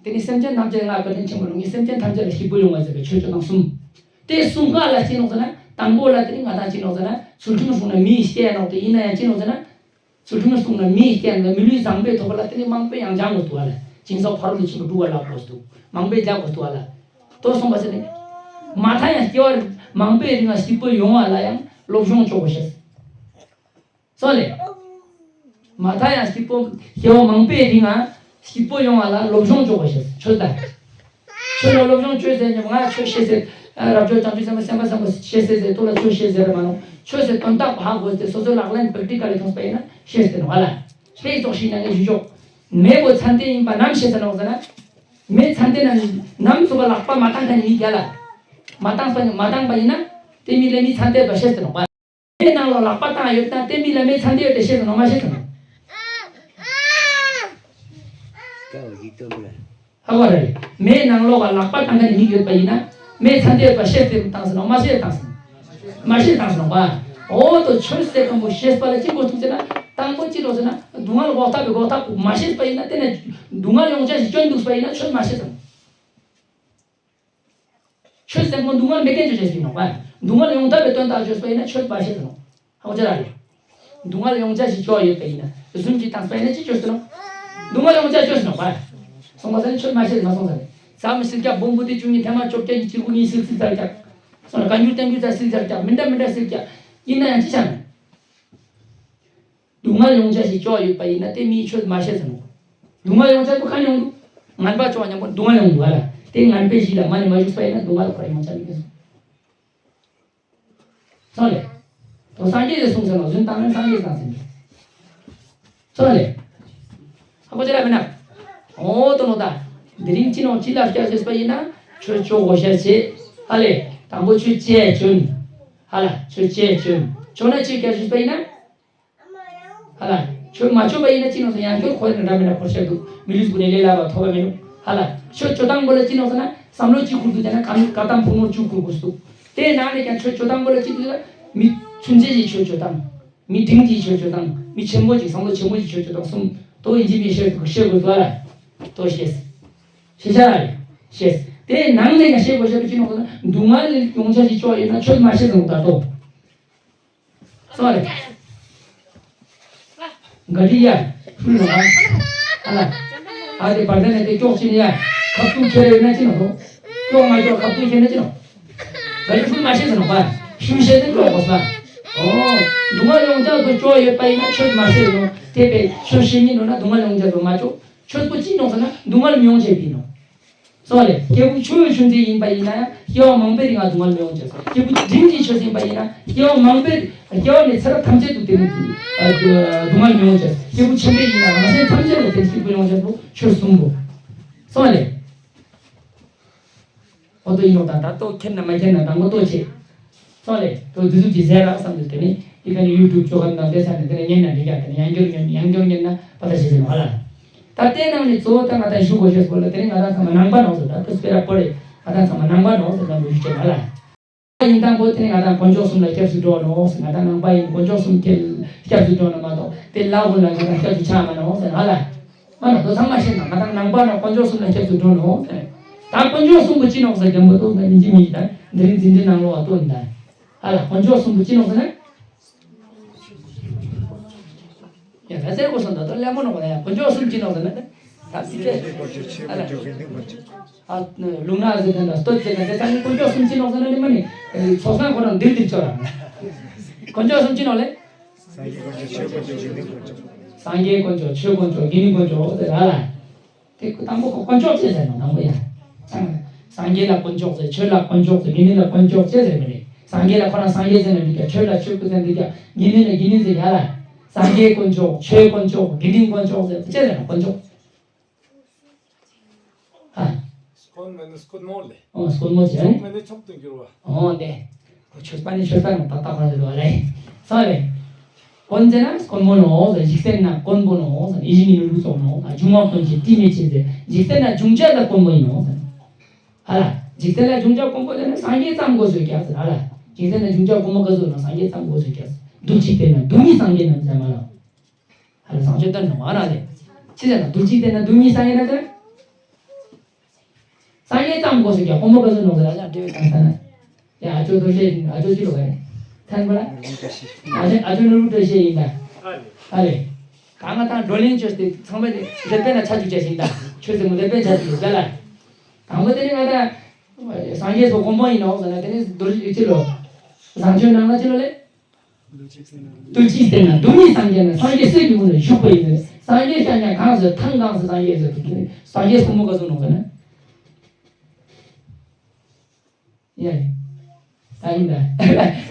དེ་ནི་སེམས་ཅན་ཐམས་ཅད་ང་བཀའ་དྲིན་ཆེན་པོ་ལ་ངས་སེམས་ཅན་ཐམས་ཅད་ལ་སྐྱིད་པོ་ཡོང་བ་ཟེར་བའི་ཆོས་ཆོས་དང་གསུམ། དེ་གསུམ་ཀ་ལ་ཅི་ནོག་ཟེར་ན་དང་པོ་ལ་དེ་ནི་ང་དང་ཅི་ནོག་ཟེར་ན་ཚུལ་ཁྲིམས་སྲུང་ན་མི་ཡི་སྐྱེ་ཡ་ནོག་དེ་ཡིན་ན་ཡང་ཅི་ནོག་ཟེར་ན། ཚུལ་ཁྲིམས་སྲུང་ན་མི་ཡི་སྐྱེ་ཡ་ནོག་མི་ལུས་བཟང་པོའི་ཐོབ་པ་ལ་དེ་ནི་མང་པོའི་ཡང་སྦྱང་དགོས་འདུག་བ་ལ། སྦྱིན་སོགས་ཕ་རོལ་ཏུ་ཕྱིན་པ་སྒྲུབ་པ་ལ་དགོས་འདུག་མང་པོའི་སྦྱང་དགོས་འདུག་བ་ལ། དོ་གསུངས་པ་ཟེར་ནས། མ་མཐའ་ཡང་སྐྱེ་བ་མང་པོའི་རིང་ལ་སྐྱིད་པོ་ཡོང་བ་ལ་ཡང་སློབ་སྦྱོང་བྱེད་དགོས་ཤེས། སོང་ལེ། མ་མཐའ་ཡང་སྐྱིད་པོ་སྐྱེ་བ་མང་པོའི་རིང་ལ་སྐྱིད་པོ་ཡོང་བ་ལ་སློབ་སྦྱོང་བྱེད་དགོས་ཤེས་ཆོས་དང་། ཆོས་ལ་སློབ་སྦྱོང་བྱེད་ཟེར་ནས་ང་ཆོས་ཤེས་ཟེར། རབ་འབྱོར་བྱང་ཆུབ་སེམས་དཔའ་སེམས་དཔའ་བཟང་པོ་ཤེས་ཟེར་ཟེར་ཏོ་ལ་ཆོས་ཤེས་ཟེར་མ་ནོ། ཆོས་ཟེར་དོན་དག་ཧ་གོ་སྟེ་སོ་སོའི་ལག་ལེན་པེག་ཊི་ཀལ་ལ་ཐོངས་པ་ཡིན་ན་ཤེས་ཟེར་ནོ་བ་ལ། དཔེ་ཙོགས་ཤིག་ན་ངས་ཞུ་ཆོག་མེས་པོ་ཚན་ཏན་ཡིན་པ་ནམ་ཤེས་ཟེར་ནོ་ཟེར་ན། མེ་ཚན་ཏེ་ན་ནམ་སུ་བ་ལག་པ་མ་བཏང་མཁན་མི་རྒྱ་ལ། མ་བཏང་པ་མ་བཏང་པ་ཡིན་ན་དེ་མི་ལ་མེ་ཚན་ཏེ་ཡོད་པ་ཤེས་ཏེ་ནོག་པ། མེ་ནང་ལོགས་ལག་པ་བཏང་ཡོད་ན་དེ་མི་ལ་མེ་ཚན་ཏེ་ཡོད་པ་ཤེས་ཏེ་ནོག་མ་ཤེས་ཏེ་ནོག་ཧ་གོ་རེད། མེ་ནང་ལོགས་ལ་ལག་པ་བཏང་མཁན་མི་ཡོད་པ་ཡིན་ན་མེ་ཚན་ཏེ་ཡོད་པ་ཤེས་ཏེ་བཏང་ཟེར་ནོག་མ་ཤེས་བཏང་ཟེར་ནོག་མ་ཤེས་བཏང་ཟེར་ནོག་པ། འོ་དོ་ཆོས་ཟེར་མཁན་པོ་ཤེས་པ་ལ་ཅི་དགོས་ཐུག་ཟེར་ན་དང་པོ་ཅི་ལོ་ཟེར་ན་སྡུག་བསྔལ་འགོག་ཐབས་པའི་འགོག་ཐབས་མ་ཤེས་པ་ཡིན་ན་དེ་ནས་སྡུག་བསྔལ་ཡོང་ཆ་ཞིག་སྐྱོན་འདུག་པ་ཡིན་ན་ཆོས་མ་ཤེས་ཟེར་ནོག་ཆོས་ཟེར་མཁན་སྡུག་བསྔལ་མེད་མཁན་བརྗོད་བྱ་ཞིག་ཡིན་ནོག་པ། སྡུག་བསྔལ་ཡོང་ཐབས་པའི་དོན་དག་བརྗོད་པ་ཡིན་ན་ཆོས་མ་ཤེས་ཟེར་ནོག་ཧ་གོ་ཅི་ར་རེད། སྡུག་བསྔལ་ཡོང་ཆ་ཞིག་སྐྱོ་ཡོད་པ་ཡིན་ན་རྫུན་གྱིས་བཏང་པ་ཡིན་ན་ཅི་བརྗོད་ཟེར་ནོག་སྡུག་བསྔལ་ཡོང་ཆ་བརྗོད་ཟེར་ནོག་པ། སོང་པ་ཟེར་ན་ཆོས་མ་ཤེས་མ་སོང་ཟེར་ནས་ཟ་མི་སྲིད་ཀྱག་སྦོམ་པོ་དེ་བཅུ་གཉིས་ཐེངས་མ་བཅོ་བརྒྱད་ཀྱི་གཅིག་པུ་གཉིས་སྲིད་སྲིད་ཚར་ཀྱག་སོང་ལ་བཀའ་འགྱུར་བསྟན་འགྱུར་ཚ་སྲིད་ཚར་ཀྱག་མི་འདྲ་མི་འདྲ་སྲིད་ཀྱག་ཡིན་ན་ཡང་ཅི་བྱ་ན། སྡུག་བསྔལ་ཡོང་ཆ་ཞིག་སྐྱོ་ཡོད་པ་ཡིན་ན་དེ་མིའི་ཆོས་མ་ཤེས་ཟེར་ནོག་སྡུག་བསྔལ་ཡོང་ཆ་དུ་ག་ནས་ཡོང་དུ། ངན་པ་བྱུང་བ་མཉམ་པོ་སྡུག་བསྔལ་ཡོང་དུ་བ་ལ། དེ་ངན་པའི་གཞི་ལ་མ་ནས་མ་བཞུགས་པ་ཡིན་ན་སྡུག་བསྔལ་ཁོ་ར་ཡོང་ཆ་མི་ཡོང་། སོང་ལེ། དོ་སངས་རྒྱས་ཀྱིས་གསུངས་ཟེར་ནོག་རྫུན་བཏང་ན་སངས་རྒྱས་བཏང་ཟེར་ནོག་སོང་ལེ། ཧ་གོ་ཅི་ར་མིན་ན། འོ་དོ་ནོ་ད། དེ་རིང་ཅི་ནོག་ཅི་ལ་སྐྱ་ཟེར་པ་ཡིན་ན་ཆོས་ཆོ་གོ་ཤ་ཆེ། ཧ་ལེ། དང་པོ་ཆོས་ཅེས་བྱོན། ཧ་ལ་ཆོས་ཅེས་བྱོན། ཆོ་ན་ཆོས་སྐྱ་ཟེར་པ་ཡིན་ན། ཧ་ལ། ཆོས་མ་ཆོད་པ་ཡིན་ན་ཅི་ནོག་ཟེར་ཡང་སྐྱོར་ཁོ་ཡིན་ན་འདྲ་མི་འདྲ་འཁོར་ཤ་འདུག་མི་ལུས་པོ་ནས་ལས་སླ་བ་ཐོབ་པ་མི་འདུག་ཧ་ལ། ཆོས་ཆོ་སྟངས་པོ་ལ་ཅི་ནོག་ཟེར་ན་བསམ་བློ་གཅིག་ཁུར་འདུག་ཟེར་ན་གང་ག་དམ་ཕུ་ནོར་བཅུ་ཁུར་དགོས་འདུག་དེའི་ནང་ནས་ཀྱང་ཆོས་ཆོ་སྟངས་པོ་ལ་ཅི་འདུག་ཟེར་ན་མི་ཚུན་ཆད་ཀྱི་ཆོས་ཆོ་སྟངས། མི་འབྲིང་གི་ཆོས་ཆོ་སྟངས། མི་ཆེན་པོ་ཅིག་བསམ་བློ་ཆེན་པོ་ཅིག་ཆོས་ཆོ་སྟངས་གསུམ་དོ་ཡིན་གཅིག་མིན་ཤེས་དགོས་ཤེས་དགོས་འདུག་ལ། དོ་ཤེས། ཤེས་བྱ་ལ་ཤེས། དེའི་ནང་ནས་ཀྱང་ཤེས་དགོས་ཤེས་པ་ཅི་ནོག་ཟེར་ན་སྡུག་བསྔལ་ཡོང་ཆ་ཞིག་ཆོག་ཡོད་ན་ཆོས་མ་ཤེས་ཟེར་ནོག་ད་དོ། སོང་རེད། ག་དྲི་ཡ། ཧུལ་ལ། ཨ་ལ། ཨ་དེ་བར་ཐ་ནས་དེ་ཀྱོག་ཕྱིན་ཡ། ཁབ་ཏུ་ཁྱེར་ཡོད་ན་ཅི་ནོག་དོ། ཀྱོག་མ་ཀྱོག་ཁབ་ཏུ་ཁྱེར་ན་ཅི་ནོག་ག་དྲི་ཧུལ་མ་ཤེས་ཟེར་ནོག་པ། ཧུལ་ཤེས་ཏེ་ཀྱོག་གོ་ས། ཨོ། སྡུག་བསྔལ་ཡོང་ཆ་དུ་ཀྱོག་ཡོད་པ་ཡིན་ན་ཆོས་མ་ཤེས་ནོག་དེ་བས་ཆོས་ཤེས་ཉིན་ནོ་ན་སྡུག་བསྔལ་ཡོང་ཆ་དུ་མ་ཀྱོག་ཆོས་པོ་ཅི་ནོག་ཟེར་ན་སྡུག་བསྔལ་མི་ཡོང་ཆ་ཡིན་ནོག་སོང་ལེ། སྐྱེས་བུ་ཆུང་ངུའི་ཆུང་ཚེ་ཡིན་པ་ཡིན་ན་ཡང་སྐྱེ་བ་མང་པོའི་རིང་ང་སྡུག་བསྔལ་མི་ཡོང་ཆ་སོང་། སྐྱེས་བུ་འབྲིང་གི་ཆོས་ཡིན་པ་ཡིན་ན་སྐྱེ་བ་མང་པོའི་སྐྱེ་བ་ནས་ཚེ་རབས་ཐམས་ཅད་དུ་དེ་ནི་སྡུག་བསྔལ་མི་ཡོང་ཆ། སྐྱེས་བུ་ཆེན་པོའི་ཡིན་ན་རང་སེམས་ཐམས་ཅད་ལ་དེ་སྐྱིད་པོ་ཡོང་ཆ་སོང་། ཆོས་གསུམ་པོ། སོང་ལེ། ཨོ་ཏོ་ཡིན་ནོག་དང་ད་ལྟོ་ཁྱེར་ན་མ་ཁྱེར་ན་དང་པོ་ལྟོ་ཆེ། སོང་ལེ། ཏོ་འདི་ཚོ་གི་ཟས་རག་བསམ་དུས་དེ་ནི་ཨི་ཁ་ནི་ཡུ་ཊུབ་ཅོ་ཁ་ནང་དེ་ས་ནས་དེ་ནས་ཉན་ན་འགྲིག་ཡ་དེ་ནས་ཡང་སྐྱོར་ཉན་ཡང་སྐྱོར་ཉན་ན་པ་ད་ཞེས་ཟེར་ནོག་ཧ་ལ། ད་ལྟའི་ནང་ནས་གཙོ་བོ་ད་ང་ད་ཞུ་དགོས་ཤེས་པོ་ལ་དེ་ནི་ང་ད་ཚང་མ་ནང་པ་ནོག་ཟེར་ད་ཏོ་སྤེ་ར་པོ་རེ་ང་ད་ཚང་མ་ནང་པ་ནོག་ཟེར་ནང་དུ་ཞུ་ཅེ་ཧ་ལ། ཡིན་དང་པོ་དེ་ནི་ང་ད་དཀོན་མཆོག་གསུམ་ལ་སྐྱབས་སུ་འགྲོ་ནོག་ཟེར། ང་ད་ནང་པ་ཡིན་དཀོན་མཆོག་གསུམ་ཁྱེད་སྐྱབས་སུ་འགྲོ་ནོག་མ་གཏོགས་དེ་ལ་ཧུ་ལ་ང་ད་སྐྱབས་སུ་ཆ་མ་ནོག་ཟེར་ཧ་ལ། མ་ནོག་དོ་ཚང་མ་ཤེས་ན་ང་ད་ནང་པ་ནོག་དཀོན་མཆོག་གསུམ་ལ་སྐྱབས་སུ་འགྲོ་ནོག་ཟེར། ད་དཀོན་མཆོག་གསུམ་པོ་ཅི་ནོག་ཟེར་རྒན་པོ་ཏོ་ཟེར་ཡིན་གཅིག་མིན་གཅིག་ད་འདི་རིང་འཛིན་གྲྭའི་ནང་ལོགས་ལ་ཏོ་ཡིན་ད། ཧ་ལ་དཀོན་མཆོག་གསུམ་པོ་ཅི་ནོག་ཟེར་ན། ཡ་ད་ཟེར་དགོས་སོང་ད་དོ་ལེ་མོ་ནོག་ད་ཡ་དཀོན་མཆོག་གསུམ་ཅི་ནོག་ཟེར་ན་ད། ད་སི་ཏྲེ། ཧ་ལ། ལུང་ནག་ཟེར་དེ་འདྲ་སྟོད་ཟེར་དེ་འདྲ་ད་ནི་དཀོན་མཆོག་གསུམ་ཅི་ནོག་ཟེར་ན་ནི་མ་ནི། ཚོགས་སང་ཁོ་རང་འདིར་འདིར་ཅོ་ར། དཀོན་མཆོག་གསུམ་ཅི་ནོག་ལེ། སངས་རྒྱས་དཀོན་མཆོག་ཆོས་དཀོན་མཆོག་དགེ་འདུན་དཀོན་མཆོག་སངས་རྒྱས་དཀོན་མཆོག་ཆོས་དཀོན་མཆོག་དགེ་འདུན་དཀོན་མཆོག་ཟེར་ཧ་ལ། དེ་དང་པོ་དཀོན་མཆོག་ཅེས་ཟེར་ནོག་དང་པོ་ཡ། སངས་སངས་རྒྱས་ལ་དཀོན་མཆོག་ཟེར། ཆོས་ལ་དཀོན་མཆོག་ཟེར། དགེ་འདུན་ལ་དཀོན་མཆོག་ཅེས་ཟེར་མི་རེད། སངས་རྒྱས་ལ་ཁོ་རང་སངས་རྒྱས་ཟེར་ན་འགྲིག་ག་ཆོས་ལ་ཆོས་དཀོན་ཟེར་ན་འགྲིག་ག་དགེ་འདུན་ལ་དགེ་འདུན་ཟེར་ཡ་ལ། སངས་རྒྱས་དཀོན་མཆོག་ཆོས་དཀོན་མཆོག་དགེ་འདུན་དཀོན་མཆོག་ཟེར་ཅེས་ཟེར་ན་དཀོན་མཆོག་ཨ། དཀོན་མེད་ནི་དཀོན་མོ་ལེ། ཨོ་དཀོན་མོ་ཟེར། མཆོག་མེད་ནི་མཆོག་ཏུ་འགྱུར་བ། ཨོ་ནས། ཁོ་ཆོས་པ་ནི་ཆོས་པ་ནང་ཏག་ཏག་ག་ཟེར་བ་ལེ། ས་རེད། དཀོན་ཟེར་ན་དཀོན་མོ་ནོག་ཟེར། འཇིག་རྟེན་ན་དཀོན་པོ་ནོག་ཟེར། ཡིད་བཞིན་གྱི་ནོར་བུ་ཙོགས་ནོག་འབྱུང་བ་དཀོན་ཅིང་དྲི་མེད་ཅིང་ཟེར། འཇིག་རྟེན་ན་འབྱུང་བྱ་ལ་དཀོན་པོ་ཡིན་ནོག་ཟེར། ཧ་ལ། འཇིག་རྟེན་ལ་འབྱུང་བྱ་དཀོན་པོ་ཟེར་ན་སངས་རྒྱས་ཙམ་དགོས་ཟེར་ཀྱང་ཟེར་ཧ་ལ། འཇིག་རྟེན་ན་འབྱུང་བྱ་དཀོན་པོ་ག་ཟེར་ན་སངས་རྒྱས་ཙམ་དགོས་ཟེར་ཀྱང་ཟེར། གདུལ་བྱའི་རྟེན་ན་སྡུག་བསྔལ་སངས་རྒྱས་རྣམས་ཟེར་མ་ལ། ཧ་ལ་བཟང་སྤྱོད་སྟོན་ནོག་ཨ་ན་ལེ། ཅི་ཟེར་ན་གདུལ་བྱའི་རྟེན་ན་སྡུག་བསྔལ་སངས་རྒྱས་རྣམས་ཟེར། སངས་རྒྱས་ཙམ་དགོས་ཟེར་ཀྱང་དཀོན་པོ་ག་ཟེར་ནོག་ཟེར་ལ་ཡང་འབྲེལ་བའི་གང་ས་ན། ཡ་ཨ་ཅོ་རྡོ་ཤེ་ཨ་ཅོ་ཅི་ལོ་ག་རེ། ཐན་པ་ལ། ཨ་ཅོ་ཨ་ཅོ་ནོར་བུ་རྡོ་ཤེ་ཡིན་ད། ཨ་ལེ། ད་ང་དང་བགྲོ་གླེང་བྱོས་ཏེ་ཚང་མ་ལེ་ལེ་པེ་ན་ཆ་བཅུག་བྱ་ཞིང་ད། ཆོས་ཟེར་མོ་ལེ་པེ་ཆ་བཅུག་ཟེར་ལ། དང་པོ་དེ་ནི་ང་ད། སངས་རྒྱས་སོགས་དཀོན་པོ་ཡིན་ནོག་ཟེར་ན་དེ་ནི་རྡོ་ཤེ་ཅི་ལོ། བཟང་སྤྱོད་ནང་ན་ཅི་ལོ་ལེ། གདུལ་བྱའི་རྟེན་ན་སྡུག་བསྔལ་སངས་རྒྱས་ན། སངས་རྒྱས་སྲས་ཀྱི་དབུས་ན་བཞུགས་པ་ཡིན་ཟེར། སངས་རྒྱས་ཤ་ཉ་གང་ཟེར་ཐང་གང་ཟེར་སངས་རྒྱས་ཟེར་དུ་སངས་རྒྱས་སྲུང་མོ་ག་ཟུག་ནོག་ཟེར་ན། ཡ། ད་ཡིན་ད།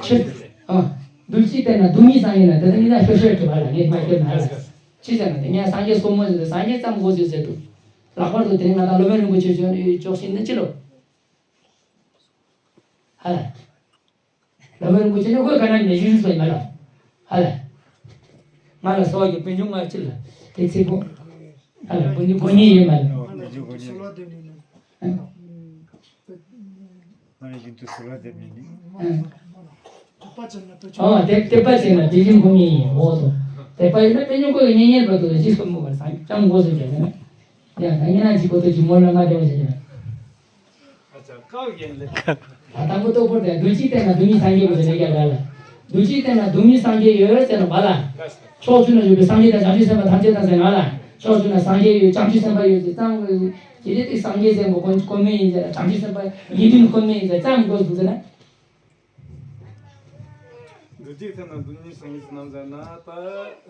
ཆོས། ཨ། གདུལ་བྱའི་རྟེན་ན་སྡུག་བསྔལ་སངས་རྒྱས་ན་དེ་ལྟ་ཉིད་ལ་ཤོར་ཤོར་གྲུབ་པ་ལ་ངས་མ་ཤོར་ན་ལ། ཅི་ཟེར་ན་དེ་ངས་སངས་རྒྱས་སྲུང་མོ་ཟེར་ཏེ་སངས་རྒྱས་ཙམ་དགོས་ཟེར་ཟེར་དུ། ལྷག་པར་དུ་དེ་རིང་ང་དང་སློབ་དཔོན་རིན་པོ་ཆེ་ཕྱོགས་ནས་ཕྱོགས་ཞིག་ནི་ཅི་ལོ། ཧ་ལ། སློབ་དཔོན་རིན་པོ་ཆེ་ནི་ཁོས་ག་ན་ནས་ཞུ་ཞུ་སོ་ཡིན་མ་ལ། ཧ་ལ། ང་ལ་སོགས་ཀྱི་དཔེ་འབྱུང་ང་ཅི་ལ་དེ་ཚིག་གོ། ཧ་ལ་དགོན་གཉིས་དགོན་གཉིས་ཡིན་མ་ལ། ཨ། ཨ། ཨོ་དེ་དད་པ་བྱས་ན་དེ་བཞིན་ཁོ་ཉིད་ཡིན་འོ་དོ། དད་པ་ཡིན་ན་དཔེ་ཉུང་ཁོ་གི་གཉེན་ཉེ་བར་དུ་ཅི་སོ་མོ་བར་སངས་ཀྱང་དགོས་སུ་བྱས་ན། ཡང་ད་ཉེ་ན་ཅི་གོ་དོ་ཅི་མོ་ལ་མ་དེ་བ་བྱས་ན། ཨ་ཅག་ཀའོ་ཡན་ལེ། ད་དང་པོ་རྟོགས་པོར་དེ་འདུ་བྱེད་བརྟེན་ན་སྡུག་བསྔལ་སངས་རྒྱས་པོ་ཟེར་ནས་རྒྱ་གར་ལ། འདུ་བྱེད་བརྟེན་ན་སྡུག་བསྔལ་སངས་རྒྱས་ཡོད་ཟེར་ན་བ་ལ། ཕྱོགས་བཅུ་ན་བཞུགས་པའི་སངས་རྒྱས་དང་བྱང་ཆུབ་སེམས་དཔའ་ཐམས་ཅད་དང་ཟེར་ན་ལ། ཕྱོགས་བཅུ་ན་སངས་རྒྱས་ཡོད་བྱང་ཆུབ་སེམས་དཔའ་ཡོད་ཟེར་ཙང་། ཇི་སྲིད་དེ་སངས་རྒྱས་ཟེར་མོ་དཀོན་དཀོན་མེད་ཡིན་ཟེར་བྱང་ཆུབ་སེམས་དཔའ་ཡིད་བདུན་དཀོན་མེད་ཡིན་ཟེར་ཙང་དགོས་འདུག་ཟེར་ན། འདུ་བྱེད་བརྟེན་ན་སྡུག་བསྔལ་སངས་རྒྱས་རྣམས་ཟེར་ན་ད་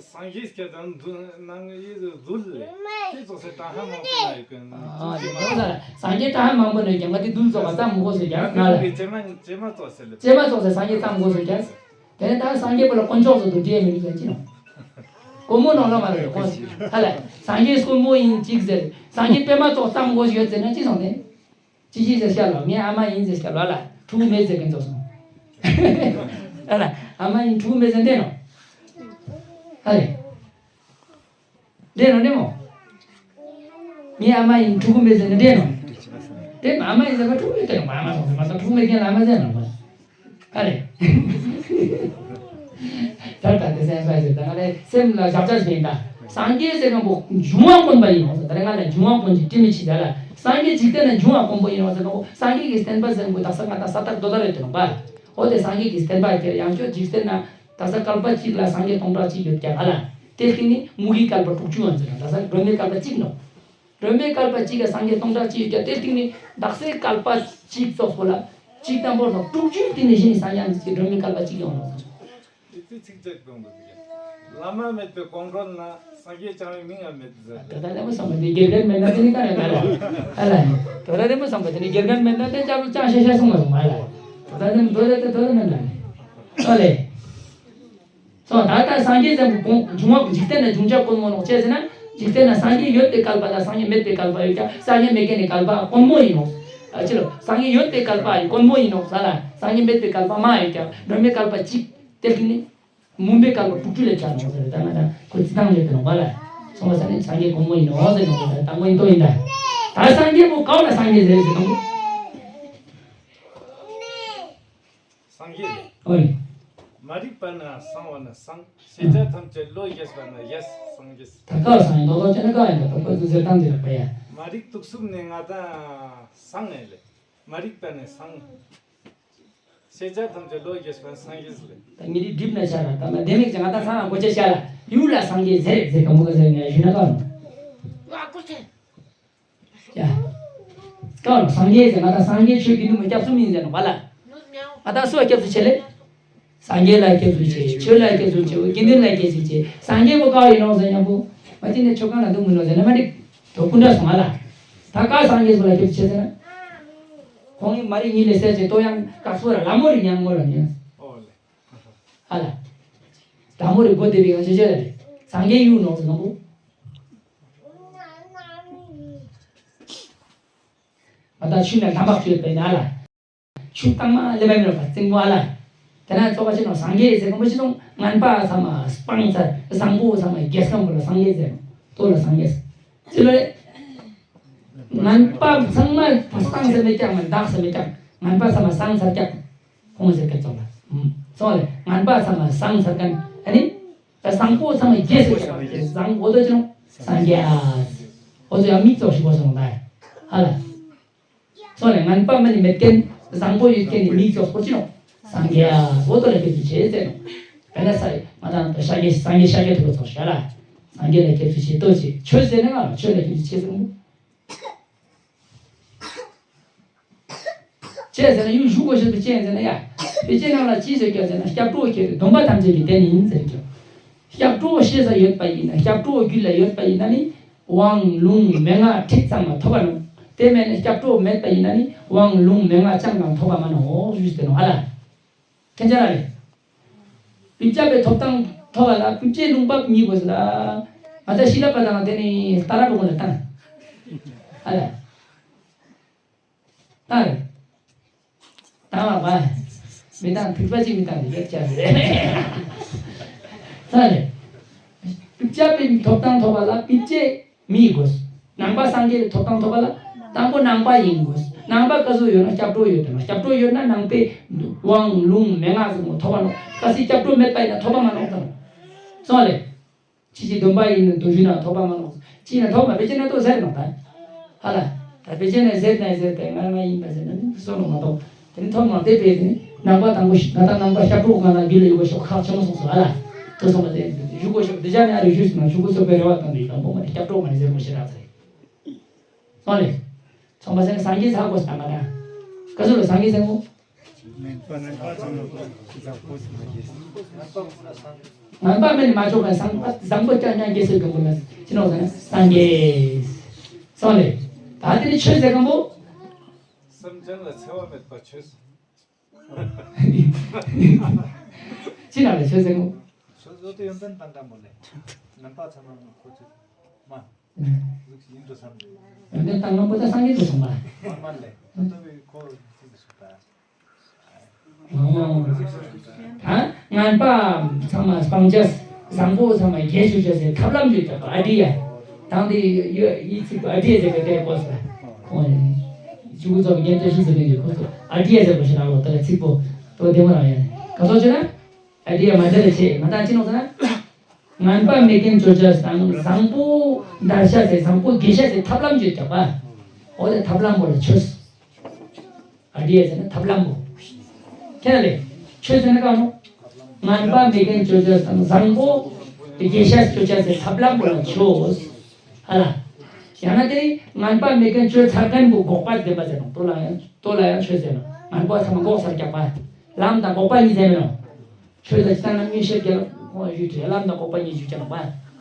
སངས་རྒྱས་སྐད་དང་འདུ་ནང་ཡིད་རྫུལ་ལས་དེ་ཙོགས་སེ་ཀྲ་ཧ་མང་པོ་ན་ཡོད་ཀྱང་། ཨ་དེ་མོ་ལ་སངས་རྒྱས་ཀྲ་ཧ་མང་པོ་ན་ཡོད་ཀྱང་ང་དེ་འདུལ་ཙོགས་པ་ཙམ་མི་དགོས་ཟེར་ཀྱང་ང་ལ། ཀྱེ་མ་ཀྱེ་མ་ཙོགས་སེ་ལེ། ཀྱེ་མ་ཙོགས་སེ་སངས་རྒྱས་ཙམ་དགོས་ཟེར་ཀྱང་། དེ་ནས་ད་སངས་རྒྱས་པོ་ལ་དཀོན་མཆོག་ཚོ་འདུ་བྱེད་མི་འདུག་ཟེར་ཅི་ནོ། དཀོན་མོ་ནང་ལ་མ་རེད་དཀོན། ཧ་ལ། སངས་རྒྱས་དཀོན་མོ་ཡིན་གཅིག་ཟེར། སངས་རྒྱས་པད་མ་ཙོགས་ཙམ་དགོས་ཡོད་ཟེར་ན་ཅི་སོང་ནས། ཅི་ཅི་ཟེར་བཤད་ལ་ངའི་ཨ་མ་ཡིན་ཟེར་བཤད་ལ་ལ་ཕྲུ་གུ་མེད་ཟེར་མཁན་ཚོ་སོང་། ཨ་ལ་ཨ་མ་ཡིན་ཕྲུ་གུ་མེད་ཟེར་འདྲེ་ནོ། ཨ་རེ། འདྲེ་ནོ་འདྲེ་མོ། ངའི་ཨ་མ་ཡིན་ཕྲུ་གུ་མེད་ཟེར་ནི་འདྲེ་ནོ། འདྲེ་མ་ཨ་མ་ཡིན་ཟེར་བ་ཕྲུ་གུ་མེད་དེ་ནོ་མ་ཨ་མ་སོང་ཟེར་མ་ད་ཕྲུ་གུ་མེད་མཁན་ལ་ཨ་མ་ཟེར་ནོ་མ། ཨ་རེ། ད་ལྟ་དེ་སེམས་ས་ཞིག་ད་ང་རེ་སེམས་ལ་བཞག་བྱ་ཞིག་ཡིན་ད། སངས་རྒྱས་ཟེར་མཁན་པོ་འབྱུང་བ་དཀོན་པ་ཡིན་ནོ་ཟེར་ད་རེ་ང་ལ་འབྱུང་བ་དཀོན་གྱི་དྲི་མི་ཆི་ད་ལ་སངས་རྒྱས་འཇིག་རྟེན་ན་འབྱུང་བ་དཀོན་པོ་ཡིན་ནོ་ཟེར་ནོ་སངས་རྒྱས་ཀྱི་བསྟན་པ་ཟེར་མཁན་པོ་དག་ས་ང་ད་ས་ཐག་རྡོ་ད་རེད་དེ་ནོ་པ། འོ་དེ་སངས་རྒྱས་ཀྱི་བསྟན་པ་དེ་ཡང་ཆོས་འཇིག་རྟེན་ན་དག་ས་བསྐལ་པ་གཅིག་ལ་སངས་རྒྱས་སྟོང་ཕྲག་གཅིག་ཡོད་ཀྱང་ཨ་ལ། དེ་སྟེང་ནི་མུ་གེའི་བསྐལ་པ་དྲུག་ཅུ་ཡོད་ཟེར་ན་དག་ས་སྒྲོན་མེའི་བསྐལ་པ་གཅིག་ནོ། སྒྲོན་མེའི་བསྐལ་པ་གཅིག་ག་སངས་རྒྱས་སྟོང་ཕྲག་གཅིག་ཡོད་ཀྱང་དེ་སྟེང་ནི་དག་སའི་བསྐལ་པ་གཅིག་ཙོགས་པོ་ལ་གཅིག་དང་པོ་དང་དྲུག་ཅུའི་སྟེང་ནས་གཞི་ནས་སངས་རྒྱས་ཀྱི་སྒྲོན་མེའི་བསྐལ་པ་གཅིག་ཡོང་ལོ། དེ་ཚིག་གཅིག་གོང་དུ་བླ་མ་མེད་པའི་གོང་གྲོལ་ན་སངས་རྒྱས་བྱ་བའི་མིང་ཡང་མེད་ཟེར། ད་ལྟ་ལས་མོ་བསམ་པ་དེ་དགེ་རྒན་མེད་ན་དེ་ནི་ག་རེ་ན་ལ་ཨ་ལ། ད་ལྟ་ལས་མོ་བསམ་པ་དེ་ནི་དགེ་རྒན་མེད་ན་དེ་ཅག་ལོ་ཅག་ཤེས་ཤེས་སོང་མ་སོང་མ་ལ། ད་ལྟ་ལས་མོ་དོ་ལས་དེ་དོ་ལས་མེད་ལ་ནི། ཨ་ལས། སོ་ད་ལྟ་སངས་རྒྱས་ཟེར་བ་གོང་འབྱུང་བ་འཇིག་རྟེན་ན་འབྱུང་བྱ་དཀོན་མོ་ནོག་ཅེས་ཟེར་ན་འཇིག་རྟེན་ན་སངས་རྒྱས་ཡོད་པའི་བསྐལ་པ་དང་སངས་རྒྱས་མེད་པའི་བསྐལ་པ་ཡོད་ཀྱང་སངས་རྒྱས་མེད་མཁན་ནི་བསྐལ་པ་དཀོན་མོ་ཡིན་ནོག་ཨ་ཅི་ལོ་སངས་རྒྱས་ཡོད་པའི་བསྐལ་པ་ཡིན་དཀོན་མོ་ཡིན་ནོག་ས་ལ་སངས་རྒྱས་མེད་པའི་བསྐལ་པ་མ་ཡོད་ཀྱང་སྒྲོན་མེའི་བསྐལ་པ་གཅིག་དེ་ལྟར་ནི་མུན་པའི་བསྐལ་པ་དྲུག་ཅུ་ལས་བྱ་ནོག་ཟེར་ད་ང་ད་ཁོ་ཅི་དང་ལས་དེ་ནོག་པ་ལ་སོང་བ་ས་ནི་སངས་རྒྱས་དཀོན་མོ་ཡིན་ནོག་ཟེར་ནོག་ད་དང་པོ་ཡིན་ཏོ་ཡིན་ད་ད་སངས་རྒྱས་པོ་གང་ལ་སངས་རྒྱས་ཟེར་ཟེར་དང་པོ། སངས་རྒྱས་ལས། ཨོ་ཡ། མ་རིག་པ་ན་སངས་པ་ན་སངས། ཤེས་བྱ་ཐམས་ཅད་བློས་བཞེས་པ་ན་བཞེས་སངས་རྒྱས། ད་ཀ་སངས་རྒྱས་མདོ་དོན་ཅན་ན་ཀ་ཡིན་ད་ད་ཁོ་ཚོ་ཟེར་སྟངས་དེ་རེད་པ་ཡ། མ་རིག་དུག་གསུམ་ནས་ང་དང་སངས་ནས་ལས། མ་རིག་པ་ནས་སངས། ཤེས་བྱ་ཐམས་ཅད་བློས་བཞེས་པ་ན་སངས་རྒྱས་ལས། ད་ཉིད་རིག་སྒྲིབ་ན་ཤར་ར་ད་མ་ལྡེ་མིག་ཅན་ང་དང་སངས་ལ་གོ་ཆ་ཤར་ལ་ཡུལ་ལ་སངས་རྒྱས་ཟེར་ཟེར་ག་མོ་ག་ཟེར་ངས་ཞུ་ན་ཀ་ནོ། ཡ། ཀ་ནོ་སངས་རྒྱས་ཟེར་ང་དང་སངས་རྒྱས་ཆོས་ཀྱི་ནུབ་མོ་སྐྱབས་གསུམ་ཡིན་ཟེར་ནོ་བ་ལ། ང་དང་སུ་ལ་སྐྱབས་སུ་མཆི་ལེ། སངས་རྒྱས་ལ་སྐྱབས་སུ་མཆི། ཆོས་ལ་སྐྱབས་སུ་མཆི། དགེ་འདུན་ལ་སྐྱབས་སུ་མཆི། སངས་རྒྱས་པོ་ཀ་ཡིན་ནོ་ཟེར་མཉམ་པོ། མ་ཅི་ནས་ཆོས་ཁང་ལ་འདུག་མི་ནོ་ཟེར་ན་མ་འགྲིག་དོ་སྐུ་འདྲ་སོང་ང་ལ། ད་ཀ་སངས་རྒྱས་པོ་ལ་སྐྱབས་སུ་མཆི་ཟེར་ན། ཁོང་གིས་མ་རིག་ཉིད་ལས་སད་ཅེས་ལྟོ་ཡང་བཀག་སོ་ར་ལ་མོ་རིག་ཉམས་ངོ་ལ་ཉན། ཨོ་ལེ། ཨ་ལ། ལ་མོ་རིག་སྒོ་དེ་རིག་ཡང་ཇེ་ཇེ་རེད། སངས་རྒྱས་གཡུག་ནོ་ཟེར་མཉམ་པོ། ང་དང་ཆུ་ནས་ལྷམ་པ་བཅོས་པའི་ནང་ལ། ཆུ་གཙང་མ་ལེན་པ་མི་རུང་བ་རྩིང་པོ་ཨ་ལ། དེ་ན་ཚོགས་པ་ཆེ་ནོ་སངས་རྒྱས་ཟེར་གོ་མི་ཆེ་ནོ་ངན་པ་ཚང་མ་སྤངས་ཚར་བཟང་པོ་ཚང་མ་རྒྱལ་སྐམ་པོ་ལ་སངས་རྒྱས་ཟེར་ནོ་ལྟོ་ལ་སངས་རྒྱས་ཟེར་ལོ་རེད། ངན་པ་ཚང་མ་སྤངས་ཟེར་མི་ཀྱང་མ་འདག་ཟེར་མི་ཀྱང་ངན་པ་ཚང་མ་སངས་ཚར་ཀྱང་ཁོང་ཟེར་སྐད་ཚོགས་ལ་ཚོགས་ལ་ངན་པ་ཚང་མ་སངས་ཚར་ཀྱང་ཨ་ནི་བཟང་པོ་ཚང་མ་རྒྱལ་ཟེར་ཀྱང་བཟང་པོ་དོ་ཅི་ནོ་སངས་རྒྱས་ཨ་འོ་ཚོ་ཡང་མིག་ཙོག་ཞིག་པོ་སོང་ད་ཨ་ལ། སོགས་ལས་ངན་པ་མ་ནི་མེད་མཁན་བཟང་པོ་ཡོད་མཁན་ནི་མིག་ཙོགས་པོ་ཅི་ནོ། སངས་རྒྱས་ཨ་འོ་དོ་ལ་སྐྱབས་སུ་མཆི་ཟེར་ནོ། དཔེར་ན་ས་ང་དང་ཤཱཀྱ་སངས་རྒྱས་ཤཱཀྱ་ཐུབ་པ་ཙོགས་ཤ་ལ། སངས་རྒྱས་ལ་སྐྱབས་སུ་མཆི་ལྟོ་ཅི་ཆོས་ཟེར་ན་ང་ལ་ཆོས་ལ་སྐྱབས་སུ་མཆི་ཟེར་ནོ། ཅི་ཟེར་ན་ཡུལ་བཞུགས་པ་ཞིག་ཏུ་ཅི་ཟེར་ན་ཡ། དཔེ་ཅན་ནང་ལ་ཅི་ཟེར་ཀྱང་ཟེར་ན་སྐྱབས་འགྲོ་ཁྱེད་དུ་སྡོམ་པ་ཐམས་ཅད་ཀྱི་རྟེན་ཡིན་ཟེར་ཀྱང་། སྐྱབས་འགྲོ་ཤེས་ས་ཡོད་པ་ཡིན་ན་སྐྱབས་འགྲོ་རྒྱུད་ལ་ཡོད་པ་ཡིན་ན་ནི། དབང་ལུང་མན་ངག་ཁྲིད་ཚང་མ་ཐོབ་པ་ནོ། དེ་མེད་ན་སྐྱབས་འགྲོ་མེད་པ་ཡིན་ན་ནི་དབང་ལུང་མན་ངག་ཅང་ཀང་ཐོབ་པ་མ་ནོ་ཞུས་ཏེ་ནོ་ཧ་ལ། ཁྱེད་ཅག་རེད། བིབ་ཅག་པའི་ཐོབ་ཐང་ཐོབ་པ་ལ་བིབ་ཅའི་ལུང་པ་གཉིས་དགོས་ཟེར་ལ། ང་ཚ་ཤི་ལ་པ་དང་དེ་ནི་ཏཱ་ར་པ་ཀུན་ལ་བཏང་། ཨ་ལ། ད་རེད། ད་མ་པ། མི་དང་ཐིགས་པ་གཅིག་མི་དང་ལས་ཀྱ་རེད། ད་རེད། བཅའ་བའི་ཐོབ་ཐང་ཐོབ་པ་ལ་དཔེ་བྱད་མི་དགོས། ནང་པ་སངས་རྒྱས་ཀྱི་ཐོབ་ཐང་ཐོབ་པ་ལ་དང་པོ་ནང་པ་ཡིན་དགོས། ནང་པ་ག་ཚོད་ཡོད་ན་སྐྱབས་འགྲོ་ཡོད་དེ་ན། སྐྱབས་འགྲོ་ཡོད་ན་ནང་པའི་དབང་ལུང་མན་ངག་ཟེར་མོ་ཐོབ་པ་ནོ། གལ་སྲིད་སྐྱབས་འགྲོ་མེད་པ་ཡིན་ན་ཐོབ་པ་མ་ནོ་ཙང་། སོང་ལེ། ཕྱི་ཕྱི་སྡོམ་པ་ཡིན་ན་དུ་ཞུ་ན་ཐོབ་པ་མ་ནོ། ཅི་ན་ཐོབ་མ་བེད་ཅེ་ན་ཏོ་ཟེར་ནོ་ད། ཧ་ལ། ད་བེད་ཅེ་ན་ཟེར་ན་ཟེར་ཏེ་ང་ང་ཡིན་པ་ཟེར་ན་ནི་སོ་ནོ་མ་གཏོགས། དེ་ནི་ཐོབ་མ་དེ་བེད་ནི་ནང་པ་དང་པོ་ཞིག་ང་དང་ནང་པ་སྐྱབས་འགྲོ་ང་ལ་རྒྱུད་ལ་ཡོད་པ་ཤོག་ཁག་ཆེན་མོ་སོང་སོ་ཧ་ལ། ཏོ་སོང་པ་དེ་ཞུ་གོ་ཤོག་དེ་ཅག་ནི་ཨ་རི་ཞུས་ན་ཞུ་གོ་སོ་པའི་རེ་བ་དང་དེ་དང་པོ་མ་དེ་སྐྱབས་འགྲོ་མ་ནི་ཟེར་མོ་ཤེས་རག་ཚེ། སོང་ལེ། ཚོང་པ་ཟེར་ན་སངས་རྒྱས་ཚ་གོ་ས་མ་ན། ག་ཚོད་ལ་སངས་རྒྱས་ཟེར་མོ། ངན་པ་མེད་ནི་མ་ཆོག་པའི་བཟང་པོ་བཟང་པོ་ཀྱང་ཉན་དགེ་སེ་གང་པོ་ལ་ཅི་ནོ་ཟེར་ན་སངས་རྒྱས། སོང་ལེ། ད་དེ་ནི་ཆོས་ཟེར་གང་པོ། སེམས་ཅན་ལ་འཚེ་བ་མེད་པ་ཆོས། ཅི་ན་ལེ་ཆོས་ཟེར་གང་པོ། ཆོས་ཟོ་དེ་ཡོན་ཏན་དང་འདྲ་མོ་ལེ། ངན་པ་ཚང་མ་ཁོ་ཆོས་མ། ཡོན་ཏན་དང་ངན་པ་ད་སངས་རྒྱས་སུ་སོང་པ། མ་མ་ལེ། ད་ལྟ་བའི་ཁོ་ཅི་ཟེར་ཞུ་ད། ད་ངན་པ་ཚང་མ་སྤང་བྱ། བཟང་པོ་ཚང་མ་རྒྱས་སུ་བྱ་ཟེར་ཐབས་ལམ་ཡོད་ཀྱང་ཨ་ཏི་ཡ། དང་དེ་ཡོད་ཡིད་ཚིག་པ་ཨ་ཏི་ཡ་ཟེར་བའི་དེ་གོ་ས། ཁོང་ཡིན། ཇུ་གུ་ཚོགས་རྒན་བཀྲ་ཤིས་ཟེར་མཁན་གྱི་ཁོ་ཚོ་ཨ་ཏི་ཡ་ཟེར་བ་ཞིག་ལ་ལོ་ད་ཚིག་པོ་དོ་བདེ་མོ་རང་ཡིན། ག་ཚོད་བྱས་ན་ཨ་ཏི་ཡ་མ་འདྲ་རེ་བྱེད་མ་ད་ཅི་ནོ་ཟེར་ན། ངན་པ་མེད་མཁན་བཅོ་བྱ་དང་བཟང་པོ་དར་བྱ་ཟེར་བཟང་པོ་རྒྱས་བྱ་ཟེར་ཐབས་ལམ་བརྗོད་ཀྱག་པ། འོ་དེ་ཐབས་ལམ་པོ་ལ་ཆོས། ཨ་ཏི་ཡ་ཟེར་ན་ཐབས་ལམ་པོ། ཁྱེད་ལས་ཆོས་ཟེར་ན་གང་ནོ། ངན་པ་མེད་མཁན་བཅོ་བྱ་དང་བཟང་པོ་རྒྱས་བྱ་བཅོ་བྱ་ཟེར་ཐབས་ལམ་པོ་ལ་ཆོས། ཧ་ལ། ཡང་ན་དེ་ངན་པ་མེད་མཁན་བཅོ་ཚར་མཁན་པོ་འགོག་པ་བདེན་པ་ཟེར་ནོ། དོ་ལ་ཡང་དོ་ལ་ཡང་ཆོས་ཟེར་ནོ། ངན་པ་ཚང་མ་འགོག་ཚར་ཀྱག་པ། ལམ་དང་འགོག་པ་གཉིས་ཟེར་མེད་ནོ། ཆོས་ལ་ཅི་ལྟར་ན་མངོན་ཤེས་རྒྱལ་ཁོང་ཞུས་ཏེ་ལམ་དང་འགོག་པ་གཉིས་ཞུ་ཅེས་ནོག་པ།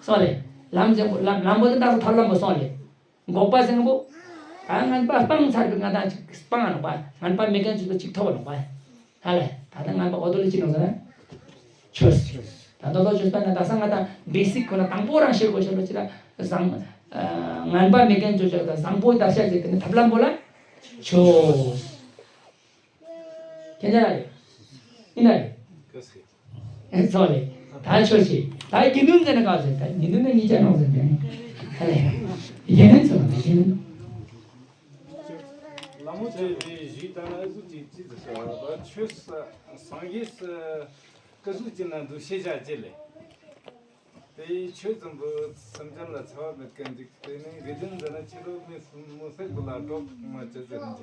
སོང་ལེ། ལམ་ཟེར་ལམ་ལམ་པོ་དེ་ད་ཐབས་ལམ་པོ་སོང་ལེ། འགོག་པ་ཟེར་པོ། ད་ངན་པ་སྤང་ཚར་བའི་ང་དང་ཅིག་སྤང་ང་ནོག་པ། ངན་པ་མེད་མཁན་ཅིག་ཏུ་ཅིག་ཐོབ་ནོག་པ། ཧ་ལེ། ད་ལྟ་ངན་པ་འོ་དོ་ལེ་ཅི་ནོག་ཟེར་ན། ཆོས། ད་ལྟ་ལོ་ཆོས་པ་ན་ད་ས་ང་དང་བེ་སིག་ཁོ་ན་དང་པོ་རང་ཤེས་དགོས་ཤེས་ལོ་ཅི་ལ་བཟང་། ངན་པ་མེད་མཁན་ཅོ་ཅོ་དང་བཟང་པོ་དར་ཤ་ཅིག་དེ་ནི་ཐབས་ལམ་པོ་ལ། ཆོས། ཁྱེད་ཅག་རེད། ཡིན་ན་རེད། ཨེ་ཚོ་ལེ། ད་ཆོས་ཤིག་ད་དགེ་འདུན་ཟེར་ན་ག་ཟེར་ད་དགེ་འདུན་ན་གཉིས་ཆ་ནང་ཟེར་ཏེ། ཨ་ལེ། དགེ་འདུན་ཚོ་ལ་དགེ་འདུན། ལ་མོ་ཆེ་བའི་གཞི་ལྟར་ན་ཨ་ཟུ་ཅིག་ཅི་ཟེར་ཟེར་བ་ད་ཆོས་སངས་རྒྱས་སུ་ཀ་ཟུ་ཅི་ན་འདུ་ཤེས་བྱ་ཅི་ལེ། དེ་ཡི་ཆོས་ཙམ་དུ་སེམས་ཅན་ལ་འཚེ་བ་མེད་མཁན་ཅིག་དེ་ནི་དགེ་འདུན་ཟེར་ན་ཕྱི་རོལ་མི་སུམ་མོ་སེར་པོ་ལ་གྲོགས་མ་བྱེད་ཟེར་ནི་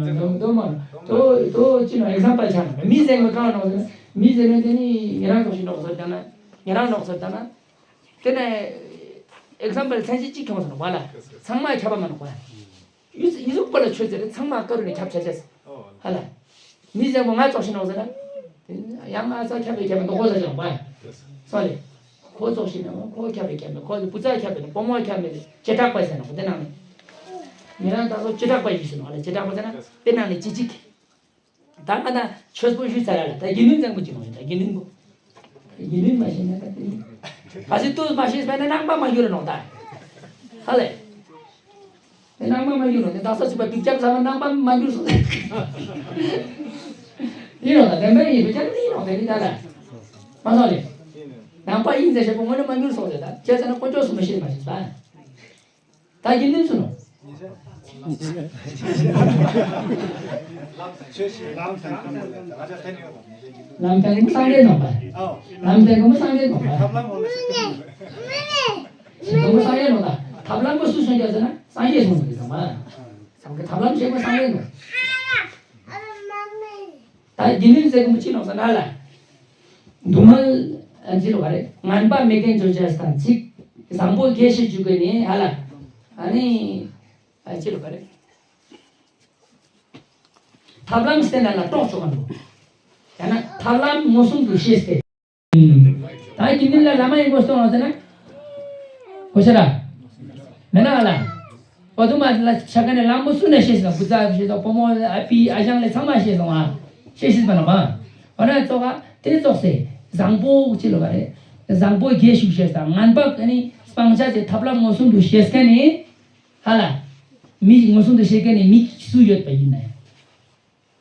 ཅི། དོ་མ་དོ་དོ་ཅི་ན་ཨེག་ཟམ་པལ་ཆ་ན་མི་ཟེར་མི་གང་ནོག་ཟེར་ན་མི་ཟེར་ན་དེ་ནི་ཉེ་རང་ཐོག་ཞིག་ནོག་ཟེར་ད་ན་ཉེ་རང་ནོག་ཟེར་ད་ན་དེ་ནི་ཨེག་ཟམ་པལ་མཚན་གཞི་གཅིག་ཁྱོང་ཟེར་ནོག་པ་ལ་ཚང་མ་ཁྱབ་པ་མ་ནོག་པ། ཡུ་ཡུ་ཟུག་པ་ལ་ཆོས་ཟེར་ཚང་མ་ཀ་རུ་ནས་ཁྱབ་ཆ་ཆ་ཟེར། ཧ་ལ། མི་ཟེར་བ་ང་ཙོགས་ཤིག་ནོག་ཟེར་ན། ཡང་ང་ཙོགས་ཁྱབ་པའི་ཁྱབ་པའི་དོ་གོ་ཟེར་ཅོག་པ། སོ་ལེ། ཁོ་ཙོགས་ཤིག་ནོག་ཁོ་ཁྱབ་པའི་ཁྱབ་པའི་ཁོ་བུ་ཚ་ཁྱབ་པའི་བུ་མོ་ཁྱབ་པའི་བྱེ་བྲག་པ་ཟེར་ནོག་དེ་ནང་ནས། ཉེ་རང་ད་ཚོ་བྱེ་བྲག་པ་ཞིག་ཟེར་ནོག་ལེ་བྱེ་བྲག་པ་ཟེར་ན་དེ་ནང་ནས་གཅིག་གཅིག་ད་ང་ད་ཆོས་པོ་ཞུས་ཚར་ལ་ད་དགེ་འདུན་བཟང་པོ་ཅིག་མ་ཡིན་ད་དགེ་འདུན་པོ། དགེ་འདུན་མ་ཤེས་ན་ད་དེ་ནི། ག་ཚོད་ཏུ་མ་ཤེས་པས་ན་ནང་པ་མ་གྱུར་ནོག་ད། ཧ་ལེ། དེ་ནང་པ་མ་གྱུར་ནོག་དེ་དག་ས་ཚུད་པ་དུག་ཅག་ཚང་མ་ནང་པ་མ་གྱུར་སོང་། ཡིན་ནོག་ད་བདེན་པ་ཡིན་པའི་ཅག་དེ་ཡིན་ནོག་དེ་ནི་ད་ལ། མ་སོང་ལེ། ནང་པ་ཡིན་ཟེར་ཞེ་པོ་དངོས་གནས་མ་གྱུར་སོང་ཟེར་ད་ཅེ་ཟེར་ན་དཀོན་མཆོག་གསུམ་མ་ཤེས་མ་ཤེས་པ། ད་དགེ་འདུན་ཚོ་ནོ། ལམ་སྟོན་གོ་སངས་རྒྱས་ནོ་པ། ལམ་སྟོན་གོ་སངས་རྒྱས་ནོ་པ། སྟོན་གོ་སངས་རྒྱས་ནོ་ད། ཐབས་ལམ་པོ་སུ་སོང་རྒྱ་ཟེར་ན་སངས་རྒྱས་སོང་ཟེར་ཙམ་པ། སངས་རྒྱས་ཐབས་ལམ་བྱེད་པ་སངས་རྒྱས་ནོ། ད་དགེ་འདུན་ཟེར་གོ་མི་ཅི་ནོག་ཟེར་ན་ལ། དུ་མ་ཨ་ཅི་ལོ་ག་རེ་ངན་པ་མེད་མཁན་བཅོ་བྱ་དང་གཅིག་བཟང་པོ་རྒྱས་ཤིང་བཅུག་གི་ནི་ཧ་ལ། ཨ་ནི་ཨ་ཅི་ལོ་ག་རེ་ཐབས་ལམ་བསྟན་ན་ལ་རྟོགས་ཆོག་ག་འདུག་ཡང་ན་ཐབས་ལམ་མངོན་སུམ་དུ་ཤེས་ཏེ། ད་དགེ་འདུན་ལ་བླ་མ་ཡིན་དགོས་སོང་ཟེར་ན། གོ་ཤ་ར། མེད་ན་ལ། འོ་དུ་མ་ལ་ཆ་ག་ནས་ལམ་པོ་སུ་ནས་ཤེས་སོང་བུ་ཚ་ཤེས་སོང་བུ་མོ་ཨ་ཕི་ཨ་ཞང་ལས་ཚང་མ་ཤེས་སོང་ཨ། ཤེས་ཤེས་པ་ན་མ། འོ་ན་ཙོག་ག་དེ་ཙོག་སེ་བཟང་པོ་ཅི་ལོ་ག་རེ། བཟང་པོ་རྒྱས་ཤིག་ཤེས་དང་ངན་པ་ནི་སྤང་བྱ་ཅེས་ཐབས་ལམ་མངོན་སུམ་དུ་ཤེས་མཁན་ནི། ཧ་ལ། མི་མངོན་སུམ་དུ་ཤེས་མཁན་ནི་མི་སུ་ཡོད་པ་ཡིན་ན་ཡང་།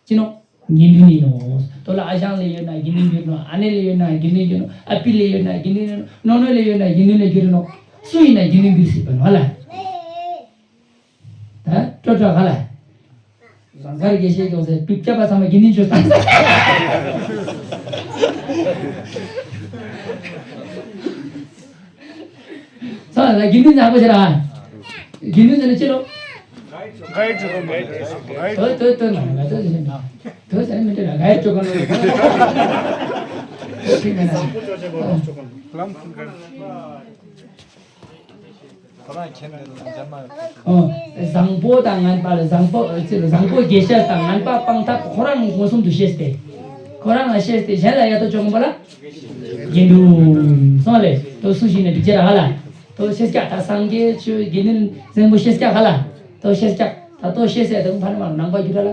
ཅི་ནོ། དགེ་འདུན་ཡིན་ནོ། དོ་ལ་ཨ་ཞང་ལས་ཡོད་ན་དགེ་འདུན་ཡིན་ནོ། ཨ་ནེ་ལས་ཡོད་ན་དགེ་འདུན་ཡིན་ནོ། ཨ་པི་ལས་ཡོད་ན་དགེ་འདུན་ཡིན་ནོ། ནོ་ནོ་ལས་ཡོད་ན་དགེ་འདུན་ལས་གྱུར་ནོ། སུ་ཡིན་ན་དགེ་འདུན་གྱུར་སྲིད་པ་ནོ་ཧ་ལ། ད་སྤྲོ་སྤྲོ་ཧ་ལ། རང་གར་དགེ་བཤེས་ཀྱང་ཟེར་པིབ་སྐྱ་པ་ཚང་མ་དགེ་འདུན་ཆོས་བཏང་། ཚང་ལ་དགེ་འདུན་ནག་པོ་ཆེ་ར། དགེ་འདུན་ཟེར་ན་ཅི་ལོ། གའི་ཅོ་ག་མ་གའི་ཅོ་ག་མ་དོ་དོ་དོ་ན་ང་དོ་ཟེར་ན་དོ་ཟེར་ན་མི་དེ་ལ་གའི་ཅོ་ག་ལོ། ལམ་ཁུར་ག་ཁོ་རང་མཁྱེན་ནས་ལ་འཇམ་མ། ཨོ། བཟང་པོ་དང་ངན་པ་ལ་བཟང་པོ་ཨ་ཅེ་བཟང་པོ་དགེ་བཤེས་དང་ངན་པ་སྤང་ཐབས་ཁོ་རང་མངོན་སུམ་དུ་ཤེས་ཏེ། ཁོ་རང་ལ་ཤེས་ཏེ་གཞན་ལ་ཡ་ཏོ་ཅོག་མོ་ལ། དགེ་འདུན། སོང་ལེ། ཏོ་སུ་ཞིག་ནས་འདི་ཅེ་ར་ཧ་ལ། ཏོ་ཤེས་ཀྱག་ད་སངས་རྒྱས་ཆོས་དགེ་འདུན་བཟང་པོ་ཤེས་ཀྱག་ཧ་ལ། ཏོ་ཤེས་ཀྱག་ད་ཏོ་ཤེས་ཟེར་དང་ཕ་ནི་མ་ནང་པ་རྒྱུད་ལ།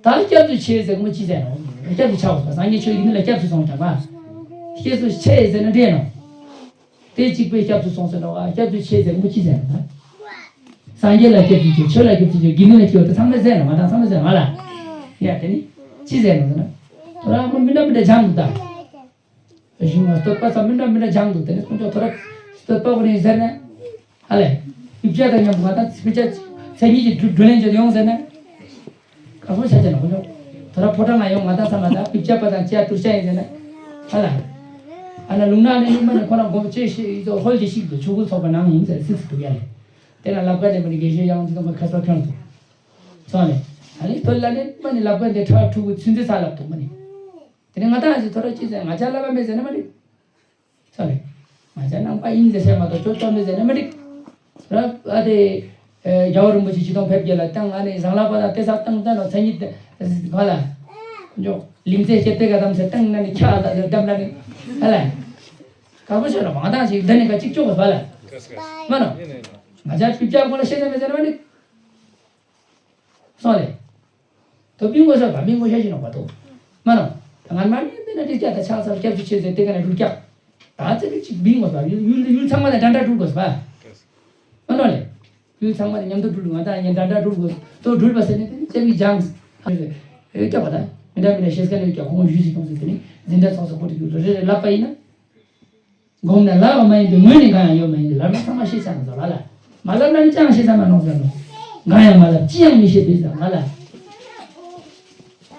ད་སྐྱབས་སུ་མཆི་ཟེར་གོ་མོ་ཅི་ཟེར་ནོ། སྐྱབས་སུ་ཆའོ། སངས་རྒྱས་ཆོས་དགེ་འདུན་ལ་སྐྱབས་སུ་སོང་ཀྱག་པ། སྐྱབས་སུ་མཆི་ཟེར་ན་འདྲེ་ནོ། དེ་གཅིག་པའི་སྐྱབས་སུ་སོང་ཟེར་ནོ་བ། སྐྱབས་སུ་མཆི་ཟེར་མོ་ཅི་ཟེར་ནོ་ད། སངས་རྒྱས་ལ་སྐྱབས་སུ་མཆི། ཆོས་ལ་སྐྱབས་སུ་མཆི། དགེ་འདུན་ལ་སྐྱབས་སུ་མཆི། ཚང་མས་ཟེར་ནོ་མ་དང་ཚང་མས་ཟེར་ནོ་མ་ལ། ཡ་དེ་ནི་ཅི་ཟེར་ནོ་ཟེར་ན། ཐོ་ར་མོ་མི་འདྲ་མི་འདྲ་སྦྱང་འདུག་ད། གཞུང་ལ་བསྟོད་པ་ཚང་མི་འདྲ་མི་འདྲ་སྦྱང་འདུག་དེ་ནི་ཁོང་ཚོ་ཐོ་ར་བསྟོད་པ་གོ་ནས་ཟེར་ན། ཧ་ལས། ཡིག་ཆ་དང་མཉམ་དུ་ང་དང་ཚིག་ཆ་མཚན་ཉིད་ཀྱི་བགྲོ་གླེང་བྱེད་ཡོང་ཟེར་ན། ཁ་སང་ཆ་ཆ་ན་ཁོ་ཚོ། ཐོ་ར་ཕོ་བྲང་ང་ཡོང་ང་དང་ས་མ་ད་པིབ་ཆ་པ་དང་ཅ་ཏུར་ཅ་ཡིན་ཟེར་ན། ཧ་ལ། ཨ་ན་ལུང་ན་ནི་མ་ནི་ཁོ་རང་དགོངས་ཅེས་ཤེས་ཡིན་ཚོ་ཧོལ་གྱི་ཤིག་ཏུ་ཆུ་བོ་ཚོགས་པ་ནང་ཡིན་ཟེར་སིག་སི་ཏུ་ཡ་ལེ། དེ་ན་ལབ་ཀ་ནི་མ་ནི་དགེ་བཤེས་ཡང་ཚིག་དང་མ་ཁ་སོ་ཁྱོད་ཚོ། སོང་ལེ། ཨ་ནི་ཐོལ་ལ་ནི་མ་ནི་ལབ་ཀ་འདི་ཁྲ་ཕྲུ་གུ་ཚུན་ཚེ་ཚ་ལབ་ཏུ་མ་ནི། དེ་ནི་ང་དང་ཨ་ཅི་ཐོ་ར་ཅི་ཟེར་ང་ཅག་ལབ་པ་མེད་ཟེར་ན་མ་ནི། ཚར་རེད། ང་ཅག་ནང་པ་ཡིན་ཟེར་བཤད་མ་གཏོགས་ཅོ་ཅོ་མེད་ཟེར་ན་མི་འགྲིག་ར་ཨ་དེ། རྒྱལ་བ་རིན་པོ་ཆེ་སྤྱི་དང་ཕེབས་རྒྱལ་ལ་བཏང་ཨ་ནི་བཟང་ལ་པ་དང་དེ་ས་བཏང་བཏང་ནོ་མཚན་ཉིད་དེ། ག་ལ། འཇོག་ལིང་ཚེ་སྐྱེ་དེ་ག་དམ་ཟེར་བཏང་ན་ནི་ཁྱ་ལ་ཟེར་བཏང་ན་ནི། ཧ་ལ། དཀར་པོ་ཤོད་ལ་མང་དང་ཞིག་འདི་ནི་ག་གཅིག་ཅོག་ག་ལ། མ་ནོ། ང་ཅག་སྤྱི་བྱ་ཁོ་ལ་ཤེས་ན་མེད་ཟེར་ན་མི་འགྲིག་སོང་ལེ། དོ་པི་ངོ་ཤ་བ་མི་ངོ་ཤ་ཞིག་ནོ་བ་དོ། མ་ནོ། ད་ང་མ་ནི་དེ་ན་དེ་སྐྱ་ད་ཆང་ས་སྐྱབས་སུ་མཆི་ཟེར་དེ་ག་ནས་འགྲུལ་སྐྱག་ད་ཚེ་གི་ཅིག་བིང་བ་ཡུལ་ཡུལ་ཡུལ་ཚང་མ་ལ་འདྲ་འདྲ་འགྲུལ་དགོས་པ། མ་ནོ་ལེ། ཡུལ་ཚང་མ་ལ་མཉམ་དུ་འགྲུལ་ང་དང་ཉན་འདྲ་འདྲ་འགྲུལ་དགོས། དོ་འགྲུལ་བ་ཟེར་ནས་དེ་ཚེ་གི་ཇང་། ཨེ་སྐྱ་བ་ད། མི་འདྲ་མི་འདྲ་ཤེས་ཀ་ནས་སྐྱ་ཁོང་ཡུལ་ཞིག་ཡོང་ཟེར་དེ་ནི་འཛིན་གྲྭ་ཚོགས་སུ་ཁོ་དེ་ཡུལ་རེ་རེ་ལབ་པ་ཡིན་ན། སྒོམ་ན་ལག་མ་ཡིན་པའི་ངོས་ནས་གང་ཡང་ཡོད་མ་ཡིན་ཏེ་ལབ་ན་ཚང་མ་ཤེས་ཚར་མ་སོང་ལ་ལ། མ་ལབ་ན་ནི་ཅང་ཤེས་ཚར་མ་ནོག་ཟེར་ནོ། གང་ཡང་མ་ལབ་ཅི་ཡང་མི་ཤེས་པས་ཟེར་ང་ལ།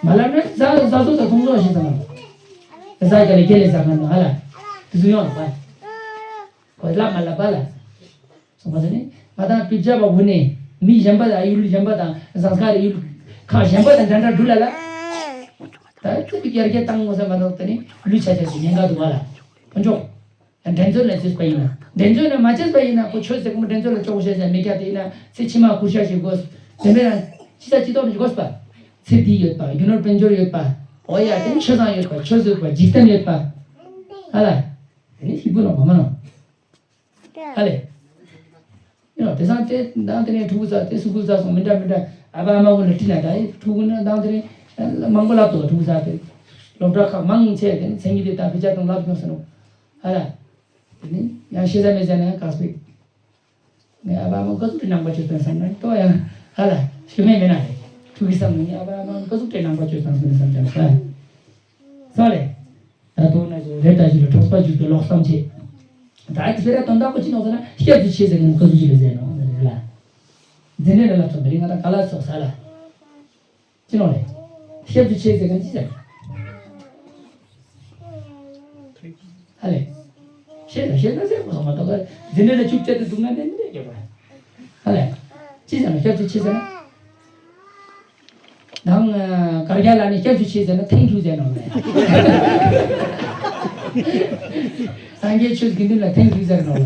མ་ལབ་ན་ཟ་ཟ་ཟོ་དང་འཐུང་ཟོ་ཤེས་ཚར་མ་ནོག་ཟ་རྒྱ་ལ་རྒྱ་ལས་ཟ་མ་ནོག་ང་ལ། དེ་ཚོ་ཡོང་ལ་བ། གོ་ལབ་མ་ལབ་པ་ལ། སོང་པ་ཟེར་ནི་ང་དང་པིབ་ཅ་བ་བུ་ནས་མི་གཞན་པ་དང་ཡུལ་གཞན་པ་དང་ཟངས་དཀར་ཡུལ་ཁག་གཞན་པ་དང་འདྲ་འདྲ་འགྲུལ་ལ་ལ། ད་ཅི་པི་རྒྱ་རྒྱ་བཏང་ངོ་ཟེར་མ་ནོག་དེ་ནི་ལུས་ཆ་ཆ་ཞིག་ཉེན་ཁ་འདུག་བ་ལ། དཀོན་མཆོག་འགྲན་རྩོད་ལ་འཛུལ་པ་ཡིན་ན། འགྲན་རྩོད་ལ་མ་བྱས་པ་ཡིན་ན་ཁོ་ཆོས་ཟེར་གོ་མོ་འགྲན་རྩོད་ལ་སྐྱོ་བོ་བཤད་ཟེར་མི་སྐྱ་དེ་ཡིན་ན་ཚེ་ཕྱི་མ་བཀུར་ཤ་ཞིག་དགོས། དེ་མེད་ན་ཕྱི་ས་སྤྱི་ཐོག་ནས་དགོས་པ། ཚེ་འདི་ཡོད་པ་རྒྱུ་ནོར་དཔལ་འབྱོར་ཡོད་པ། འོ་ཡ་དེ་ནི་ཆོས་བཟང་ཡོད་པ་ཆོས་བཟོད་པ་འཇིག་རྟེན་ཡོད་པ། ཧ་ལ། དེ་ནི་ཞིག་པོ་ལ་མ་མ་ནོ། ཧ་ལེ། ཡང་དེ་སང་དེ་དང་དེ་ནས་ཕྲུ་གུ་ཚ་དེ་སུ་གུ་ཚ་སོང་མི་འདྲ་མི་འདྲ་ཨ་ཕ་ཨ་མ་ཀུན་ལ་དྲིས་ན་ད་ཡི་ཕྲུ་གུ་ནི་དང་དེ་ནས་མང་པོ་ལབ་ཏོ་ཕྲུ་གུ་ཚ་དེ་སློབ་གྲྭ་ཁག་མང་ཆེ་དེ་ནས་མཚན་ཉིད་དེ་དང་དཔེ་ཆ་དང་ལབ་མྱོང་ཟེར་ནོ། ཧ་ལ། དེ་ནས་ཡང་ཤེས་ས་མེད་ཟེར་ན་ཡང་དཀའ་སྤེ། ངའི་ཨ་ཕ་ཨ་མ་ཀ་ཟུག་དེ་ནང་པ་ཆོས་དང་བསམ་ན་ཏོ་ཡང་ཧ་ལ་ཤེས་མེད་མེད་ན་རེད་ཕྲུ་གུ་བསམ་ན་ངའི་ཨ་ཕ་ཨ་མ་ཀ་ཟུག་དེ་ནང་པ་ཆོས་དང་བསམ་ན་བསམ་ཀྱང་ཧ། སོང་ལེ། ད་དུང་ན་ཞིག་རེ་ད་ཞིག་ལ་གྲོགས་པ་ཞིག་ཏུ་ལོག་བསམ་བྱེད། ད་ཨ་ཙི་ཕེ་ར་དོན་དག་པོ་ཅི་ནོག་ཟེར་ན་སྐྱབས་སུ་མཆི་ཟེར་ནས་ཁོ་ཚོ་ཅི་ལ་ཟེར་ནོག་ཟེར་ནས་ལ། འཛིན་གྲྭ་ལ་ལབ་སོང་མི་རིང་ང་དང་ག་ལ་སོགས་ས་ལ། ཅི་ནོག་ལེ། སྐྱབས་སུ་མཆི་ཟེར་ག་ཅི་ཟེར། ཧ་ལེ། ཤེས་ན་ཤེས་ན་ཟེར་དགོས་སོང་མ་གཏོགས་འཛིན་གྲྭ་ལ་ཆུབ་ཆ་དུ་འདུག་ན་ནས་མི་ལས་སྐྱོབ་པ། ཧ་ལེ། ཅི་ཟེར་ན་སྐྱབས་སུ་མཆི་ཟེར་ན། ནང་གར་རྒྱ་ལ་ནི་སྐྱབས་སུ་མཆི་ཟེར་ན་ཐེང་ཀྱུ་ཟེར་ནོ་མེད། སངས་རྒྱས་ཆོས་དགེ་འདུན་ལ་ཐེང་ཀྱུ་ཟེར་ནོ་ལོ།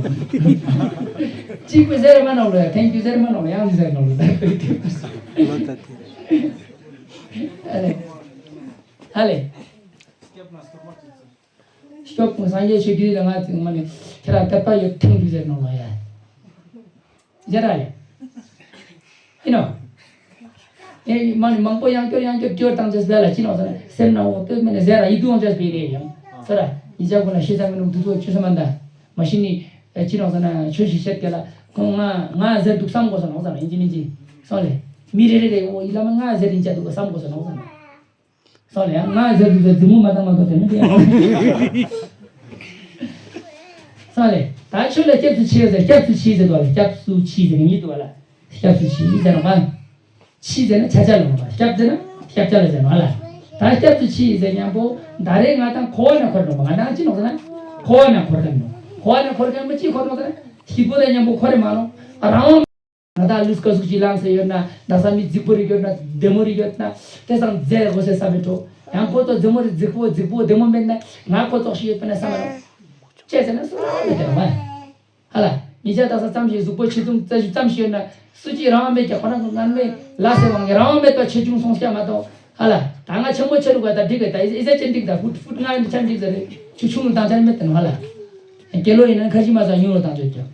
གཅིག་པུ་ཟེར་མ་ནོ་ལོ་ཡ་ཐེང་ཀྱུ་ཟེར་མ་ནོ་ལོ་ཡང་ཟེར་ནོ་ལོ་ད། ཧ་ལེ། ཧ་ལེ། སྐྱོབ་དང་སངས་རྒྱས་ཆོས་དགེ་ལ་ང་ཚོ་ངོ་ནས་ཁྱེད་རང་དད་པ་ཡོད་ཐེང་ཀྱུ་ཟེར་ནོ་ལོ་ཡ། ཟེར་ར་ལེ། ཡིན་ནོ། ཨེ་མ་ནི་མང་པོ་ཡང་སྐྱོར་ཡང་སྐྱོར་སྐྱོར་བཏང་ཚེ་ཟེར་ལ་ཅི་ནོག་ཟེར་ན་སེམས་ནང་འོ་སྟོད་མེད་ནས་ཟེར་ར་ཡིད་དུ་འོང་ཚེ་སྤེལ་རེ་ཡང་ཟེར་ར་ཡིན་ཅག་ཀུན་ལ་ཤེས་ས་མི་འདུག་དུ་ཚོ་ཆུ་ས་མ་འདའ་མ་ཤི་ནི་ཨེ་ཅི་ནོག་ཟེར་ན་ཆོས་ཤིག་བཤད་སྐད་ལ་ཁོང་ང་ང་ཟེར་འདུག་བསམ་དགོས་ས་ནོག་ཟེར་ན་ཡིན་གཅིག་མིན་གཅིག་ སོང་ལེ། མི་རེ་རེ་རེ་འོ་ཡི་བླ་མ་ང་ཟེར་རིན་ཅག་འདུག་ག་བསམ་དགོས་སོ་ནོ་བསམ། སོང་ལེ། ང་ཟེར་དུས་ཚོད་རྫི་མོ་མ་བཏང་མ་གཏོགས་དེ་མི་དེ། སོང་ལེ། ད་ཆོས་ལ་སྐྱབས་སུ་མཆི་ཟེར། སྐྱབས་སུ་མཆི་ཟེར་དུ་བ་ལ། སྐྱབས་སུ་མཆི་ཟེར་གི་མི་འདུག་བ་ལ། སྐྱབས་སུ་མཆི་ཟེར་ནོ་བ། མཆི་ཟེར་ན་ཆ་ཆ་ལ་ནོ་བ། སྐྱབས་ཟེར་ན་སྐྱབས་ཆ་ལ་ཟེར་ནོ་བ་ལ། ད་སྐྱབས་སུ་མཆི་ཟེར་མཉམ་པོ་ད་རེས་ང་དང་འཁོར་བ་ན་འཁོར་ནོ་བ། ང་དང་ཅི་ནོ་ཟེར་ན་འཁོར་བ་ན་འཁོར་ག་ནོ། འཁོར་བ་ན་འཁོར་ག་མི་ཅི་འཁོར་ནོ་ཟེར་ན་ཤི་བོ་ད་མཉམ་པོ་འཁོར་རེ་མ་ནོ། རང་དབང་ང་དང་ལུས་ཀ་ཟུག་ཅིག་ལངས་སེ་ཡོད་ན། ད་ས་མི་རྫིག་པོ་རིག་ཡོད་ན། བདེ་མོ་རིག་ཡོད་ན། དེ་སང་རྫས་དགོས་སེ་ས་མེད་འགྲོ། ཡང་ཁོ་ཚོ་རྫིག་མོ་རིག་རྫིག་པོ་རྫིག་པོ་བདེ་མོ་མེད་ན་ང་ཁོ་ཚོ་ཞིག་ཡོད་པ་ན་ས་མ་རོ། ཅེས་ཟེར་ན་སུ་རང་མེད་དེ་རང་མ། ཧ་ལ། ཉིས་བརྒྱ་དག་ས་ཙམ་ཞིག་གཟུགས་པོ་ཆེ་ཆུང་རྩ་ཞུ་ཙམ་ཞིག་ཡོད་ན་སུ་གཅིག་རང་མེད་ཀྱང་ཁོ་རང་གི་ངན་མེད་ལ་སེ་བང་གི་རང་མེད་པ་ཆེ་ཆུང་སོང་སྐྱ་མ་གཏོགས། ཧ་ལ། ད་ང་ཆེན་མོ་ཆེ་རུ་ག་ད་འགྲིག་ག་ད་ཨི་ཟ་ཅན་འགྲིག་ད་ཧུད་ཧུད་ང་ཡི་ཆ་འགྲིག་ཟེར་རེ་ཆུ་ཆུང་རུ་དང་ཆ་མེད་དེ་ནོ་ཧ་ལ། ཀེ་ལོ་ཡིན་ན་ཁ་ཤི་མ་ས་ཉུང་རུ་དང་ཆོད་ཀྱང་།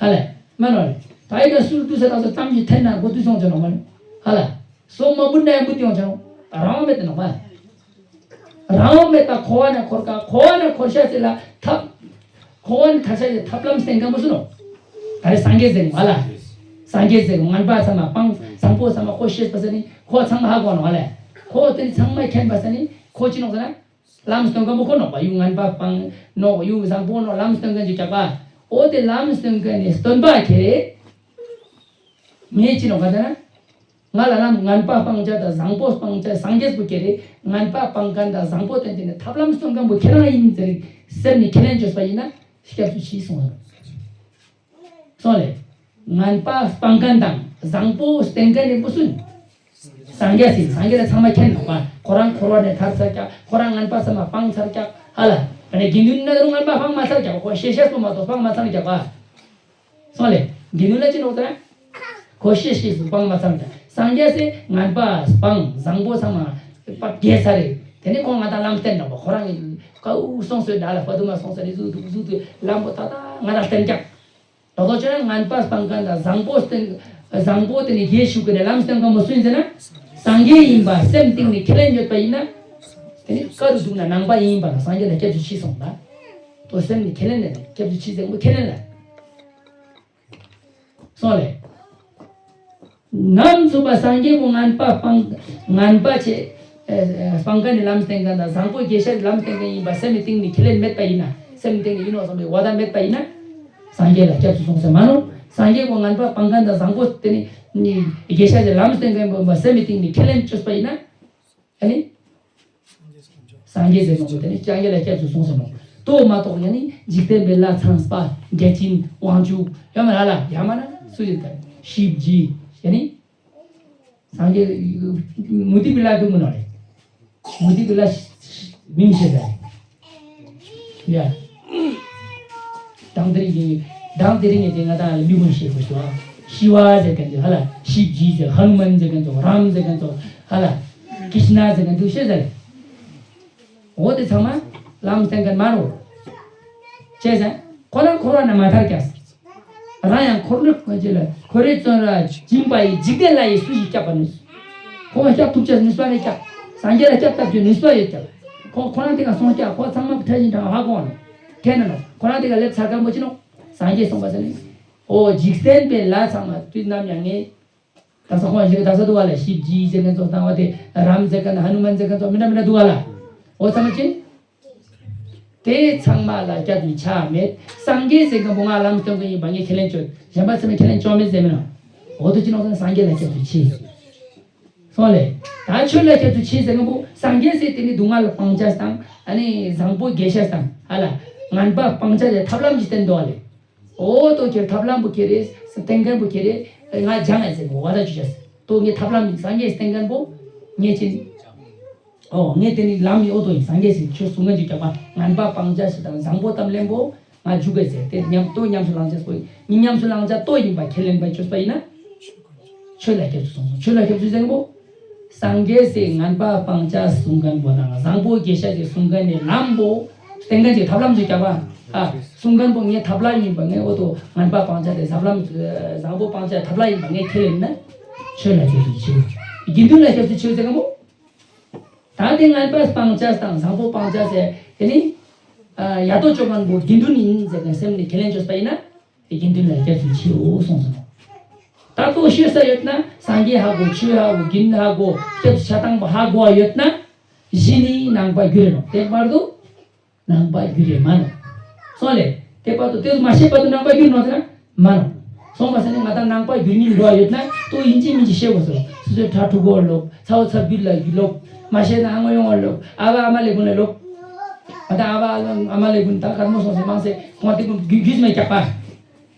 ཧ་ལ། མ་ནོར། ད་ཡི་ག་སུལ་ཏུ་ས་དག་ས་ཙམ་ཞིག་འཐེན་ན་གོ་དུས་སོང་ཆ་ནོ་མ་ནི། ཧ་ལ། སོ་མ་བུ་ན་ཡང་བུ་ཏི་ཡོང་ཆ་ནོ། རང་མེད་དེ་ནོ་མ། རང་མེད་པ་འཁོར་བ་ན་འཁོར་ཀ། འཁོར་བ་ན་འཁོར་ཤ་ཟེར་ལ་ཐབས། འཁོར་བ་ན་ཐར་ཤ་ཟེར་ཐབས་ལམ་སྟེང་ག་མོ་སུ་ནོ། ད་རེ་སངས་རྒྱས་ཟེར་མ་ལ། སངས་རྒྱས་ཟེར་ངན་པ་ཚང་མ་སྤང་བཟང་པོ་ཚང་མ་ཁོ་ཤེས་པ་ས་ནི་ཁོ་ཚང་མ་ཧ་གོ་ནོ་ཧ་ལ། ཁོ་དེ་ཚང་མ་མཁྱེན་པ་ས་ནི་ཁོ་ཅི་ནོ་ཟེར་ན། ལམ་སྟོན་མཁན་པོ་ཁོ་ནོག་པ། ཡུལ་ངན་པ་སྤང་ནོག་ཡུལ་བཟང་པོ་ནོག་ལམ་སྟོན་མཁན་གྱི་ཀྱག་པ། འོ་དེ་ལམ་སྟོན་མཁན་ནི་སྟོན་པ་ཁྱེད་རེད། ངས་ཅི་ནོག་ག་ཟེར་ན། ང་ལ་ལམ་ངན་པ་སྤང་བྱ་དང་བཟང་པོ་སྤང་བྱ་སངས་རྒྱས་པོ་ཁྱེད་རེད། ངན་པ་སྤང་མཁན་དང་བཟང་པོ་སྟོན་མཁན་ནི་ཐབས་ལམ་སྟོན་མཁན་པོ་ཁྱེད་རང་ཡིན་ཟེར་སེམས་ནི་ཁས་ལེན་བཅོས་པ་ཡིན་ན་སྐྱབས་སུ་མཆི་གསུངས། སོང་ལེ། ངན་པ་སྤང་མཁན་དང་བཟང་པོ་སྟོན་མཁན་ནི་སུ་ཡིན། སངས་རྒྱས་ཡིན། སངས་རྒྱས་ལ་ཚང་མ་མཁྱེན་ནོག་པ། ཁོ་རང་འཁོར་བ་ནས་ཐར་ཚར་ཀྱག་ཁོ་རང་ངན་པ་ཚང་མ་སྤང་ཚར་ཀྱག་ཧ་ལ། ཨ་ནི་དགེ་འདུན་ན་རུ་ངན་པ་སྤང་མ་ཚར་ཀྱག་ཁོ་ཤེས་ཤེས་པོ་མ་གཏོགས་སྤང་མ་ཚར་ཀྱག་པ། སོང་ལེ། དགེ་འདུན་ལ་ཅི་ནོག་ཟེར་ན། ཁོ་ཤེས་ཤེས་སུ་སྤང་མ་ཚར་ཀྱག་སངས་རྒྱས་སི་ངན་པ་སྤང་བཟང་པོ་ཚང་མ་སྤང་རྒྱས་ཚར་རེད། དེ་ནས་ཁོང་ང་དང་ལམ་སྟོན་ནོག་པ། ཁོ་རང་གི་ཀའུ་སོང་སོའི་ད་ལ་པ་དུ་མ་སོང་ས་རེ་ཟུ་དུ་ཟུ་དུ་ལམ་པོ་ད་ད་ང་དང་སྟོན་ཀྱག་ད་དོ་ཅོ་ན་ངན་པ་སྤང་མཁན་དང་བཟང་པོ་སྟོན། བཟང་པོ་དེ་ནི་རྗེས་ཞུགས་ཀྱི་ནས་ལམ་སྟོན་མཁན་པོ་སུ་ཡིན་ཟེར་ན། སངས་རྒྱས་ཡིན་པ་སེམས་གཏིང་ནས་ཁས་ལེན་ཡོད་པ་ཡིན་ན། དེ་ནི་བཀའ་རུ་འདུག་ན་ནང་པ་ཡིན་པ་ལ་སངས་རྒྱས་ལ་སྐྱབས་སུ་མཆི་སོང་ད། དོ་སེམས་ནས་ཁས་ལེན་ནས་སྐྱབས་སུ་མཆི་ཟེར་མཁན་པོ་ཁས་ལེན་ལ། སོང་ལེ། ནམ་ཚུགས་པ་སངས་རྒྱས་པོ་ངན་པ་སྤང་། ངན་པ་ཆེ། ཨ་ཨ་སྤང་མཁན་ནི་ལམ་སྟོན་མཁན་དང་བཟང་པོ་རྒྱལ་སྲས་ལམ་སྟོན་མཁན་ཡིན་པ་སེམས་ཀྱི་གཏིང་ནས་ཁས་ལེན་མེད་པ་ཡིན་ན། སེམས་གཏིང་ནས་ཡིན་ནོ་བསམ་པའི་བ་དན་མེད་པ་ཡིན་ན། སངས་རྒྱས་ལ་སྐྱབས་སུ་སོང་ཟེར་མ་ནོ། སངས་རྒྱས་པོ་ངན་པ་སྤང་མཁན་དང་བཟང་པོ་དེ་ནི་རྒྱལ་སྲས་ཀྱི་ལམ་སྟོན་མཁན་པོ་ཡིན་པ་སེམས་ཀྱི་གཏིང་ནས་ཁས་ལེན་བཅོས་པ་ཡིན་ན། ཨ་ནི། སངས་རྒྱས་ཟེར་ནོ་དེ་ནི་སངས་རྒྱས་ལ་སྐྱབས་སུ་སོང་ཟེར་ནོ། ལྟོ་མ་གཏོགས་ཡང་ནི་འཇིག་རྟེན་པའི་ལྷ་ཚངས་པ་བརྒྱ་བྱིན་དབང་ཕྱུག་ཡོད་མ་ར་ལ་ཡ་མ་ན་སུ་ཡོད་ཀ་ཤིབ་ཇི་ཡ་ནི། སངས་རྒྱས་མུ་ཏིག་གི་ལྷ་དུ་མི་ནོ་རེད། མུ་ཏིག་གི་ལྷ་མིང་ཤེས་ཟེར། ཡ། དང་དེ་རིང་གི་དང་དེ་རིང་གི་དེ་ང་དང་ལ་མི་ཀུན་ཤེས་དགོས་སོ། ཤི་བ་ཟེར་མཁན་ཚོ་ཧ་ལ། ཤིབ་ཇི་ཟེར། ཧ་ནུ་མན་ཟེར་མཁན་ཚོ། རམ་ཟེར་མཁན་ཚོ་ཧ་ལ། ཀྲིཤ་ན་ཟེར་མཁན་ཚོ་ཤེས་ཟེར། འོ་དེ་ཚང་མ་ལམ་སྟོན་མཁན་མ་རུ། ཅེས་ཟེར། ཁོ་རང་འཁོར་བ་ན་མ་ཐར་ཀྱག་རང་ཡང་འཁོར་ལོ་ཀུན་གྱི་ལ་འཁོར་བའི་བཙོན་རར་སྦྱིན་པ་ཡི་འཇིག་རྟེན་ལྷ་ཡིས་སུ་ཞིག་སྐྱབས་པར་ནུས། ཁོང་སྐྱབས་ཐུབ་ཅེས་ནུས་པ་རེད་ཀྱག་སངས་རྒྱས་ལ་སྐྱབས་ཐབས་ཀྱི་ནུས་པ་ཡོད་ཀྱག་ཁོང་ཁོ་རང་དེ་ག་སོང་ཀྱག་ཁོ་ཚང་མ་ཕྲ་ཞིང་དྲང་ཧ་གོ་ནས་ཁྱེད་ན་ནོ། ཁོ་རང་དེ་ག་སླེབས་ཚར་མཁན་པོ་ཅི་ནོ། སངས་རྒྱས་གསུངས་པ་ཟེར་ནས། འོ་འཇིག་རྟེན་པའི་ལྷ་ཚང་མ་དུས་ནམ་ཡང་ངས། ད་ས་ཁོང་ཞིག་ད་ས་འདུག་ག་ལ། ཤིབ་ཇི་ཟེར་མཁན་ཚོ་དང་བ་དེ་རམ་ཟེར་མཁན་ཧ་ནུ་མན་ཟེར་མཁན་ཚོ་མི་འདྲ་མི་འདྲ་འདུག་ག་ལ། འོ་ཚང་མ་ཅི། དེ་ཚང་མ་ལ་སྐྱབས་ཀྱི་ཆ་མེད། སངས་རྒྱས་ཟེར་མཁན་པོ་ང་ལམ་སྟོན་མཁན་ཡིན་པ་ངས་ཁས་ལེན་བཅོས། གཞན་པ་ཚང་མས་ཁས་ལེན་བཅོས་མེད་ཟེར་མིན་ནོ། འོ་དུ་ཅི་ནོ་ཟེར་ན་སངས་རྒྱས་ལ་སྐྱབས་སུ་མཆི། སོང་ལེ། ད་ཆོས་ལ་སྐྱབས་སུ་མཆི་ཟེར་མཁན་པོ་སངས་རྒྱས་ཟེར་དེ་ནི་སྡུག་བསྔལ་སྤང་བྱ་དང་ཨ་ནི་བཟང་པོ་རྒྱས་བྱ་དང་ཧ་ལ། ངན་པ་སྤང་བྱ་དེ་ཐབས་ལམ་གྱི་སྟེང་དུ་ཨ་ལེ། འོ་ཏོ་ཁྱེར་ཐབས་ལམ་པོ་ཁྱེར་རེ་སྟེང་མཁན་པོ་ཁྱེར་རེ་ང་སྦྱང་ཨེ་ཟེར་གོ་བ་ད་ཆུ་ཆ་ཏོ་ངས་ཐབས་ལམ་སངས་རྒྱས་སྟེང་མཁན་པོ་ངས་ཅི། འོ་ངས་དེ་ནི་ལམ་ཡོད་དོ་ཡིན། སངས་རྒྱས་སི་ཆོས་གསུང་མཁན་ཅིག་རྒྱག་པ་ངན་པ་སྤང་བྱ་ཞིག་དང་བཟང་པོ་གཏམ་ལེན་པོ་ང་འཇུག་གི་ཟེར་ཏེ་ཉམས་ཏོ་ཉམས་སུ་བླང་བྱ་སོ་ཡིན་ཉམས་སུ་བླང་བྱ་ཏོ་ཡིན་པ་ཁས་ལེན་པ་ཆོས་པ་ཡིན་ན། ཆོས་ལ་སྐྱབས་སུ་སོང་སོང་། ཆོས་ལ་སྐྱབས་སུ་སོང་པོ། སངས་རྒྱས་སི་ངན་པ་སྤང་བྱ་གསུང་མཁན་པོ་དང་བཟང་པོ་རྒྱས་བྱ་ཞིག་གསུང་མཁན་ནི་ལམ་པོ། བསྟན་མཁན་ཅིག་ཐབས་ལམ་ཅིག་རྒྱག་པ། ཨ། གསུང་མཁན་པོ་ངའི་ཐབས་ལམ་ཡིན་པ་ངས་འོ་ཏོ་ངན་པ་སྤང་བྱ་དེ་ཐབས་ལམ། བཟང་པོ་སྤང་བྱ་ཐབས་ལམ་ཡིན་པ་ངས་ཁས་ལེན་ན། ཆོས་ལ་སྐྱབས་སུ་མཆིའོ། དགེ་འདུན་ལ་སྐྱབས་སུ་མཆིའོ་ཟེར་མཁན་པོ། ད་དེ་ངན་པ་སྤང་བྱ་དང་བཟང་པོ་སྤང་བྱ་ཟེར་དེ་ནི། ཨ། ཡ་ཏོ་ཅོ་མཁན་པོ་དགེ་འདུན་ཡིན་ཟེར་ནས་སེམས་ནས་ཁས་ལེན་བཅོས་པ་ཡིན་ན། དེ་དགེ་འདུན་ལ་སྐྱབས་སུ་མཆིའོ་གསུངས་སོ། ད་ལྟོ་ཤེས་ས་ཡོད་ན་སངས་རྒྱས་ཧ་གོ། ཆོས་ཧ་གོ། དགེ་འདུན་ཧ་གོ། སྐྱབས་སུ་ཆ་ཚང་པོ་ཧ་གོ་བ་ཡོད་ན། གཞི་ནི་ནང་པ་རྒྱུད་རེད་ནོ། དེ་བར་དུ་ནང་པ་རྒྱུད་རེད་མ་ནོ། སོང་ལེ། དེ་བར་དུ་དེ་ཚོ་མ་ཤེས་བར་དུ་ནང་པ་རྒྱུད་ནོ་ཟེར་ན་མ་ནོ། སོང་བ་ཟེར་ནས་ང་དང་ནང་པ་རྒྱུད་ཉིད་འགྲོ་བ་ཡོད་ན་ལྟོ་ཡིན་གཅིག་མིན་གཅིག་ཤེས་དགོས་སོ། སོ་སོའི་ཕྲུ་གུ་སློབ། ཚ་བོ་ཚ་བརྒྱུད་ལ་སློབ། མ་ཤེས་ན་ཨ་ངོ་ཡོང་བ་སློབ། ཨ་བ་ཨ་མ་ལས་ཀུན་ལ་སློབ། ང་དང་ཨ་བ་ཨ་མ་ལས་ཀུན་ད་གར་མོ་སོང་ཟེར་མང་ཟེར་ཁོང་དེ་ཀུན་རྒྱུད་རྒྱུད་མེད་རྒྱག་པ།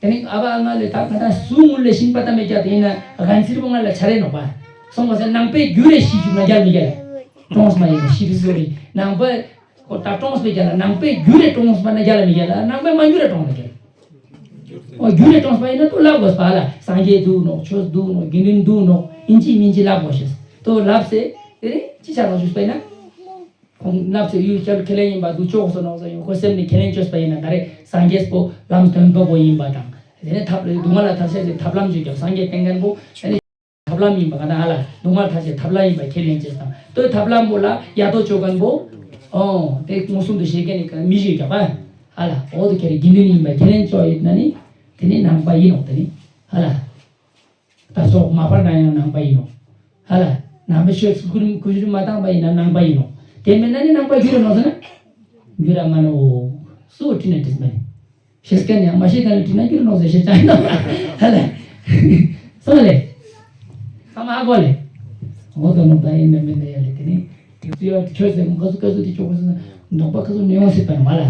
དེ་ནི་ཨ་བ་ཨ་མ་ལས་ད་ང་དང་སུ་ངུ་ལས་ཤིང་པ་ད་མེད་རྒྱག་དེ་ཡིན་ན་གན་ཚིར་བོ་ང་ལ་ཆ་རེ་ནོ་པ། སོང་བ་ཟེར་ནང་པའི་རྒྱུད་རེ་ཤི་བཅུག་ན་རྒྱལ་མི་རྒྱལ། གྲོངས་མ་ཡིན་ན་ཤི་རི་སོ་རི་ནང་པ། ཁོ་ད་གྲོངས་པའི་རྒྱ་ལ་ནང་པའི་རྒྱུ་རེ་གྲོངས་པ་ན་རྒྱ་ལ་མི་རྒྱ་ལ། ནང་པའི་མ་རྒྱུ་རེ་གྲོངས་ན་རྒྱ་ལ། ཨོ་རྒྱུ་རེ་གྲོངས་པ་ཡིན་ན་ཏོ་ལབ་དགོས་པ་ལ། སངས་རྒྱས་འདུག་ནོ། ཆོས་འདུག་ནོ། དགེ་འདུན་འདུག་ནོ། ཡིན་གཅིག་མིན་གཅིག་ལབ་དགོས་ཤེས། ཏོ་ལབ་སེ་དེ་རིང་ཅི་ཆ་ནོ་ཞུས་པ་ཡིན་ན། ཁོང་ལབ་སེ་ཡུལ་ཁྱེད་ཁས་ལེན་ཡིན་པ་འདུག་ཆོག་སོ་ནོ་སོ་ཡིན། ཁོ་སེམས་ནས་ཁས་ལེན་བཅོས་པ་ཡིན་ན་ད་རེ་སངས་རྒྱས་པོ་ལམ་སྟོན་པ་པོ་ཡིན་པ་དང་། དེ་ནས་ཐབས་ལ་སྡུག་བསྔལ་ལ་ཐར་ཤེས་སེ་ཐབས་ལམ་བརྗོད་ཀྱང་སངས་རྒྱས་བསྟེན་མཁན་པོ་དེ་ནས། ཐབས་ལམ་ཡིན་པ་ག་ན་ཧ་ལ། སྡུག་བསྔལ་ཐར་ཆེད་ཐབས་ལམ་ཡིན་པ་ཁས་ལེན་བྱས་དང་། ལྟོས་ཐབས་ལམ་པོ་ལ་ཡ་ཏོ་ཅོ་མཁན་པོ། ཨོ། དེ་མངོན་སུམ་དུ་ཤེས་མཁན་ནི་མི་ཞིག་ཀྱང་པ། ཧ་ལ། འོ་དེ་ཁྱེད་རེ་དགེ་འདུན་ཡིན་པ་ཁས་ལེན་ཆོག་ཡོད་ན་ནི། དེ་ནི་ནང་པ་ཡིན་ནོ་དེ་ནི། ཧ་ལ། ད་སོགས་མ་པར་ན་ཡང་ནང་པ་ཡིན་ནོ། ཧ་ལ། ནང་པའི་ཆོས་སུ་ཀུན་ཀུན་རིམ་མ་བཏང་པ་ཡིན་ན་ནང་པ་ཡིན་ནོ། དེ་མེད་ན་ནི་ནང་པ་རྒྱུད་རེད་ནོ་ཟེར་ན། རྒྱུད་ར་མ་ནོ། སུ་དྲིས་ན་དྲིས་མ་ནི། ཤེས་མཁན་ཡང་མ་ཤེས་མཁན་ལ་དྲིས་ན་རྒྱུད་ནོ་ཟེར་ཤེས་ཀྱང་ཡིན་ནོ། ཧ་ལ། སོང་ལེ། ཚང་མ་ཧ་གོ་ལེ། འོ་དོ་ནོ་ད་ཡིན་ན་མིན་ན་ཡ་ལེ་དེ་ནི། དེ་ཚོ་ཡ་ཆོས་ཟེར་མོ་ཁ་སུ་ཁ་སུ་དེ་ཆོག་ཁ་སུ་ན་འདོག་པ་ཁ་སུ་ནས་ཡོང་སྲིད་པ་ནི་མ་ལ།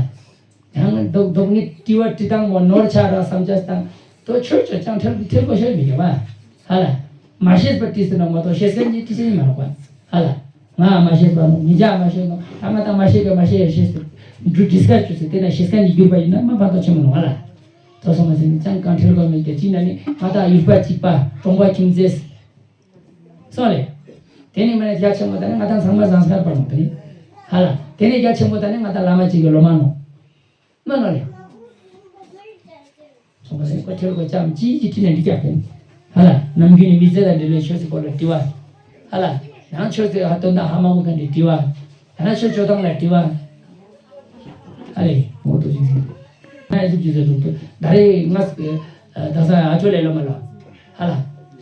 ཡང་འདོག་འདོག་ངས་དྲི་བ་དྲི་སྟངས་མོ་ནོར་ཆ་ར་བསམ་བྱ་སྟངས་དོ་ཆོས་ཆོས་ཀྱང་ཁྲེལ་ཁྲེལ་གོ་ཤོད་མི་འགྱོ་བ། ཧ་ལ། མ་ཤེས་པ་དྲིས་ཟེར་ན་མ་གཏོགས་ཤེས་མཁན་གྱིས་དྲིས་ཤེས་མ་ནོག་པ། ཧ་ལ། ང་མ་ཤེས་པ་ནོ། མི་ཇ་མ་ཤེས་ནོ། ད་ང་དང་མ་ཤེས་པའི་མ་ཤེས་ཡ་ཤེས་ཟེར། འབྲུ་ཌིས་ཀ་སི་བྱོས་ཟེར་དེ་ན་ཤེས་མཁན་གྱིས་བསྒྱུར་པ་ཡིན་ན་མ་ཕན་ཐོགས་ཆེན་མོ་ནོ། ཧ་ལ། དོ་སོང་མ་ཟེར་ནས་ཅང་གང་ཁྲེལ་གོ་མེད་ཀྱི་ཅི་ན་ནི་ང་དང་ཡུལ་པ་གཅིག་པ་གྲོང་པ་ཁྱིམ་མཚེས། སོང་ལེ། དེ་ནི་མ་ནི་རྒྱ་ཆེན་མོ་ད་ནི་ང་དང་ཚང་མ་ཟང་སྐར་པ་ནོ་དེ་ནི། ཧ་ལ། དེ་ནི་རྒྱ་ཆེན་མོ་ད་ནི་ང་དང་བླ་མ་གཅིག་གི་སློབ་མ་ནོ། མ་ནོ་ལེ། སོང་བ་ཟེར་ཁོ་ཁྲེལ་གོ་ཅམ་ཅི་ཅི་ཁྲིད་ནས་འདི་རྒྱག་གིན། ཧ་ལ། ནམ་རྒྱུན་ནས་མི་ཚེ་དང་འབྲེལ་བའི་ཆོས་སི་སྐོར་ལ་དྲི་བ། ཧ་ལ། ཡང་ཆོས་སི་ཧ་དོན་དག་ཧ་མ་གོ་མཁན་གྱི་དྲི་བ། ཡང་ན་ཆོས་སྤྱོད་སྟངས་ལ་དྲི་བ། ཧ་ལེ། འོ་དོ་ཅིག་ཟེར། ང་ཡ་ཟུག་ཅིག་ཟེར་འདུག་ད་རེས་ང་ཟེར་གི་ད་ས་ཨ་ཅོ་ལས་ལོ་མ་ལོ། ཧ་ལ།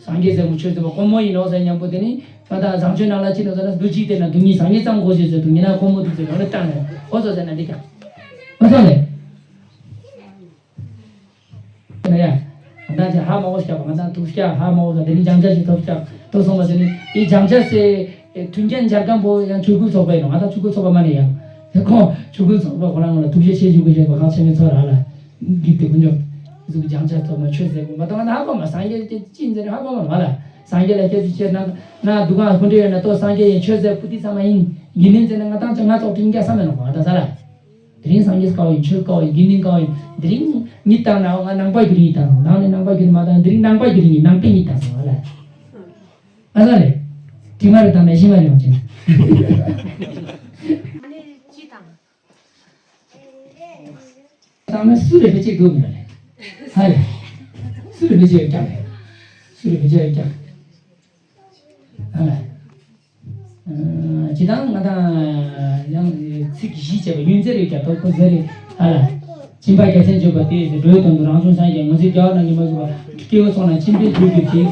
སངས་རྒྱས་ཟེར་མོ་ཆོས་ཟེར་བ་དཀོན་མོ་ཡིན་ནོ་ཟེར་མཉམ་པོ་དེ་ནི་ང་དང་བཟང་སྤྱོད་ནང་ལ་ཅི་ནོ་ཟེར་ན་སྡུག་ཅིག་དེ་ན་སྡུག་ཉིད་སངས་རྒྱས་ཙམ་གོ་ཞེས་ཟེར་འདུག་ཉི་ན་དཀོན་མོ་འདུག་ཟེར་གང་ལ་བཏང་ནས་ཨོ་ཟོ་ཟེར་ན་འདི་ཀྱང་། ཨོ་ཟོ་ལེ། ན་ཡ། ང་དང་ཅི་ཧ་མ་གོ་སྐྱ་བ་ང་དང་ཐུག་སྐྱ་ཧ་མ་གོ་ས་དེ་ནི་སྦྱང་བྱ་ཞིག་ཐོབ་སྐྱ་ཐོབ་སོང་བ་ཟེར་ནི་དེ་སྦྱང་བྱ་སེ་མཐུན་རྐྱེན་སྦྱར་མཁན་པོ་ཡང་ཆོས་སྐུལ་ཚོགས་པ་ཡིན་ནོ། ང་དང་ཆོས་སྐུལ་ཚོགས་པ་མ་ནི་ཡང་ཁོང་ཆོས་སྐུལ་ཚོགས་པ་ཁོ་རང་ལ་ཐུགས་རྗེ་ཆེ་ཞུ་དགོས་ཞེས་པ་ཁག་ཆེན་མོའི་ཚོགས་ར་ལ་གི་དེ་ཀུན་འཇོག་ཟུག་སྦྱང་བྱ་ཐོབ་མ་ཆོས་ཟེར་དགོས་མ་གཏོགས་ང་དང་ཧ་གོ་མ་སངས་རྒྱས་ཀྱི་ཅི་ཡིན་ཟེར་ནི་ཧ་གོ་མ་མ་ལ་སངས་རྒྱས་ལ་སྐྱབས་སུ་མཆི་ན་ན་འདུ་ཁང་སྐུ་འདྲ་ཡོད་ན་ལྟོས་སངས་རྒྱས་ཡིན་ཆོས་ཟེར་པུ་ཏི་ཚང་མ་ཡིན་དགེ་འདུན་ཟེར་ན་ང་དང་ཅི་ང་ཚོགས་དྲིན་རྒྱ་བསམ་མེད་ནོ་གོ་ང་དང་ས་ལ། དེ་རིང་སངས་རྒྱས་དཀའ་བ་ཡིན། ཆོས་དཀའ་བ་ཡིན། དགེ་འདུན་དཀའ་བ་ཡིན། དེ་རིང་གཉིད་བཏང་ན་ང་ནང་པ་རྒྱུད་རིང་གཉིད་བཏང་སོང་། ནང་ནས་ནང་པ་རྒྱུད་མ་བཏང་། དེ་རིང་ནང་པ་རྒྱུད་རིང་གཉིད། ནང་པའི་གཉིད་བཏང་སོང་ང་ལ། ང་ཚ་རེད། དྲི་མ་རེ་བཏང་ན་ཤི་མ་རེད་ཡོང་ཅན། བཏང་ན་སུ་རེ་བེད་ཅིག་འདུག་མི་རེད། ཧ་ལས། སུ་རེ་བེད་ཅིག་ཡོད་ཀྱང་རེད། སུ་རེ་བེད་ཅིག་ཡོད་ཀྱང་། ཨ་ལ། ཨ། ཇི་ལྟར་ང་དང་ཡང་ཚིག་བཞི་བྱས་པ་ཡུན་ཚད་རེ་བརྒྱ་ཐོག་ཁོ་ཟེར་རེད། ཨ་ལ། སྦྱིན་པ་རྒྱ་ཆེན་བརྗོད་པ་དེས་འགྲོ་བའི་དོན་དུ་རང་བྱུང་སངས་རྒྱས་ངོ་མཚར་རྒྱལ་བ་རྣམས་ཀྱིས་མ་གོས་པ་སྐྱེ་བོ་ཚོགས་རྣམས་སྦྱིན་པའི་རྒྱུར་གྱུར་ཅིག་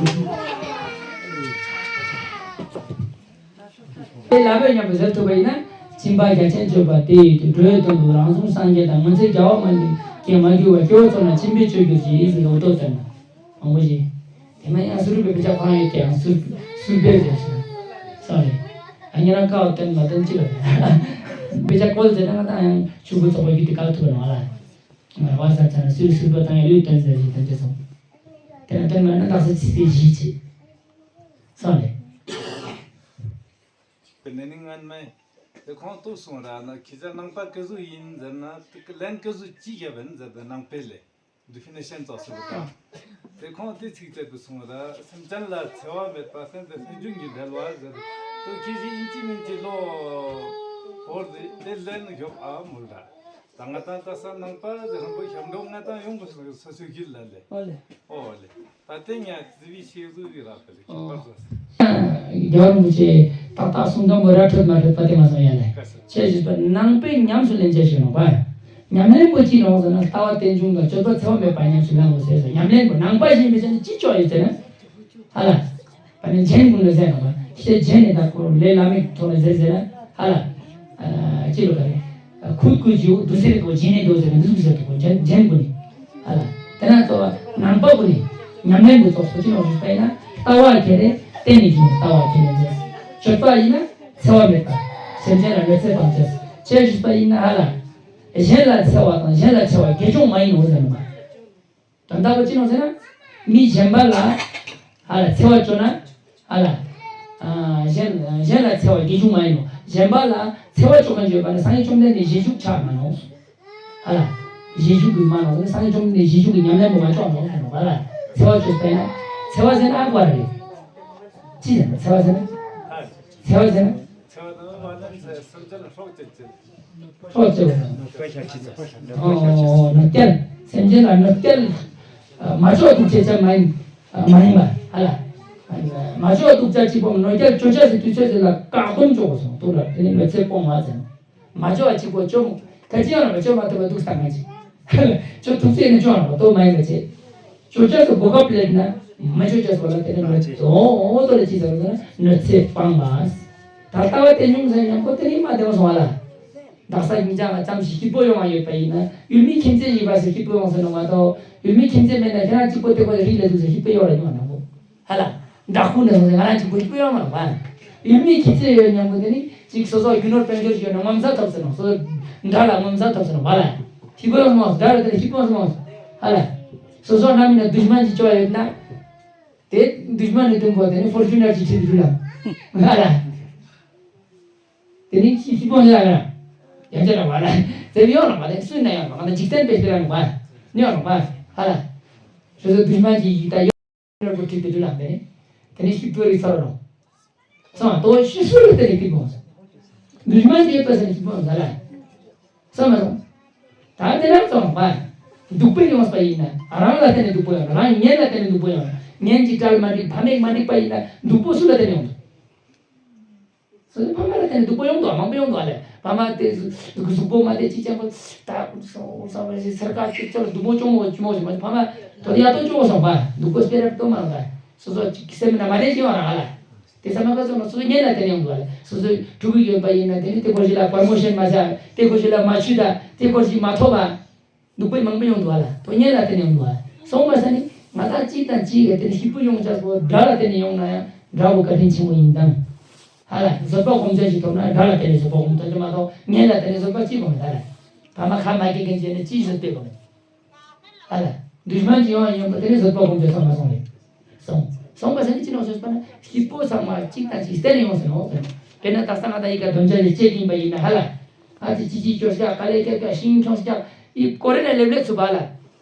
དེ་ལབ་པའི་མཉམ་དུ་ཟེར་ཐུབ་པ་ཡིན་ན། སྦྱིན་པ་རྒྱ་ཆེན་བརྗོད་པ་དེས་འགྲོ་བའི་དོན་དུ་རང་བྱུང་སངས་རྒྱས་དང་ངོ་མཚར་རྒྱལ་བ་རྣམས་ཀྱིས་མ་གོས་པ་སྐྱེ་བོ་ཚོགས་རྣམས་སྦྱིན་པའི་རྒྱུར་གྱུར་ཅིག་ཟེར་འོ་དོ་ཟེར་ན། མང་པོ་ཞིག་དེ་མ་ཡང་སུ་རུ་པའི་དཔེ་ཆ་ཁོ་རང་ཡོད་ཀྱང་སུ་སུ་པའི་རེད་ཤག་སོ་རེད། ཨ་ཉེ་རང་ཀའོ་བསྟན་མ་བསྟན་ཅི་ལ་རེད། དཔེ་ཆ་བཀོལ་ཟེར་ན་ང་དང་ཡང་ཆུ་བོ་ཚོགས་པ་བརྒྱུད་དེ་བཀལ་ཐུབ་པ་ནང་ལ། ང་རང་བ་ས་ཚ་ན་སུ་སུ་པ་དང་ཡང་ལུས་བསྟན་ཟེར་ཞིག་བསྟན་ཅི་སོང་། དེ་ན་བསྟན་མ་ན་དག་ས་ཅི་སེ་ཞིག་ཅི། སོ་རེད། དེ་ནས་ནི་ངན་མེད་དེ་ཁོང་ཏུ་སོང་ར་ན་ཁྱི་ཅག་ནང་པ་ཀི་ཟུ་ཡིན་ཟེར་ན་དེ་ཀི་ལན་ཀི་ཟུ་ཅི་བརྒྱབ་ཡིན་ཟེར་དེ་ནང་པའི་ལས། ཌི་ཕི་ནི་ཤན་ཙོགས་སུ་དང་། དེ་ཁོང་དེ་ཚིག་གཅིག་ཏུ་གསུངས་པ་ར། སེམས་ཅན་ལ་འཚེ་བ་མེད་པ་སེམས་དཔའི་སེམས་བྱུང་གི་འབྲེལ་བ་ཟེར། དུ་ཁྱེད་ཀྱིས་ཡིན་གཅིག་མིན་གཅིག་བློ་བོར་ཏེ་དེ་ལན་ཞོག་ཨ་མུལ་ར། ད་ང་དང་ད་ས་ནང་པ་ཟེར་རང་པོ་ཞབས་འགྲོ་ང་དང་ཡོང་གི་སོ་སོ་སོ་སོ་གིར་ལ་ལེ། ཨོ་ལེ། ཨོ་ལེ། ད་དེ་ཉ་ཙི་བི་ཤེས་ཟུ་གི་ར་པ་ལེ་ཁྱད་པར་ཟ། རྒྱལ་བ་རིན་པོ་ཆེ་ཏག་ཏག་གསུང་དོན་པོ་ར་འཕྲོད་མ་འཕྲོད་པ་དེ་མ་སོང་ཡ་ལེ། ཁ་སང་། ཅེས་ཞུས་པ་ནང་པའི་ཉམས་སུ་ལེན་བྱ་ཞིག་ཡིན་ནོ་པ། ཉམས་ལེན་པོ་ཅི་ཡིན་ནོ་ཟེར་ན་ལྟ་བ་རྟེན་འབྱུང་དང་སྤྱོད་པ་འཚེ་བ་མེད་པ་ཉམས་སུ་ལེན་དགོས་ཟེར་ཟེར། ཉམས་ལེན་པོ་ནང་པ་ཞིག་ཡིན་པའི་ཆ་ནས་ཅི་ལྕོགས་ཡོད་ཟེར་ན། ཧ་ལ། པ་ནི་རྒྱན་ཀུན་ལ་ཟེར་ནོ་པ། ཁྱེད་རྒྱན་ནི་ད་ཁོ་ལས་བླ་མེད་ཐོག་ནས་ཟེར་ཟེར་ན་ཧ་ལ། ཅི་ལོ་ག་རེ། ཁུ་ཁུ་ཇིའུ་དུ་ཟེར་གོ་རྒྱན་ནི་དོ་ཟེར་ན་འདི་ཟུག་ཟེར་དུ་གོ་རྒྱན་རྒྱན་ཀུན་ནི། ཧ་ལ། དེ་ན་ཙོ་བ་ནང་པ་ཀུན་ནི་ཉམས་ལེན་དུ་ཙོགས་སོ་ཅི་ལོ་ཞུས་པ་ཡིན་ན། ལྟ་བ་ཁྱེད་རེ་བསྟན་ནས་བྱུང་ལྟ་བ་ཁྱེད་རེ་མཛད། སྤྱོད་པ་ཡིན་ན་འཚེ་བ་མེད་པ། སེམས་ཅན་ལ་གནོད་འཚེ་སྤང་བྱ། ཅེས་ཞུས་པ་ཡིན་ན་ཧ་ལ། གཞན་ལ་འཚེ་བ་དང་གཞན་ལ་འཚེ་བ་དགེ་སྦྱོང་མ་ཡིན་ནོ་ཟེར་ནོ་མ། དོན་དག་པོ་ཅི་ནོ་ཟེར་ན། མི་གཞན་པ་ལ་ཧ་ལ་འཚེ་བ་བཅོ་ན་ཧ་ལ། ཨ་གཞན་གཞན་ལ་འཚེ་བ་དགེ་སྦྱོང་མ་ཡིན་ནོ། གཞན་པ་ལ་འཚེ་བ་བཅོ་མཁན་བརྗོད་པ་ནི་སངས་རྒྱས་བཅོམ་ལྡན་འདས་རྗེས་འཇུག་ཆགས་མ་ནོ། ཧ་ལ། རྗེས་འཇུག་གི་མ་ནོ་ཟེར་ན་སངས་རྒྱས་བཅོམ་ལྡན་འདས་རྗེས་འཇུག་གི་ཉམས་ལེན་པོ་མ་བཅོ་ནོ་ཟེར་ནོ་ཧ་ལ། འཚེ་བ་བཅོས་པས་ན་འཚེ་བ་ཟེར་ན་ཨ་ཀ་བ་རེད། ཅི་ཟེར་ན་འཚེ་བ་ཟེར་ན། འཚེ་བ་ཟེར་ན། ཁྲོ་བཅུག་པ་དང་། ཨོ་གནོད་སྐྱེལ། སེམས་ཅན་ལ་གནོད་སྐྱེལ། མ་བཅོས་ཐུག་བྱེད་ཅན་མ་ཡིན། མ་ཡིན་པ་ཧ་ལ། མ་བཅོས་ཐུག་བྱ་གཅིག་པོ་གནོད་སྐྱེལ་བཅོ་བྱ་ཟེར་དུས་ཚོད་ཟེར་ལ་བཀག་སྡོམ་བཅོ་དགོས་སོང་དུག་ལ་དེ་ནི་མི་ཚེ་སྤོང་བ་ཟེར། མ་བཅོས་པ་གཅིག་པོ་བཅོ་མོ་ག་ཅི་ཡང་ལ་མ་བཅོས་མ་ཐུབ་པ་འདུག་སྟངས་ང་ཅི། ཧ་ལ་བཅོ་ཐུབ་ཚེ་ནི་བཅོ་ཡང་ལ་མ་ཐུབ་མ་ཡིན་པ་བྱེད། བཅོ་བྱ་ཟེར་གོ་སྐབས་ལེན་ན་མ་བཅོ་བྱ་ཟེར་བ་ལ་དེ་ནི་མ་བཅོས་ཨོ་དོ་ལ་ཅི་ཟེར་བ་ཟེར་ན་གནོད་འཚེ་སྤང་བ། ད་ལྟ་བ་བསྟན་བྱུང་ཟེར་ཉམ་པོ་དེ་ནི་མ་བདེ་བ་སོང་བ་ལ། དག་ས་ཉིན་ཅང་ལ་ཙམ་ཞིག་སྐྱིད་པོ་ཡོང་བ་ཡོད་པ་ཡིན་ན་ཡུལ་མི་ཁྱིམ་མཚེས་ཡིན་པ་ཟེར་སྐྱིད་པོ་ཡོང་ཟེར་ནོ་མ་གཏོགས་ཡུལ་མི་ཁྱིམ་མཚེས་མེད་ན་ཁྱེད་རང་གཅིག་པོ་དེ་ཁོ་རིག་ལ་འདུག་ཟེར་སྐྱིད་པོ་ཡོང་ར་ཉོ་ན་མོ། ཧ་ལ། འདྲ་ཁུ་ནས་སོང་ཟེར་ང་རང་གཅིག་པོ་སྐྱིད་པོ་ཡོང་མ་ར་བ། ཡུལ་མི་ཁྱིམ་མཚེས་ཡོད་ཉམ་པོ་དེ་ནི་གཅིག་སོ་སོ་རྒྱུ་ནོར་དཔལ་འབྱོར་ཞིག་ཡོད་ན་ངོ་མཚར་ཐོབ་ཟེར་ནོ་སོ་སོ་འདྲ་ལ་ངོ་མཚར་ཐོབ་ཟེར་ནོ་བ་ལ། སྐྱིད་པོ་ཡོང་མོ་འདྲ་ལ་དེ་ནི་སྐྱིད་པོ་སོང་། ཧ་ལ། སོ་སོ་ནང་མི་ན་དུཤ་མན་གྱི་ཅོ་ཡོད་ན། དེ་དུཤ་མན་ནི་དུམ་པོ་དེ་ནི་ཧྥོར་ཅུ་ནར་གྱི་ཁྲིད་དུ་ལ། ཧ་ལ། དེ་ནི་ཤི་ཤི་པོ་ཡ་ཡ། ཡང་ཅི་ར་བ་ལ། ཙེ་མི་ཡོང་ར་བ་ལ་སུན་ན་ཡོང་ར་བ་ལ་འཇིག་རྟེན་པའི་སྤེ་ར་ནི་བ། ནི་ཡོང་ར་བ། ཧ་ལ། སོ་སོ་དུཤ་མན་གྱི་ཡི་ད་ཡོ་ར་བུ་ཁྲིད་དེ་དུ་ལ་དེ་ནི། དེ་ནི་ཤི་པོ་རི་ཚར་རོ། སོང་དོ་ཤི་སུ་རུ་དེ་ནི་ཤི་པོ། དུཤ་མན་གྱི་པ་སེ་ནི་ཤི་པོ་ཟ་ལ། སོང་མ་སོང་། ད་དེ་ར་སོང་བ། སྡུག་པོ་ཡོང་སྤ་ཡིན་ན་རང་ལ་དེ་ནི་སྡུག་པོ་ཡོང་རང་གཉེན་ལ་དེ་ནི་སྡུག་པོ་ཡོང་གཉེན་གྱི་གྲལ་མ་འགྲིག་ཕ་མེས་མ་འགྲིག་པ་ཡིན་ན་སྡུག་པོ་སུ་ལ་དེ་ནི་ཡོང་། སོ་སོའི་ཕ་མ་ལ་བརྟེན་ནས་སྡུག་པོ་ཡོང་འདུག་མང་པོ་ཡོང་འདུག་ཨ་ལས། ཕ་མ་དེ་གཟུགས་པོ་མ་བདེ་ཅི་ཅང་པོ་ད་སོང་སོང་བ་ཞིག་སེར་ཁ་ཅིག་ཅོག་སྡུག་པོ་ཅུང་མོ་ཅི་མོ་ཞིག་མ་ཕ་མ་དོ་ཡ་ཏོ་ཅོག་སོང་པ་སྡུག་པོ་སྤེ་ར་ཏོ་མ་ལ་སོ་སོ་ཅིག་སེམས་ན་མ་བདེ་ཅི་ཡོང་ར་ཨ་ལ། དེ་ས་མ་ག་སོང་ན་སོ་སོ་གཉེན་ལ་བརྟེན་ནས་ཡོང་འདུག་ཨ་ལས། སོ་སོ་ཕྲུ་གུ་ཡོད་པ་ཡིན་ན་དེ་ནི་དེ་སྐོར་ཞིག་ལ་པར་མོ་ཤན་མ་བྱ་དེ་སྐོར་ཞིག་མ་ཆུད་ད་དེ་སྐོར་ཞིག་མ་ཐོབ་པ། སྡུག་པོ་མང་པོ་ཡོང་འདུག་ཨ་ལ། དོན་གཉེན་ལ་བརྟེན་ནས་ཡོང་འདུག་ཨ། སོང་མ་ས་ནི་ང་དང་གཅིག་དང་གཅིག་གི་དེ་ནི་སྐྱིད་པོ་ཡོང་ཆ་སོ་དགྲ་ལ་བརྟེན་ནས་ཡོང་ན་ཡང་དགྲ་བོ་བཀའ་དྲིན་ཆེན་པོ་ཡིན་དང་། ཧ་ལ་བཟོད་པ་སྒོམ་ཆ་ཞིག་ཐོབ་ན་དགྲ་ལ་བརྟེན་ནས་བཟོད་པ་སྒོམ་ཐུབ་ཀྱི་མ་གཏོགས་གཉེན་ལ་བརྟེན་ནས་བཟོད་པ་ཅི་སྒོམ་ད་ལ། ཕ་མ་ཁ་མ་སྐྱེ་མཁན་བྱས་ནས་ཅི་བཟོད་པས་སྒོམ། ཧ་ལ། དུཤ་མན་གྱི་ཡོང་ཡོང་པ་དེ་ནི་བཟོད་པ་སྒོམ་ཆ་སོང་མ་སོང་རེད། སོང་། སོང་པ་ས་ནི་ཅི་ནོ་ཟེར་པ་ན་སྐྱིད་པོ་ཚང་མ་གཅིག་དང་གཅིག་བརྟེན་ནས་ཡོང་ཟེར་ནོ། དཔེར་ན་ད་ས་ང་དང་ཡི་ག་དོན་ཆ་ཞིག་བཅད་ཀྱིན་པ་ཡིན་ན་ཧ་ལ། ཨ་ཙི་ཅི་ཅི་ཅོ་ཤག་ག་ལེ་ཀྱ་ཀྱ་ཤིང་ཁྱོང་ཤག་ཡི་ཀོ་རེ་ན་ལེབ་ལེབ་ཚུ་བ་ལ།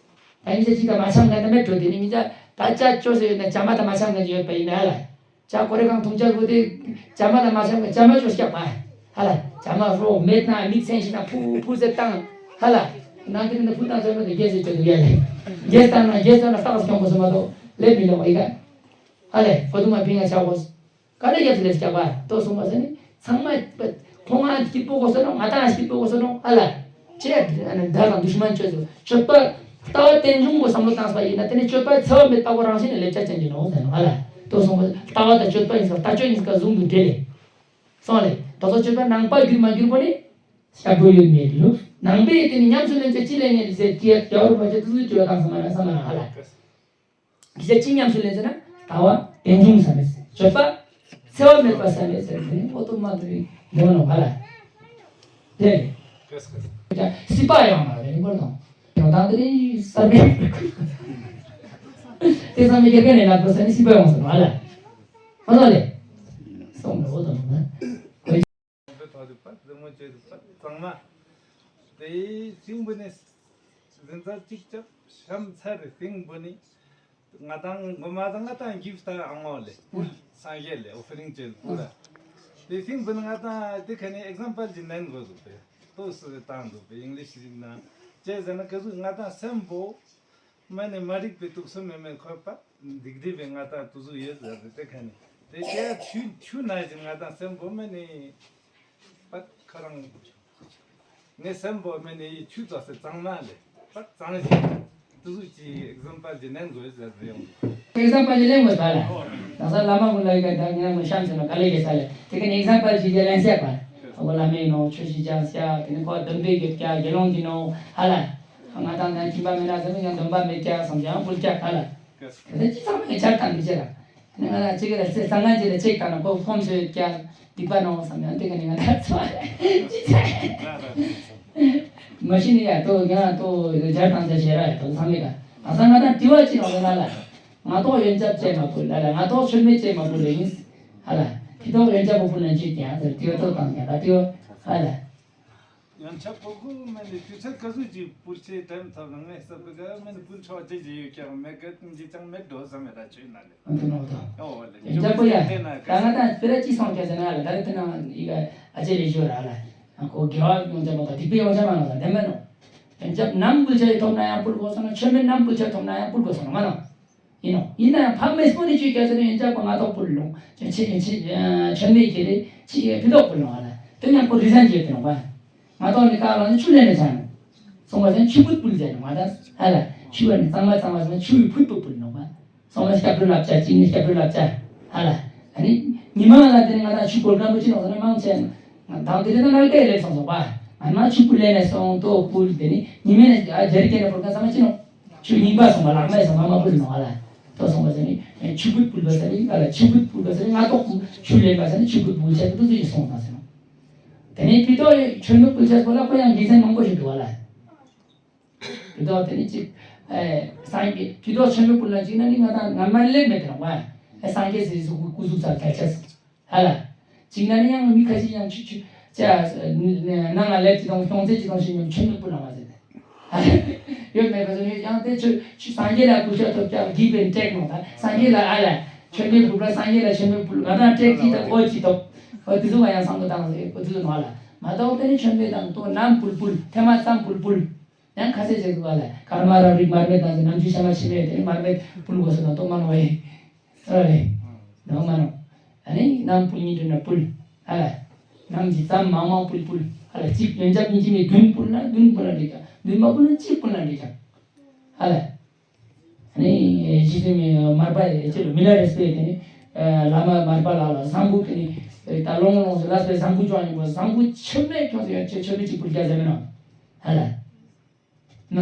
ད་ཡིན་ས་ཅི་ད་མ་ཆང་ག་ད་མེད་འགྲོ་དེ་ནི་མི་ཅ་ད་ཅ་ཅོ་ཟེར་ཡོད་ན་ཅ་མ་ད་མ་ཆང་ག་ཅི་ཡོད་པ་ཡིན་ན་ཧ་ལ། ཅ་ཀོ་རེ་གང་ཐུང་ཅ་གོ་དེ་ཅ་མ་ད་མ་ཆང་ག་ཅ་མ་ཅོ་ཤག་མ་ཧ་ལ། ཅ་མ་རོ་མེད་ན་མིག་སེན་ཞིག་ན་ཕུ་ཕུ་ཟེར་བཏང་ཧ་ལ། ན་དེ་ནི་ཕུ་བཏང་ཟེར་མ་དེ་རྒྱལ་ཟེར་ཅོ་དུ་ཡ་ལེ། རྒྱལ་བཏང་ན་རྒྱལ་བཏང་ན་སྟག་ཟེར་ཁྱོང་གོ་ཟེར་མ་གཏོགས་ལེབ་མི་ལོ་ཡི་ག་ཧ་ལེ་ཕོ་དུ་མ་ཕིང་ང་ཆ་གོ་ག་ལེ་རྒྱབ་སུ་ལེ་སྐྱག་པ་ཏོ་སོང་པ་ཟེར་ནི་ཚང་མ་ཁོང་ང་སྐྱིད་པོ་གོ་སོ་ནོ་ང་ཏང་སྐྱིད་པོ་གོ་སོ་ནོ་ཨ་ལ། ཅེ་ཨ་ནི་དགྲ་དང་དུཤ་མན་ཆོས་སུ་སྤྱོད་པ་ལྟ་བ་རྟེན་འབྱུང་གི་བསམ་བློ་བཏང་པ་ཡིན་ན་དེ་ནི་སྤྱོད་པ་འཚེ་བ་མེད་པ་གོ་རང་བཞིན་ནི་ལེབ་ཆ་ཅན་གྱི་ནོ་ཟེར་ནོ་ཨ་ལ། ཏོ་སོང་པ་ལྟ་བ་དང་སྤྱོད་པ་ཡིན་ས་ལྟ་སྤྱོད་ཡིན་ས་ཟུང་དུ་འབྲེལ་ལེ། སོང་ལེ་ད་ཚོ་སྤྱོད་པ་ནང་པ་འགྱུར་མ་འགྱུར་པོ་ནི་ཞབས་པོ་ཡོད་མེད་ལུགས་ནང་པའི་དེ་ནི་ཉམས་སུ་ལེན་ཚེ་ཅི་ལེན་ངེས་ཟེར་ཏི་ཡ་རྒྱ་བོར་བ་ཅེ་ཏུ་ཏུ་ཅོ་དང་ས་མ་ར་ས་མ་ར་ཨ་ལ། གཞི་ཅི་ཉམས་སུ་ལེན་ཟེར་ན་ལྟ་བ་རྟེན་འབྱུང་བསམ་མེད་ཟེར། སྤྱོད་པ་འཚེ་བ་མེད་པ་བསམ་མེད་ཟེར་ནས་ཨོ་ཏོ་མ་ཏུ་རི་མོ་ནོ་བ་ལ། དེ་རེད། སྲིད་པ་ཡང་མ་རེད་མོ་དང་། ཡང་དང་དེ་རིང་གསར་པའི་དེ་བསམ་མེད་དགེ་རྒན་ནས་ལབ་པ་ཟེར་ནས་སྲིད་པ་ཡང་ཟེར་བ་ལ། ཨོ་ནོ་ལེ། སོང་མེད་ཨོ་ཏོ་མ་ན། ཐོ་དུ་པ་རི་མོ་བཅོས་དུ་པ་གཙང་མ། དེའི་སྲིང་བུ་ནི་འཛིན་གྲྭ་གཅིག་ཅབ་ཤམ་ཚར་རེ་སྲིང་བུ་ནི་ང་དང་ངོ་མ་དང་ང་དང་གིབ་ཏ་ཨང་ངོ་ལེ་པུལ་སང་ཞེ་ལེ་ཨོ་ཕ་རིང་ཅན་པུ་ར། དེ་སྲིང་བུ་ནི་ང་དང་དེ་ཁ་ནས་ཨེག་ཛམ་པལ་གྱི་ནན་དགོས་འདུག་པས་ཏོ་སི་བཏང་འདུག་པས་ཨིང་ལིཤ་ཞིག་ན་ཅེ་ཟེར་ན་ཀ་ཟུག་ང་དང་སེམས་པོ། མ་ནི་མ་རིག་པའི་དུག་སོ་མེ་མེ་འཁོད་པ། སྡིག་སྒྲིབ་པའི་ང་དང་དུ་ཟུག་ཡོད་ཟེར་ཏེ་དེ་ཁ་ནི། དེ་ཀྱ་ཆུ་ཆུ་ན་བཞིན་ང་དང་སེམས་པོ་མ་ནི། པ་ཁ་རང་། ངའི་སེམས་པོ་མ་ནི་ཆུ་ཙོགས་སེ་གཙང་མ་ལས། པ་གཙང་ཞིང་། དུ་ཟུག་ཅིག་ཨེག་ཛམ་པལ་གྱི་ནན་དགོས་ཟེར་ཏེ་ཡོང་། example ཅིག་ལེན་དགོས་པ་ལ། ད་ས་བླ་མ་ཀུན་ལ་ཡི་ག་ད་ངས་ངོ་ཤམ་ཟེར་ན་ག་ལེ་གེ་ས་ལེ། དེ་ཀ་ནི་example ཅིག་ཅིག་ལེན་སྲིད་པ། ཨ་ཁོ་བླ་མའི་ནང་ཆོས་ཤིག་ཅང་ཤ་དེ་ནི་ཁོ་སྡོམ་པའི་གེ་ཀ་དགེ་སློང་གི་ནང་ཧ་ལ། ང་དང་ནང་ཁྱིམ་པ་མེད་ན་ཟེར་ན་ཡང་སྡོམ་པ་མེད་ཀྱག་བསམ་ཀྱང་ཕུལ་ཀྱག་ཧ་ལ། དེ་ཅི་ཚང་མས་ཆར་དང་མི་བྱེད་ར། ནི་ང་ལ་གཅིག་གི་ལ་རྩེ་གསང་སྔགས་ཀྱི་ལ་གཅིག་དང་ན་ཁོ་ཁོམ་སོས་ཀྱག་སྡིག་པ་ནོ་བསམ་ཡང་དེ་ཀ་ནི་ང་ད་ཚོ་ཅི་ཚ། མ་གཞི་ནི་ཡ་ཏོ་ཡང་ཏོ་སྦྱར་དང་ཚ་བྱེད་ར་ཡ་ཏོ་ཚང་མེད་ཀ། ཨ་ས་ང་དང་དྲི་བ་ཅི་ནོ་ང་ལ། ང་ཏོག་ཡོན་ཆབ་ཅེས་མ་ཕུལ་ལ་ལ། ང་ཏོག་ཆོས་མེད་ཅེས་མ་ཕུལ་ལ་ཡིན། ཧ་ལ། དེ་ཏོག་ཡོན་ཆབ་པོ་ཕུལ་ན་ཅི་ཀྱང་ཟེར་དྲི་བ་ཏོག་དང་ཀྱང་ད་དྲི་བ་ཧ་ལ། ཡང་ཆབ་པོ་ཁོ་མེད་ནས་དུས་ཚོད་ག་ཚོད་ཅིག་པུར་ཆེ་དྲན་ཐབས་ལ་ངས་ས་བུ་ག་མེད་ནས་པུར་ཆོག་ཅི་ཅི་ཡོད་ཀྱང་མེད་ག་ཅི་ཅང་མེད་འགྲོ་ས་མེད་ད་ཆོས་ན་ལེ། ཨ་དེ་ནོ་ད། ཨོ་ལེ། ཡང་ཆབ་པོ་ཡ། ད་ང་ད་སྤེ་ར་ཅི་སོང་ཀྱང་ཟེར་ན་ལ་ད་རེ་དེ་ན་ཡི་ག་ཨ་ཅེ་རེ་ཞུ་ར་ལ། ཁོ་དགེ་བ་ཡོང་ཆ་མ་ད་སྡིག་པའི་ཡོང་ཆ་མ་ན་ད་དེ་མེད་ནོ། ཡང་ཆབ་ནམ་པུར་ཆ་ཡི་ཐོབ་ན་ཡང་པུར་དགོས་སོང་ན་ཆོས་མེད་ནམ་པུར་ཆ་ཐོབ་ན་ཡང་པུར་དགོས་སོང་ན་མ་ནོ། ཡིན་ནོ། ཡིན་ན་ཡང་ཕ་མེས་སྤུན་ནི་ཅུས་སྐྱ་ཟེར་ནས་ཡིན་ཅག་པ་ང་ཐོག་པུར་ལོང་། ཆེ་ཆེ་ཆེ་ཆེ་མེད་ཀྱི་རེད་ཅི་ཡེ་ཕི་ཐོག་པུར་ལོང་ཨ་ལ། དེ་ཡང་ཁོ་རི་སན་བྱེད་དེ་ནོ་བ། ང་ཐོག་ནི་ཀ་ལ་ནི་ཆུ་ལེན་ནས་ཚ་ནོ། སོང་བ་ཟེར་ཆུ་ཕུད་པུར་ཟེར་ནོ་ང་ད་ཨ་ལ། ཆུ་བ་ནི་གཙང་མ་གཙང་མ་ཟེར་ན་ཆུ་ཡི་ཕུད་པུར་པུར་ནོ་བ། སོང་བ་སྐྱབས་འགྲོ་བསླབ་བྱ་གཅིག་ནི་སྐྱབས་འགྲོ་བསླབ་བྱ་ཨ་ལ། ཨ་ནི་ཉི་མ་ལ་དེ་ནི་ང་ད་ཆུ་གོལ་སྐམ་པོ་ཅི་ནོ་ཟེར་ན་མང་ཆེ་ན་དང་དེ་རེད་ན་ནར་ཀའི་ལེབ་སོང་སོང་བ། ང་མ་ཆུ་ཕུད་ལེན་ནས་སོང་ཏོ་པུར་དེ་ནི་ཉི་མ་ནས་ཨ་རྒྱ་རི་ཀེ་ནས་པུར་ཀ་ས་མ་ཅི་ནོ། ཆུ་རྙིང་པ་སོང་བ་ལག་མ་ཡི་ས་མ་མ་ཕུལ་ནོ་ཨ་ལ། ཏོ་སོང་བ་ཟེར་ནི་ཆུ་ཕུད་ཕུལ་བ་ཟེར་ནི་ཨ་ལ་ཆུ་ཕུད་ཕུལ་བ་ཟེར་ནི་ང་ཏོག་ཆུ་ལེན་པ་ཟེར་ནི་ཆུ་ཕུད་ཕུལ་ཆ་ཏུ་ཏུ་ཡི་སོང་ད་ཟེར་ནོ། དེ་ནས་ཕི་ཏོ་ཆོས་མེད་ཕུལ་ཆ་སོ་ལ་ཁོ་ཡང་དགེ་མཚན་མང་པོ་ཞིག་འདུག་ཨ་ལ། ཕི་ཏོ་དེ་ནི་ཅིག་ཨེ་སངས་རྒྱས་ཕི་ཏོ་ཆོས་མེད་ཕུལ་ན་ཅིག་ན་ནི་ང་དང་ང་མ་ལེབ་མེད་དེ་རང་བ་ཨེ་སངས་རྒྱས་ཟེར་སུ་སྐུ་གཟུགས་ཚར་ཐལ་ཆ་སོང་། ཧ་ལ། གཅིག་ན་ནི་ཡང་མི་ཁ་ཤས་ཡང་ཆུ་ཆུ་ཅ་ནང་ང་ལེབ་ཅི་དང་སྟོང་ཚེ་ཅི་དང་ཞིག་ཉམ་ཆུ་མི་སྤུ་ལ་མ་ཟེར་ཏེ། ཡོད་མེད་པ་ཟེར་ནི་ཡང་དེ་ཆུ་ཆུ་སངས་རྒྱས་ལ་སྐུ་ཤ་ཐོབ་ཀྱང་གིས་པའི་སྤྲེག་མོ་ད་སངས་རྒྱས་ལ་ཨ་ལ་ཆོས་མེད་སྤུ་ལ་སངས་རྒྱས་ལ་ཆོས་མེད་སྤུ་ང་དང་སྤྲེག་ཅི་དང་ཨོ་ཅི་དོག་ཨོ་དེ་ཚོ་ང་ཡང་བསམ་བློ་བཏང་ཟེར་ཨོ་དེ་ཚོ་མ་ལ་མ་གཏོགས་དེ་ནི་ཆོས་མེད་དང་ཏོ་ནམ་སྤུལ་སྤུལ་ཐེ་མ་ཙམ་སྤུལ་སྤུལ། ཡང་ཁ་ཟས་བྱེད་དགོས་པ་ལ་ཀརྨ་རབ་རིབ་མར་མེ་དང་ཟེར་ནམ་རྒྱུན་ཤ་མ་ཕྱི་མེད་དེ་ནི་མར་མེ་སྤུལ་དགོས་སོ་དང་ཏོ་མ་ནོ་ཨེ། ཨ་རེ། ནོ་མ་ནོ། ཨ་ནི་ནམ་ཕུལ་ཉིན་དུ་ན་ཕུལ། ཨ་ལ། ནམ་གྱི་ཙམ་མང་མང་ཕུལ་ཕུལ། ཨ་ལ་གཅིག་ཡོན་ཆབ་གཉིས་ཀྱི་མི་བདུན་ཕུལ་ན་བདུན་ཕུལ་ན་འགྲིག་ཀྱང་བདུན་མ་ཕུལ་ན་གཅིག་ཕུལ་ན་འགྲིག་ཀྱང་། ཨ་ལ། ཨ་ནི་རྗེ་བཙུན་མི་མར་པ་ཡི་ཅི་ལོ་མི་ལ་རེས་པས་དེ་ནི། བླ་མ་མར་པ་ལ་ལ་བཟང་པོ་དེ་ནི། ད་ལོང་ལོང་སུ་ལ་སྤེ་བཟང་པོ་ཅོ་ཨ་ནི་པོ་བཟང་པོ་ཆོས་མེད་ཁྱོད་ཚོ་ཡང་ཆོས་མེད་གཅིག་ཕུལ་རྒྱ་ཟེར་མེད་ནོ། ཨ་ལ། ན།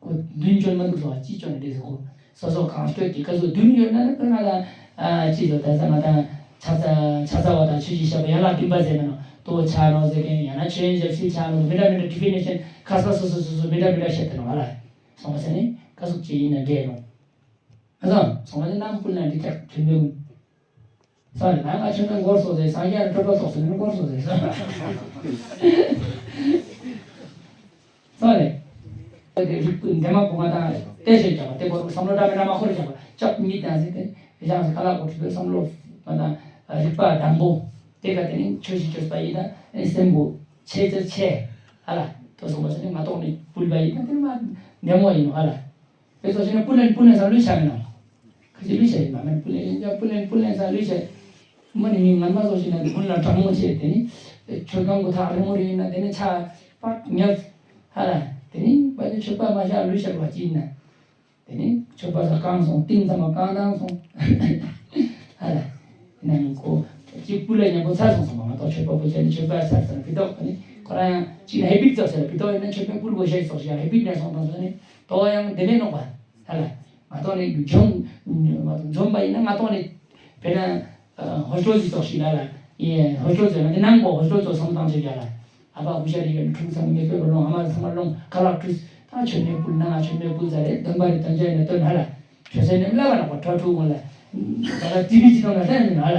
ཁོ་བདུན་བཅོ་ལྔ་འདུག་སོ་གཅིག་བཅོ་ན་འགྲིག་སོ་ཁོ། སོ་སོ་གང་སྤྲོད་ཀྱི་སྐབས་སུ་བདུན་ཡོད་ན་ནི་ང་ལ། ཨ་གཅིག་ལོ་ད་ས་ང་དང་ཕྱག་འཚལ་ཕྱག་འཚལ་བ་དང་ཆོས་ཀྱི་བཤད་པ་ཡན་ལག་བདུན་པ་ཟེར་མ་ནོ་ཏོ་ཆ་ནོ་ཟེར་མཁན་ཡང་ན་ཆོས་ཡན་ཞབས་ཕྱི་ཆ་ནོ་མི་འདྲ་མི་འདྲ་ཌི་ཕི་ནེ་ཤན་ཁ་ས་སོ་སོ་སོ་སོ་མི་འདྲ་མི་འདྲ་བཤད་དེ་ནོ་ང་ལ། སོང་བ་ཟེར་ནི་ཀ་ཟུག་ཅིག་ཡིན་ན་འདྲེ་ནོ། ཨ་ཙང་སོང་བ་ནི་ནམ་ཕུལ་ན་འགྲིག་ཀྱག་དུས་མི་འོང་། སོ་རེད་ན་ང་ཆོས་མེད་འགོར་སོང་ཟེར་སངས་རྒྱས་ལ་སྤྲོད་པ་ཐོགས་སོང་ནི་འགོར་སོང་ཟེར་སོ། སོ་རེད། དེ་རིགས་ཀུན་འདས་མ་བུ་ང་དང་བལྟས་ཤེས་ཀྱང་དེ་བོར་བསམ་བློ་འདྲ་མི་འདྲ་མ་འཁོར་ཀྱང་སྐྱབས་གཉིས་དང་ཟེར་ཏེ་བཞག་ཟེར་ཁ་ལག་གོ་ཁྲིད་པའི་བསམ་བློ་ང་དང་རིག་པ་དང་པོ་དེ་ག་དེ་ནི་ཆོས་ཤིག་བཅོས་པ་ཡིན་ན་སེམས་པོ་ཆེ་ཆེ་ཆེ་ཧ་ལ་དོ་སོང་བ་སོང་ནི་ང་ཏོག་ནི་ཕུལ་བ་ཡིན་ན་དེ་ནི་མ་འདས་མོ་ཡིན་ནོ་ཧ་ལ། དེ་ཚོ་ཞིག་ནི་སྤུ་ལེན་སྤུ་ལེན་ས་ལུས་བྱ་མིན་ནོ། ཁ་ཅིག་ལུས་བྱ་ཡིན་པ་མིན་སྤུ་ལེན་ཡིན་ཀྱང་སྤུ་ལེན་སྤུ་ལེན་ས་ལུས་བྱ། མ་ནི་མི་ངན་པ་ཚོ་ཞིག་ན་དགུན་ལ་གྲང་མོ་བྱས་དེ་ནི། ཆོས་སྒང་གུ་ཐག་རིང་མོ་རེ་ཡིན་ན་དེ་ནི་ཆ་པག་ཉབ། ཧ་ལ། དེ་ནི་པ་ནི་ཆོས་པ་མ་བྱ་ལུས་བྱ་བ་ཅི་ཡིན་ན། དེ་ནི་ཆོས་པ་ས་བཀང་སོང་གཏིང་ཚང་མ་བཀང་བཏང་སོང་། ཧ་ལ། ན་ནི་ཁོ། ཅིག་སྤུ་ལ་ཉམ་པོ་ཚར་སོང་སོང་བ་མ་གཏོགས་ཆོས་པ་པོ་བྱས་ནི་ཆོས་པ་ཚར་སོང་བི་ཏོག་ནི་ཁོ་རང་ཡང་ཅིག་ན་ཧེ་བིད་ཙོགས་ཟེར་བི་ཏོག་ཡིན་ན་ཆོས་པའི་སྤུ་ལ་གོ་ཤེས་ཙོགས་ཤིག་ཡང་ཧེ་བིད་ནས་སོང་དང་སོང་ནི་དོ་ཡང་དེ་མེད་ནོག་པ། ཧ་ལ། མ་གཏོགས་ནི་ཇོན། མ་གཏོགས་འཛོམས་པ་ཡིན་ན་མ་གཏོགས་ནི། དཔེར་ན། ཧོ་སྤྲོ་ཟིག་ཙོགས་ཤིག་ལ་ལ། ཡེ་ཧོ་སྤྲོ་ཙོགས་ན་དེ་ནང་གོ་ཧོ་སྤྲོ་ཙོགས་སོང་དང་ཆོས་རྒྱ་ལ། ཨ་ཕ་ཧུ་ཤ་རི་ཡོད་ནི་ཕྲུ་གུ་ཚང་མ་ངེས་པའི་བློང་ཨ་མ་ཚང་མ་བློང་ཁ་ལག་ཁྲུས་ད་ཆོས་མེད་ཕུལ་ན་ང་ཆོས་མེད་ཕུལ་ཟ་རེད་སྟོན་པ་རེད་སྟོན་ཆ་ཡིན་ན་སྟོན་ཧ་ལ། ཆོས་སེམས་ནི་བླ་བ་ནག་པ་ཁྲ་ཕྲུག་ཀུན་ལ། ད་ལ་ཏི་བི་ཅི་ཐོང་ལ་ལྷན་ཡིན་ཧ་ལ།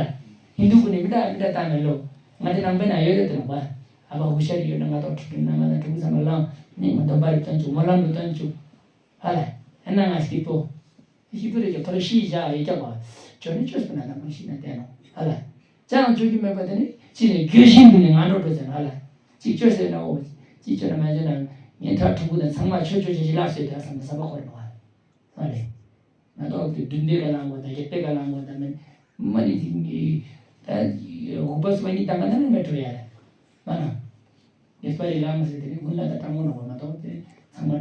ཧིན་དུ་ཀུན་ནི་མི་འདྲ་མི་འདྲ་ལྟ་མེད་ལོ། ང་དེ་ནང་པའི་ན་ཡོད་རེད་དེ་ནང་པ། ཨ་ཕ་ཧུ་ཤ་རི་ཡོད་ན་ང་དང་ཕྲུ་གུ་ན་ང་དང་ཕྲུ་གུ་ཚང་མ་བླང་ནི་ང་སྟོན་པ་རེད་སྟོན་བཅུག་སྨོན་ལམ་རེད་སྟོན་བཅུག་ཧ་ལ། ཨ་ན་ང་སྐྱིད་པོ། སྐྱིད་པོ་རེད་ཀྱང་ཁོ་ལ་ཤི་བཞག་ཡོད་ཀྱང་བ། ཇོ་ནི་ཅོས་པ་ན་ན་མ་ཤི་ན་བསྟན་ནོ་ཧ་ལ། ཅང་ཅོ་རྒྱུ་མེད་པ་དེ་ནི་ཅི་ནས་དགེ་བཤེས་འདི་ནི་ང་འགྲོ་འགྲོ་ཟེར་ན་ཧ་ལ། ཅིག་ཅོས་ཟེར་ན་འོ། ཅིག་ཅོས་ན་མ་ཅོས་ན་ངས་ད་ཕྲུ་གུ་དང་ཚང་མ་ཆོས་ཅོ་ཅོ་ཅི་ལབ་ཟེར་ད་བསམ་ན་བསམ་པ་འཁོར་ནོ་ཧ་ལ། ཧ་ལེ། ང་ཏོག་དེ་བདུན་པའི་ག་ལང་གོ་དང་བརྒྱད་པའི་ག་ལང་གོ་དང་མེད། མ་ནི་དེ་ད་དགུ་པ་སུ་མ་ནི་དང་ག་ན་མེད་འགྲོ་ཡ་རེད། མ་ན། ཡོད་པ་རེད་ལ་མ་ཟེར་དེ་རིང་དགུན་ལ་ད་སྤྲང་མོ་ནོ་གོ་མ་གཏོགས་དེ་ཚང་མ་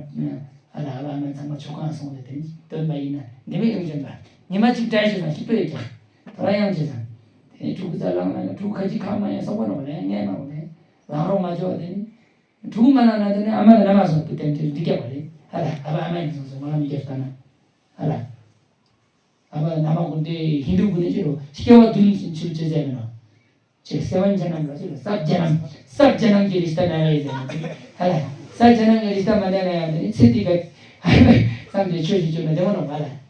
ཨ་ལ་ཨ་ལ་ཨ་མ་ཚང་མ་ཆོ་གང་སོང་དེ་དེ་སྟོན་པ་ཡིན་ན་འདི་མེད་ཡོང་བཞིན་པ། ཉི་མ་གཅིག་བཀྲ་ཤིས་དང་ཤིག་པོ་ཡོད་ཀྱང་། ད་རང་ཡང་བྱས་ཙང་། དེ་ཕྲུ་གུ་རྩ་ལངས་ན་ཕྲུ་གུ་ཁ་ཅིག་ཁ་མ་ཡང་སོག་པོ་ནང་ལ་ཡང་ངས་མ་འོ་ནས་ལངས་རོགས་མ་བྱོས་པ་དེ་ནི། ཕྲུ་གུ་མ་ལངས་ན་དེ་ནི་ཨ་མ་དང་མནའ་མ་སོགས་དེ་དེ་འདི་སྐྱབས་པ་རེད་ཧ་ལ། ཨ་ཕ་ཨ་མ་ཡིན་སོང་སོང་ང་ལ་མི་སྐྱབས་ལྟ་ན་ཧ་ལ། ཨ་ཕ་མནའ་མ་ཀུན་དེ་ཧིན་དུ་ཀུན་ནི་ཅི་རུ་སྐྱེ་བ་བདུན་ཕྱིར་བྱེད་ཟེར་མི་ནོ། ཅེས་སེ་བན་ཇ་ནམ་ལ་ཅི་རུ་སབ་ཇ་ནམ་སབ་ཇ་ནམ་གྱི་རིཤྟ་མ་རེད་ཟེར་ན་ཅི་ཧ་ལ། སབ་ཇ་ནམ་གྱི་རིཤྟ་མ་ནས་ན་ཡང་དེ་ནི་ཚེ་འདི་ག་ཧ་ལ་བསམ་སྟེ་ཆོས་ཤིག་བཅོས་ན་བདེ་མོ་ནོ་ཧ་ལ།